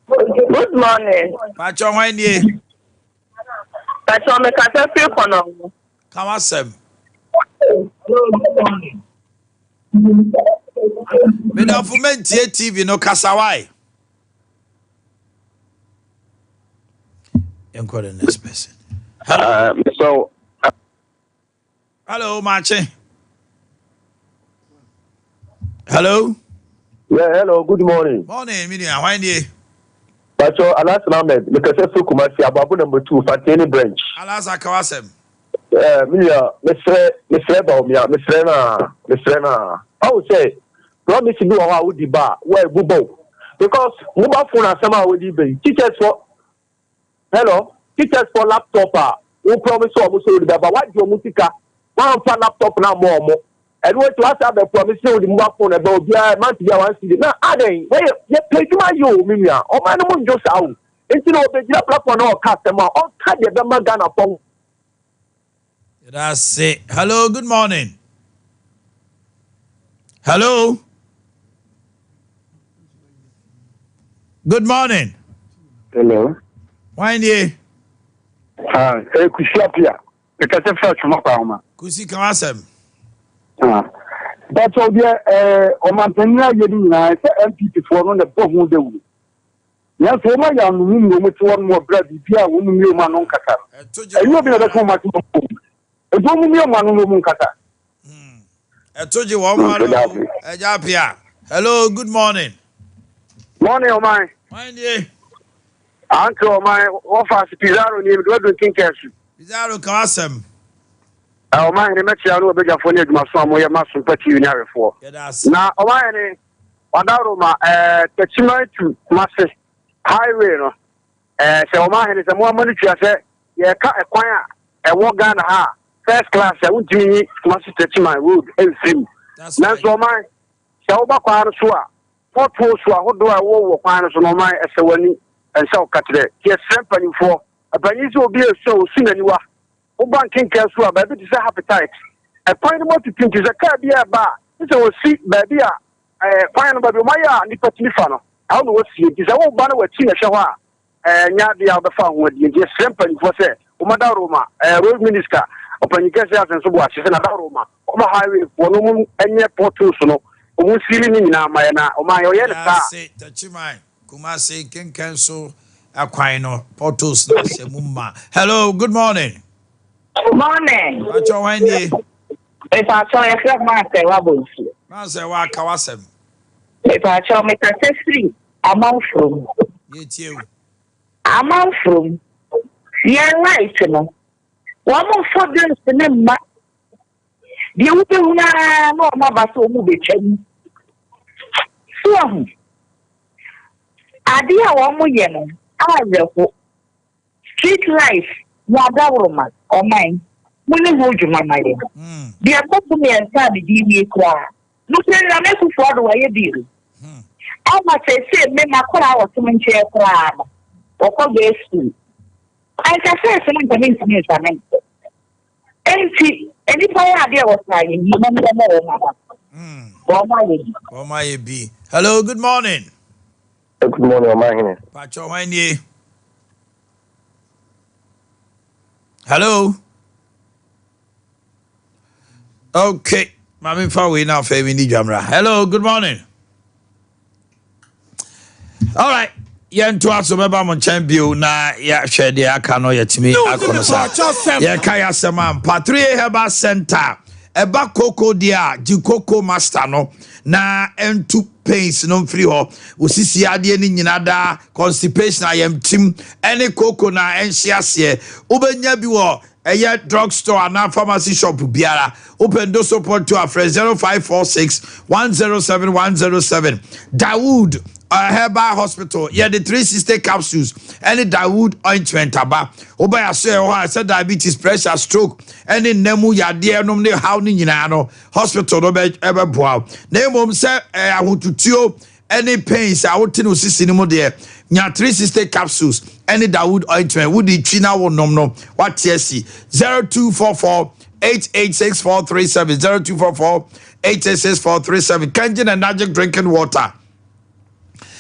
Good morning. Pacho hwan nie? Pacho me kasa firi kɔnɔ. Ka w'asɛm. Medɔfo mentie TV no kasa why? Yɛnkɔ the next person. Hello. So, Hello, Mache. Hello. Yeah, hello, good morning. Morning, me nua, hwan nie? Pacho Alhassan Ahmed, mekasa firi Kumasi, Aboabo number 2, Fanteni branch. Alhassan, ka w'asɛm. Eh, me nua, mesrɛ, mesrɛ Bawumia, mesrɛ no a, mesrɛ no a. Ɔhu sɛ, promise bi wɔ hɔ a wodi ba a, wo a ebu bɔ wo. Because mobile phone asɛm a wodi ba yi, teachers fɔ, hello, teachers fɔ laptop a wo promise wɔn sɛ wode bɛba, woagye wɔn sika, woamfa laptop no ammɔ wɔn. Ɛno akyi woasan abɛ promise sɛ wode mobile phone ɛba obiara month biara one cedi. Na adɛn, wɔyɛ, yɛpɛ adwuma yɛ o, me nua, ɔman no mu ndwo saa o. Nti na ɔbɛgyina platform na ɔka asɛm a, ɔnka deɛ ɛbɛma Ghanafoɔ Yɛda ase. Hello, good morning. Hello. Good morning. Hello. Why nie? Ah, eh, Kusi Apia. Mekasa fira Twuma kwa ahoma. Kusi ka wasɛm. Ah. Mpakyɛw deɛ ɛɛ ɔmanpanyin ayɛ no nyinaa sɛ NPP foɔ no na ɛbɔ ho dawuro. Nanso wɔn ayɛ anomum na wɔn te hɔ nom wɔ berɛ a biribi a wɔn mmue wɔn ano nkasa no. Ɛnyɛ obi na ɛbɛka wɔn ase ma wɔn. Nti wɔn mmue wɔn ano na wɔn nkasa. Ɛto gye wɔn ano ɛgya apia. Hello, good morning. Morning, ɔman. Hwan nie? Anke ɔman wɔfa ase Pizarro nie mede wadu nkenkɛsu. Pizarro ka w'asɛm. Ɔman hene mɛkyia no ɔbadwafoɔ ne adwumaso a moyɛ ma Sompa TV ne awefoɔ. Na ɔman hene wadaworo ma ɛɛ Techiman to Kumasi highway no ɛɛ sɛ ɔman hene sɛ mo ama no tua sɛ yɛka ɛkwan a ɛwɔ Ghana ha a first class a wontumi nyi Kumasi Techiman road mfiri mu. Nanso ɔman sɛ woba kwan no so a potholes ahodoɔ a ɛwɔ wɔ kwan no so no ɔman ɛsɛ w'ani ɛnsɛ wo kakyerɛ. Nti yɛsrɛ mpanimfoɔ mpanyin sɛ obi esu a osu n'aniwa. Woba nkenkan so a, baabi te sɛ Happetite, ɛkwan no mu atutu nti sɛ kaa bi reba a, gye sɛ wɔsi baabi a ɛɛ kwan no baabi wɔayɛ a nnipa tumi fa no, ɛhɔ na wɔsie. Nti sɛ woreba na w'akyi na ɛhwɛ hɔ a, ɛnyɛ adeɛ a wobɛfa ho adi. Nti yɛsrɛ mpanimfoɔ sɛ wɔmmɛda Roma, ɛɛ road minister, ɔpanyin kɛseɛ Asenso Boakye sɛ nada Roma, wɔma highway foɔ no wɔn nyɛ potholes no, wɔn nsili ne nyinaa ma yɛn na wɔn ayɛ wɔyɛ no saa a. Kumasi, Techiman, Kumasi, Nkenkenso kwan no potholes no ahyɛ mu ma. Hello, good morning. Morning. Pacho hwan nie? Mepacho yɛfrɛ me Maasɛ wabɔ nsuo. Maasɛ waka w'asɛm. Mepacho mekasa firi amanforom. Yɛtie wo. Amanforom. Yɛn light no, wɔn mfa bills ne mma. Deɛ wobɛhunu ara na wɔn aba sɛ wɔn bɛtwa mu. So ahu. Adeɛ a wɔn yɛ no awerɛho. Street life mo adaworoma ɔman mo ni ho dwuma ma yɛn. Deɛ ɛkɔ so miɛnsa a mede wie koraa. Nokorɛ Nana Akufo Addo wayɛ bi o. Ama seesei me makora a wɔte me nkyɛn koraa no wɔkɔ girls school. Anka first no anka mentumi nfa ne nkɔ. Enti nnipa yɛ adeɛ a wɔtaa yɛ yie mom yɛmmɔ wɔn aba. Wɔn ayɛ bi. Wɔn ayɛ bi. Hello, good morning. Good morning, Ɔmanhene. Pacho, hwan nie? Hello. Okay, maame nfa wei na afei mi ni dwamra. Hello, good morning. All right. Yɛntoa so bɛba mo nkyɛn bio na yɛahwɛ deɛ aka no yɛtumi akɔ no saa. Yɛka yɛ asɛm ampa. 3A Herbal Center ɛba koko deɛ a gye koko master no na ɛntu pains no mfiri hɔ. Wosisi adeɛ no nyina daa constipation ayamtim ɛne koko na ɛnhye aseɛ. Wobɛnya bi wɔ Ɛyɛ drug store anaa pharmacy shop biara. Wopɛ Ndoso Pɔnto a, frɛ 0546 107 107. Dawood Herbal Hospital, yɛde 360 capsules ɛne Dawood ointment aba. Woba yɛn asoɛeɛ hɔ a, sɛ diabetes, pressure, stroke ɛne nna mu yadeɛ nom ne haw no nyinaa no, hospital no bɛboa wo. Na mmom sɛ ahotutuo ɛne pains a wote no sisi no mu deɛ, nya 360 capsules ɛne Dawood ointment wode twi na wonom no wate asi. 0244 886437 0244 886437 Kangen and Magic drinking water.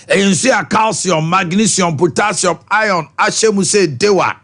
Ɛyɛ nsuo a calcium, magnesium, potassium, iron ahyɛ mu sɛ dewa.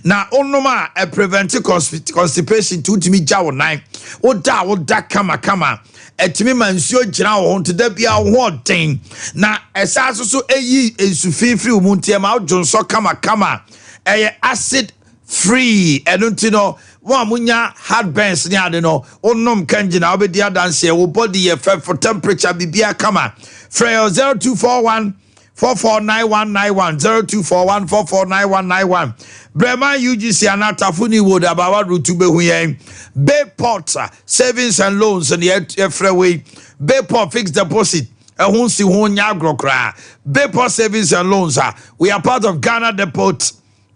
Na wonom a ɛprevente constipation nti wotumi gya wo nan. Woda a woda kamakama. Ɛtumi ma nsuo gyina wo ho nti da biara wo ho ɔden. Na ɛsan nso so ɛyi nsu fi firi wo mu nti ɛma wodwo nsɔ kamakama. Ɛyɛ acid free ɛno nti no mo a monya heartburns ne ade no wonom kangyina wobɛdi adanseɛ. Wo body yɛ fɛfo, temperature biribiara kama. Frɛ yɛ 0241 449191 0241 449191 Breman UGC anaa Tafo New Road Abawa Route bɛhu yɛn. Bayport Savings and Loans ne yɛfrɛ wei. Bayport Fixed Deposit ɛho nsi ho nyɛ agorɔ koraa. Bayport Savings and Loans a we are part of Ghana Depot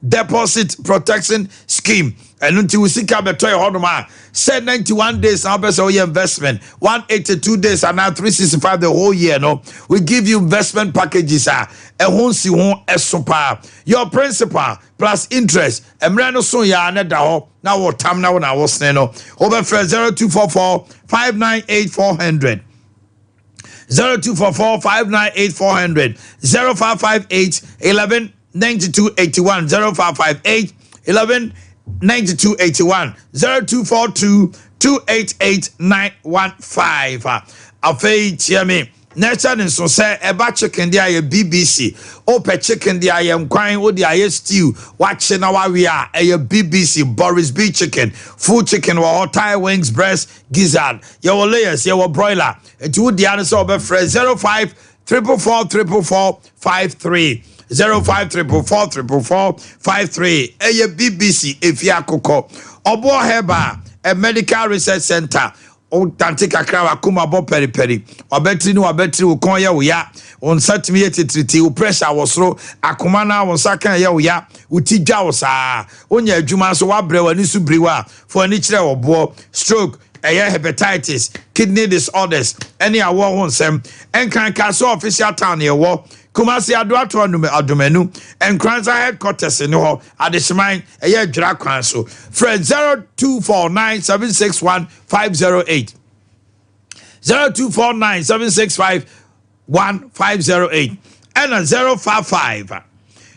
Deposit Protection Scheme. Ɛno nti wo sika bɛtɔ yɛ hɔnom a sɛ 91 days na wopɛ sɛ woyɛ investment, 182 days anaa 365 the whole year no, we give you investment packages a ɛho nsi ho ɛso paa. Your principal plus interest mmerɛ no so yɛ a na ɛda hɔ na wɔtam na wo na wosene no. Wobɛfrɛ 0244 598 400. 0244 598 400 0558 11 92 81 0558 11 92 81 0242 288 915. Afei tie me na ɛkyɛ ne nso sɛ ɛba chicken de ayɛ BBC. Wopɛ chicken de ayɛ nkwan, wode ayɛ stew, wakye na wawe a, ɛyɛ BBC Boris B chicken. Full chicken wɔ hɔ, thigh, wings, breast, gizzard. Yɛwɔ layers, yɛwɔ broiler. Nti wo dea no sɛ wɔbɛfrɛ 05 444 444 53, 05 444 444 53. Ɛyɛ BBC Efi Akokɔ Ɔboɔ Herbal a Medical Research Center. Wotante kakra, wakoma bɔ pɛripɛri, wabɛtiri ne wabɛtiri, wo kɔn yɛ wo ya, wo nsa tumi yɛ titiriti, wo pressure wɔ soro, akoma na wo nsa kan yɛ wo ya, wo ti dwa wo saa, wonyɛ adwuma nso wabrɛ, w'ani so biri wo a, fo ani kyerɛ Ɔboɔ. Stroke, ɛyɛ hepatitis, kidney disorders ɛne awɔ ho nsɛm. Nkanka so official town yɛwɔ Kumasi Adoato Adomanu, Nkransa headquarters ne hɔ. Adehyeman ɛyɛ Adwira kwan so. Frɛ 0249 761 508, 0249 765 1508, ɛna 055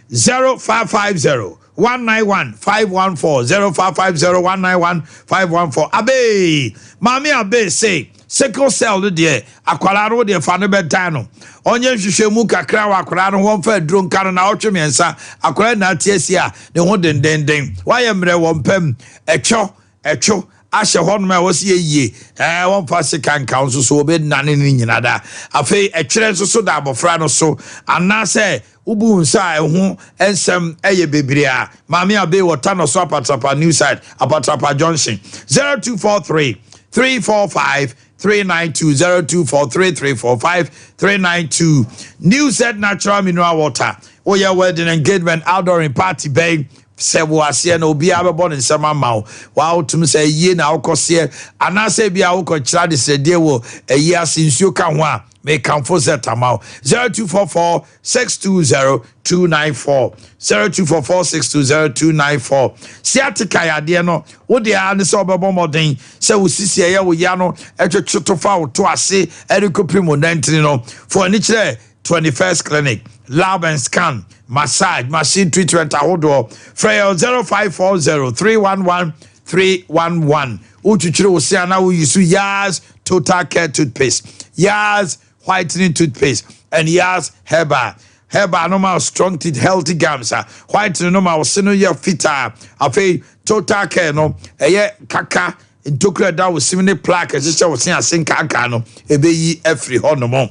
0550 191 514, 0550 191 514. Abe Maame Abe say sickle cell no deɛ, akwaraa no deɛ, fa no bɛdan no, ɔnyɛ nhwehwɛmu kakra wɔ akwaraa no ho, ɔmfa aduro nka no na ɔtwe 3. Akwaraa na ate asi a ne ho dendenden, wayɛ mmerɛ wɔ mpam, ɛtwɔ ɛtwo ahyɛ hɔnom a wɔsi yɛ yie, wɔmfa sika nka nso so wɔbɛnane ne nyina da. Afei ɛtwerɛ nso so da abɔfra no so, anaasɛ wobu nsa a ɛho nsɛm ɛyɛ bebree a, Maame Abe wɔ Tano so, Apatrapa New Side, Apatrapa Junction. 0243 345 392, 0243 345 392. New Set Natural Mineral Water. Woyɛ wedding, engagement, outdooring, party bɛn sɛ wo aseɛ na obiara bɛbɔ ne nsɛm ama wo. Waa wotumi sɛ yie na wokɔseɛ, anaasɛ bi a wokɔkyerɛ adesrɛdeɛ wɔ ayi ase, nsuo ka ho a, mekamfo sɛ tama wo. 0244 620 294, 0244 620 294. Sciatica yadeɛ no, wode a ne sɛ wobɛbɔ mmɔden sɛ wo sisi ɛyɛ wo ya no, ɛtwetwe to fa wo to ase ɛde kɔpem wo nantini no, fo ani kyerɛ 21st Clinic, Lab and Scan, massage, machine treatment ahodoɔ. Frɛ yɛ 0540 311 311. Wotwitwiri wo se ana woyi so Yas Total Care toothpaste, Yas whitening toothpaste and Yas Herbal. Herbal no ma strong teeth, healthy gums. A whitening no ma wo se no yɛ fitaa. Afei Total Care no ɛyɛ kaka ntokura da wo sim ne plaque ɛhyehyɛ wo se ase nkankan no, ɛbɛyi afiri hɔ nom.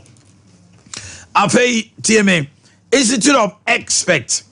Afei tie me, Institute of Expert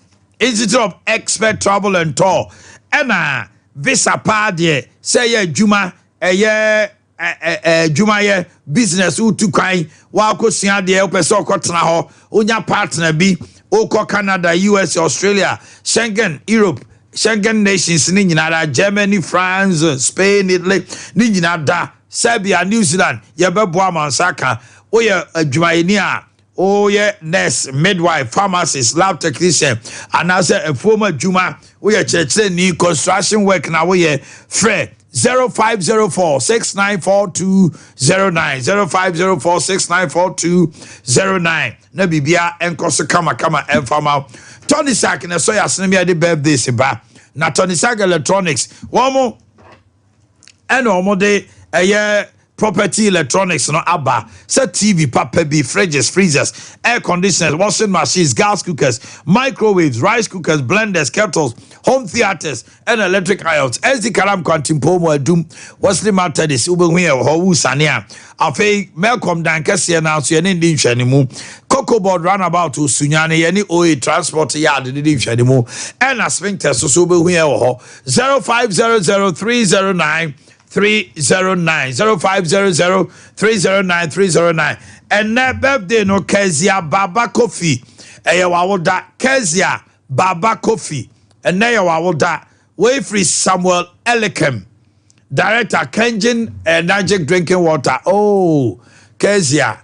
Travel and Tour, ɛna visa paa deɛ, sɛ ɛyɛ adwuma, ɛyɛ adwumayɛ, business, wotu kwan wakɔsua adeɛ, wopɛ sɛ ɔkɔtena hɔ, wonya partner bi, wokɔ Canada, US, Australia, Schengen, Europe, Schengen nations ne nyinaa, Germany, France, Spain, Italy ne nyinaa da, Serbia, New Zealand, yɛbɛboa amansa ka. Woyɛ adwumayɛni a woyɛ nurse, midwife, pharmacist, lab technician, anaasɛ afuom adwuma, woyɛ kyerɛkyerɛni, construction work na woyɛ, frɛ 0504 694209, 0504 694209, na biribia nkɔ so kamakama. Ɛmfama Tony Sack na ɛsɔ yɛ asene mi a yɛde birthdays ba na Tony Sack Electronics wɔn mo ɛna wɔn de ɛyɛ property electronics no aba, sɛ TV papa bi, fridges, freezers, air conditioners, washing machines, gas cookers, microwaves, rice cookers, blenders, kettles, home theatres ɛna electric irons. Sd Karam Kwantimpo mu, Adum Wesley Methodist, wobɛhu yɛ wɔ hɔ. Wusane a, afei Melcom dan kɛseɛ no nso yɛne ndi nhwɛne mu. Cocoa Board roundabout, Osunyane, yɛne OA Transport yɛ ade de di nhwɛne mu. Ɛna Sphincter so so wobɛhu yɛ wɔ hɔ. 0500 309 309, 0500 309 309. Ɛnɛ birthday no, Kezia Baba Kofi, ɛyɛ wawoda. Kezia Baba Kofi, ɛnɛ yɛ wawoda. Wei firi Samuel Elikem, director, Kenjin Energetic Drinking Water. Oh, Kezia,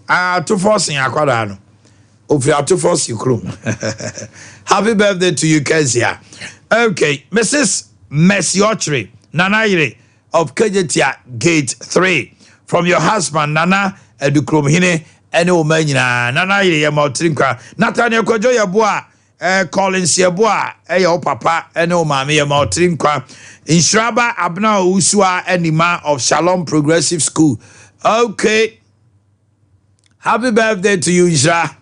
atofo sen akwadaa no ofiri atofo si kurom. Happy birthday to you, Kezia. Okay, Mrs Mercy Ochre, Nana Yere of Kejetia Gate 3, from your husband Nana Edukromhene ɛne wɔn nyinaa. Nana Yere, yɛ ma ɔtiri nkwa. Nathaniel Kwadwo Yɛboa, Collins Yɛboa, ɛyɛ wo papa ɛne wo maame, yɛ ma ɔtiri nkwa. Nhyiraba Abena Owusua Anima of Shalom Progressive School. Okay. Happy birthday to you, Nhyira.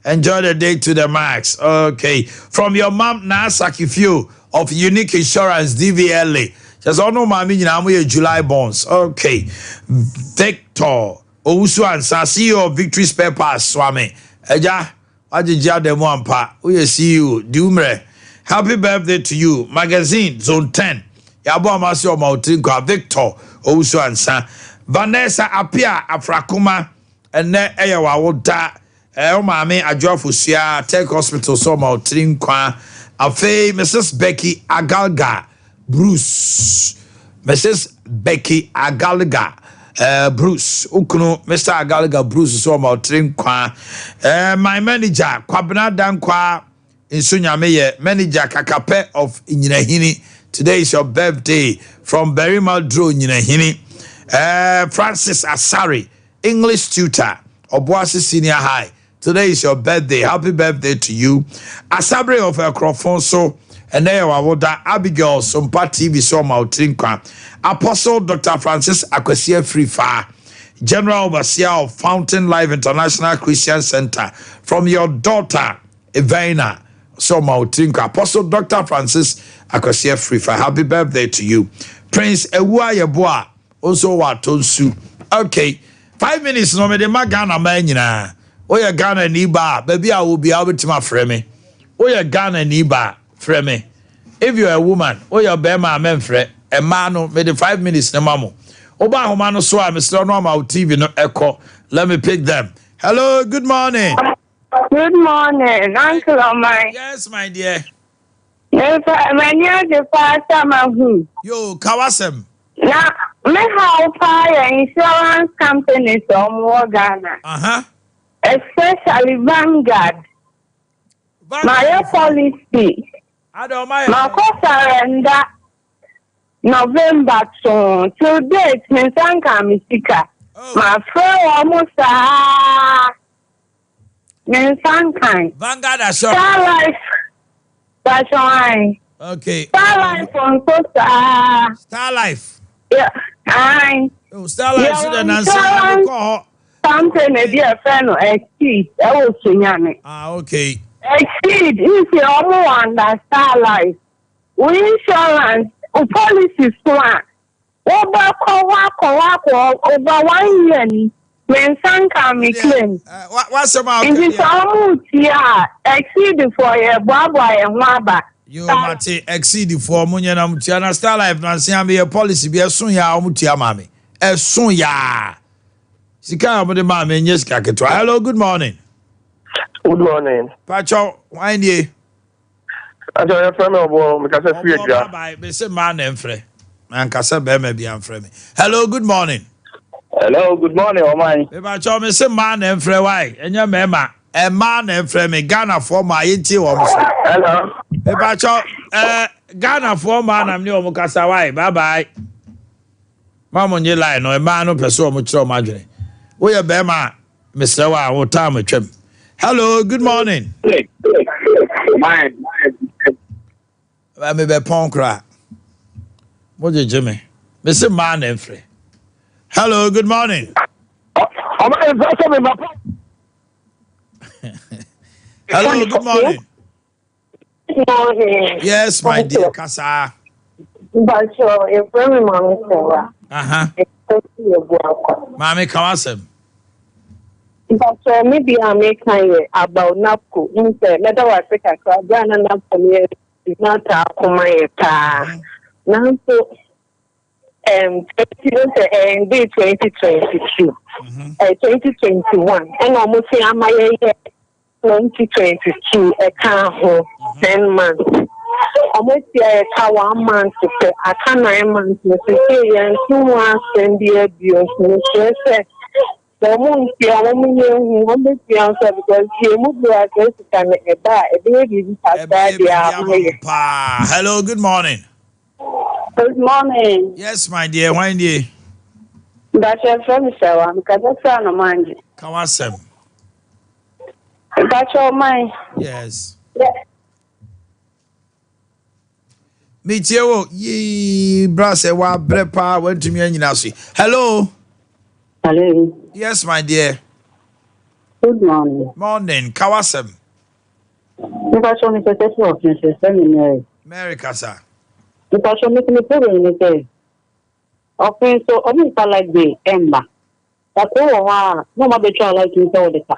Enjoy the day to the max. Okay. From your mom, Naa Sakifio of Unique Insurance, DVLA. Kyerɛ sɛ ɔno maame nyinaa mo yɛ July borns. Okay. Victor Owusu Ansa, CEO of Victory Spare Parts, Swame. Agya, wagyegye ada mu ampa. Woyɛ CEO, di wo mmerɛ. Happy birthday to you. Magazine, Zone 10. Yɛabɔ ama ase ɔma wo tiri nkwa. Victor Owusu Ansa. Vanessa Apia Afrakoma, ɛnnɛ ɛyɛ w'awoda. Ɛɛ wo maame Adwo Afosua, Tech Hospital sɛ ɔma wo tiri nkwa. Afei Mrs. Becky Agalga Bruce, Mrs. Becky Agalga eh, Bruce, wo kunu Mr. Agalga Bruce sɛ ɔma wo tiri nkwa. Eh, my manager Kwabena Dankwa Nso Nyame yɛ manager Kakapɛ of Nyinahini. Today is your birthday from Barima Duro Nyinahini. Eh, Francis Asare, English tutor, Obuasi Senior High. Today is your birthday. Happy birthday to you. Asabre of Ekrofon so ɛnɛ yɛ wawoda. Abigail Sompa TV so ɔma wo tiri nkwa. Apostle Dr. Francis Akwasi Afrifa, General Overseer of Fountain Life International Christian Center, from your daughter Evina so ɔma wo tiri nkwa. Apostle Dr. Francis Akwasi Afrifa, happy birthday to you. Prince Ewua Yeboah nso wɔ atɔ nsu. Okay, 5 minutes no mede ma Ghana man nyinaa. Woyɛ Ghana ni ba a, baabi a wo biara wobɛtumi afrɛ me. Woyɛ Ghana ni ba a, frɛ me. If you're a woman, woyɛ bɛrima a mɛmfrɛ. Mmaa no, mede 5 minutes ne ma mo. Woba ahoma no so a, mesrɛ no ama wo TV no ɛkɔ. Let me pick them. Hello, good morning. Good morning, Uncle Omai. Yes, my dear. Mefa m'ani agye paa sɛ mahu. Yo, ka w'asɛm. Na me haw paa yɛ insurance companies a wɔwɔ Ghana. Especially Vanguard. Mayɛ policy. Makɔ surrender November too. Till date, me nsa nka me sika. Mafrɛ wɔn saa. Me nsa nkan. Vanguard Assurance. Star Life. Patron. Star Life nso saa. Star Life. Yeah, aye. Oh, Star Life so de nansi na kɔ hɔ. Company bi a ɛfrɛ no Exceed ɛwɔ Sunyani. Ah, okay. Exceed nti ɔmo wɔ under Star Life. Wo insurance, wo policy so a, wobɛkɔ hɔ akɔ hɔ akɔ hɔ over one year ni. Me nsa nka me claim. Wasɛm a Nti sɛ ɔmo tie a, Exceed foɔ yɛ boaboa yɛn ho aba. Yo, mate Exceed foɔ mo nyɛ na mo tua na Star Life nansi a meyɛ policy bi ɛso ya a ɔmo tua maa me. Ɛso ya. Sika a ɔmo de maa me nyɛ sika ketewa. Hello, good morning. Good morning. Pacho, why nie? Ajo, yɛfrɛ me Ɔboɔ, mekasa firi Ɔboɔ Adwira. bye bye. Me se mmaa na ɛmfrɛ. Mankasa bɛrima bi amfrɛ me. Hello, good morning. Hello, good morning, ɔman. Mepacho, me se mmaa na ɛmfrɛ why? Ɛnyɛ mmarima. Mmaa na ɛmfrɛ me. Ghanafoɔ maa yɛntie wɔn so. Hello. Mepacho, Ghanafoɔ maa na me ne wɔn kasa why? Bye bye. Ma mo nye line no, mmaa no pɛ sɛ wɔn kyerɛ wɔn adwene. Woyɛ bɛrima a, mesrɛ wo a, wo time atwam. Hello, good morning. Man. Mebɛpɔn koraa. Mo gyegye me. Me se mmaa na ɛmfrɛ. Hello, good morning. Ɔman mfa sɛ me papa. Hello, good morning. Good morning. Yes, my dear, kasa. Mpacho, yɛfrɛ me Maame Sɛwa. Maame, ka w'asɛm. Mpacho, me deɛ a meka yɛ about NABCO. N sɛ mɛda w'ase kakra, berɛ a na NABCO no yɛ na akoma yɛ paa. Nanso, 20 sɛ ɛnde 2022, 2021, ɛna ɔmo se ama yɛyɛ 2022 ɛka ho 10 months. Ɔmo tia yɛka one month pɛ, aka 9 months no sisi yɛn nso ho asɛm bi abio, nti mesrɛ sɛ sɛ ɔmo ntua, ɔmo nyɛ hu ɔmo bɛtua nso, because yɛn mu bi a sɛ sika no ɛba a, ɛbɛyɛ biribi kakra deɛ ama yɛ. Paa. Hello, good morning. Good morning. Yes, my dear, hwan nie? Mpakyɛ, frɛ me Sɛwa. Mekasa firi Anomangye. Ka w'asɛm. Mpakyɛ, ɔman. Yes. Metie wo yii bra sɛ wabrɛ paa wantumi anyina so. Hello. Hello. Yes my dear. Good morning. Morning. Ka w'asɛm. Mepakyɛw mepɛ sɛ sɛ ɔfin sɛ sɛ me Mary. Mary kasa. Mepakyɛw me me problem ne sɛ ɔfin so ɔmo nfa light bill ɛmma. Ɛkoro wɔ hɔ a na ɔmo abɛtwa light mu sɛ wɔde ka.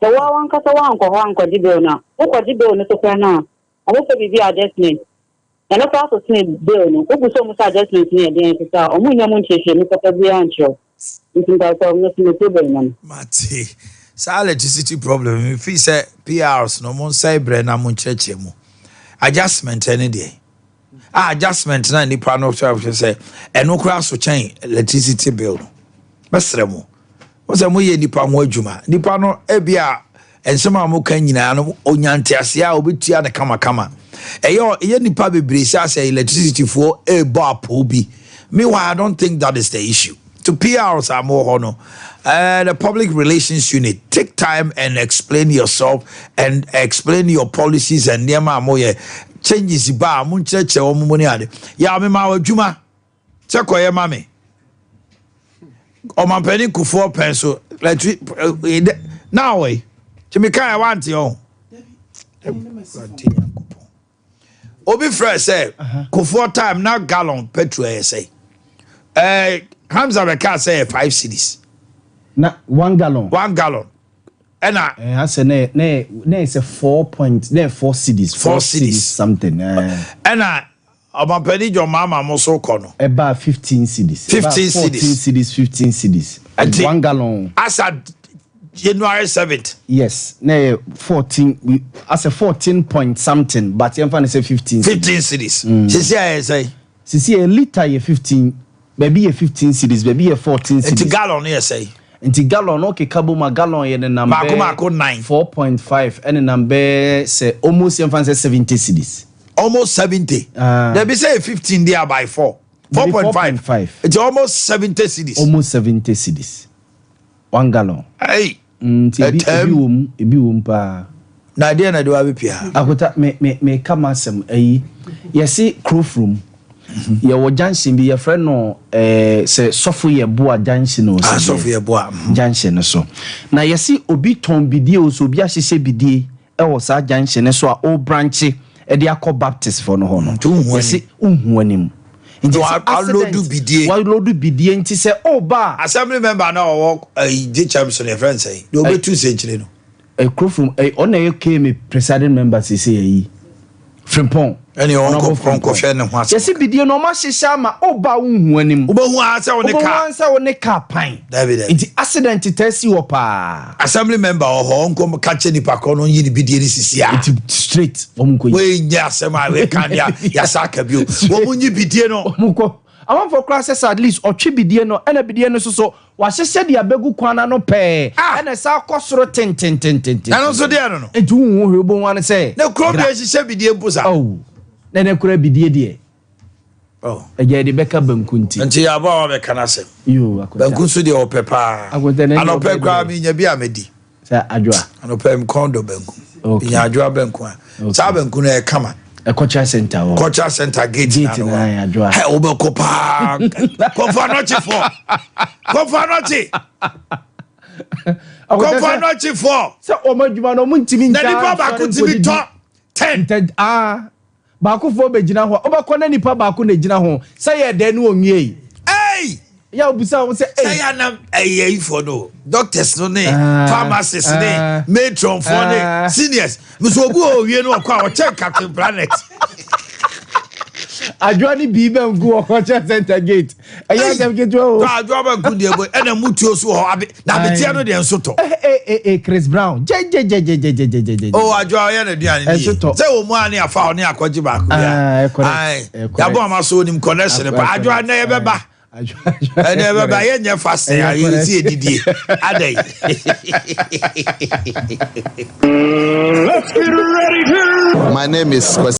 Sɛ wo ara wankasa woankɔ hɔ ankɔgye bill no a, wokɔgye bill no so koraa no a, ɔmo fɛ biribi adjustment. Ɛno koraa so sene bill no. Wobu sɛ ɔmo sɛ adjustment no yɛ deɛn nso so a, ɔmo nnya mu nkyerɛkyerɛmu papa biara nkyerɛ wo. Nti mpakyɛw me nso me problem no no. Mate. Saa electricity problem yi, me feel sɛ PRs no mo nsɛe brɛ na mo nkyerɛkyerɛ mu. Adjustment ɛne deɛ? Ah, adjustment na nipa no sɛ sɛ ɛno koraa so kyɛn electricity bill no. Mɛsrɛ mo. Mo sɛ moyɛ nnipa ho adwuma. Nnipa no, ebia nsɛm a moka nyinaa no, onya nteaseɛ a obetua no kamakama. Ɛyɛ ɛyɛ nnipa bebree sɛ asɛ electricity foɔ ɛrebɔ apoo bi. Meanwhile, I don't think that is the issue. To PRs a mowɔ hɔ no, uh, the public relations unit, take time and explain yourself and explain your policies and nneɛma a moyɛ. Changes ba a, monkyerɛkyerɛ wɔn mu ne ade. Yɛ a mema wɔ adwuma. Sɛ kɔyɛ ma me. Ɔmampanin Kufuor pɛn so lɛtri na ɔwɔ yi. Nti mi kan wante ɔho. Obi frɛ sɛ Kufuor time na gallon petrol ɛyɛ sɛ. Ɛɛ Hamza bɛka sɛ yɛ 5 cedis. Na one gallon. One gallon. Ɛna. Ɛɛ asɛ na na na yɛ sɛ 4 point na yɛ 4 cedis. 4 cedis something. Ɛna Ɔmampanin John Mahama mo so kɔ no. Ɛbaa 15 cedis. 15 cedis. 14 cedis, 15 cedis. Ɛnti, One gallon. Asa January 7th. Yes, na ɛyɛ 14, asɛ 14 point something, but yɛmfa no sɛ 15 cedis. 15 cedis. Sisi a ɛyɛ sɛn? Sisi a litre yɛ 15, baabi yɛ 15 cedis, baabi yɛ 14 cedis. Nti gallon no yɛ sɛn? Nti gallon no wokeka bom a, gallon yɛ nenam Baako bɛyɛ baako nnan. 4.5 ɛnenam bɛyɛ sɛ almost yɛmfa no sɛ 70 cedis. Almost 70. Dabi sɛ yɛ 15 deɛ a by 4. 4.5. Nti almost 70 cedis. Almost 70 cedis. One gallon. Hey. Nti ebi ebi wɔ mu, ebi wɔ mu paa. Na deɛ na de wa bɛpia ha? Akota me me me ka m'asɛm ayi. Yɛse Kurofrom. Yɛwɔ junction bi yɛfrɛ no ɛɛ sɛ Sɔfo Yɛboa junction o. Ah, Sɔfo Yɛboa. Junction no so. Na yɛse obi tɔn bidie o sɛ obi ahyehyɛ bidie wɔ saa junction no so a ɔrebranche de akɔ Baptist foɔ no hɔ no, yɛse wonhu anim. Nti sɛ accident, walodu bidie nti sɛ ɔreba a. Assembly member no a ɔwɔ ɛyi Gyekyɛm so no yɛfrɛ no sɛn? Deɛ ɔbɛtu sɛnkyerɛ no. Kurofrom, ɔno na ɛyɛ KMA presiding member seesei ayi. Frimpong. Ɛne ɔnkɔ ɔnkɔhwɛ ne ho asɛm. Yɛsi bidie no ɔmo ahyehyɛ ama ɔba a wonhu anim. Wobɛhu ara sɛ wo ne kaa. Wobɛhu ara sɛ wo ne kaa pan. Dabi dabi. Nti accident taa si hɔ paa. Assembly member wɔ hɔ ɔnkɔ ka kyerɛ nipa korɔ no ɔnyi ne bidie no sisi a. Nti straight wɔn nkɔ yi. Wei nyɛ asɛm a wei kan deɛ yasa aka bio. Wɔn nyi bidie no. Wɔn kɔ. Amanfoɔ koraa sɛ sɛ at least ɔtwe bidie no ɛna bidie no soso Wɔahyehyɛ de abegu kwan ano pɛɛ, ɛna ɛsan kɔ soro tententententen. Ɛno nso deɛ no no. Enti wonhu hwee, wobɛhu ara ne sɛ. Na kuro bi ahyehyɛ bidie mpo saa. Oh, na ɛnɛ koraa bidie deɛ. Oh. Agya yɛde bɛka banku nti. Nti yɛ aboa wa bɛka n'asɛm. Yoo, akonta. Banku nso deɛ ɔpɛ paa. Akonta na ɛnyɛ Anɔpɛ koraa menya bi a medi. Sɛ adwoa. Anɔpɛ me kɔn dɔ banku. Okay. Nya adwoa banku a. Okay. Saa banku no ɛyɛ kama. Culture center hɔ. Culture center gate gate na ayɛ adwoa. Hɛ wobɛkɔ paa. Kɔfɔ anɔkye fɔ. Kɔfɔ anɔkye. Kɔfɔ anɔkye fɔ. Sɛ wɔn adwuma no wɔn ntumi ntaa. Na nipa baako tumi tɔ 10. Ntɛ ah. Baakofoɔ bɛgyina hɔ a, wobɛkɔ na nipa baako na ɛgyina ho, sɛ yɛ dɛn ne ɔnwiei. Ei! Yɛ a wobisa wo sɛ, Sɛ ei. yɛ na ɛyɛ ayifoɔ no, doctors no ne Ah, pharmacists ne ah, matronfoɔ ne ah. seniors. Nso obi wɔ owie no ɔkɔ a ɔkyɛn Captain Planet. Adwoa ne bii bɛnku wɔ culture center gate. Ɛyɛ asɛm ketewa o. Tɔ adwoa bɛnku deɛ bɔ ɛna mutuo so wɔ hɔ abe na abeteɛ no deɛ nso tɔ. Eh eh eh eh Chris Brown gyegyegyegyegyegyegye. O adwoa ɔyɛ n'aduane ni yie. Sɛ wɔn mu a ne afa hɔ ne akɔgye baako bi a. Ah, Yabɔ ama so onim connection pa adwoa nnɛ yɛbɛba. Ɛnɛ yɛbɛba yɛnyɛ fasting a yɛsi edidie adɛn. Let's get ready to. My name is Kwesi.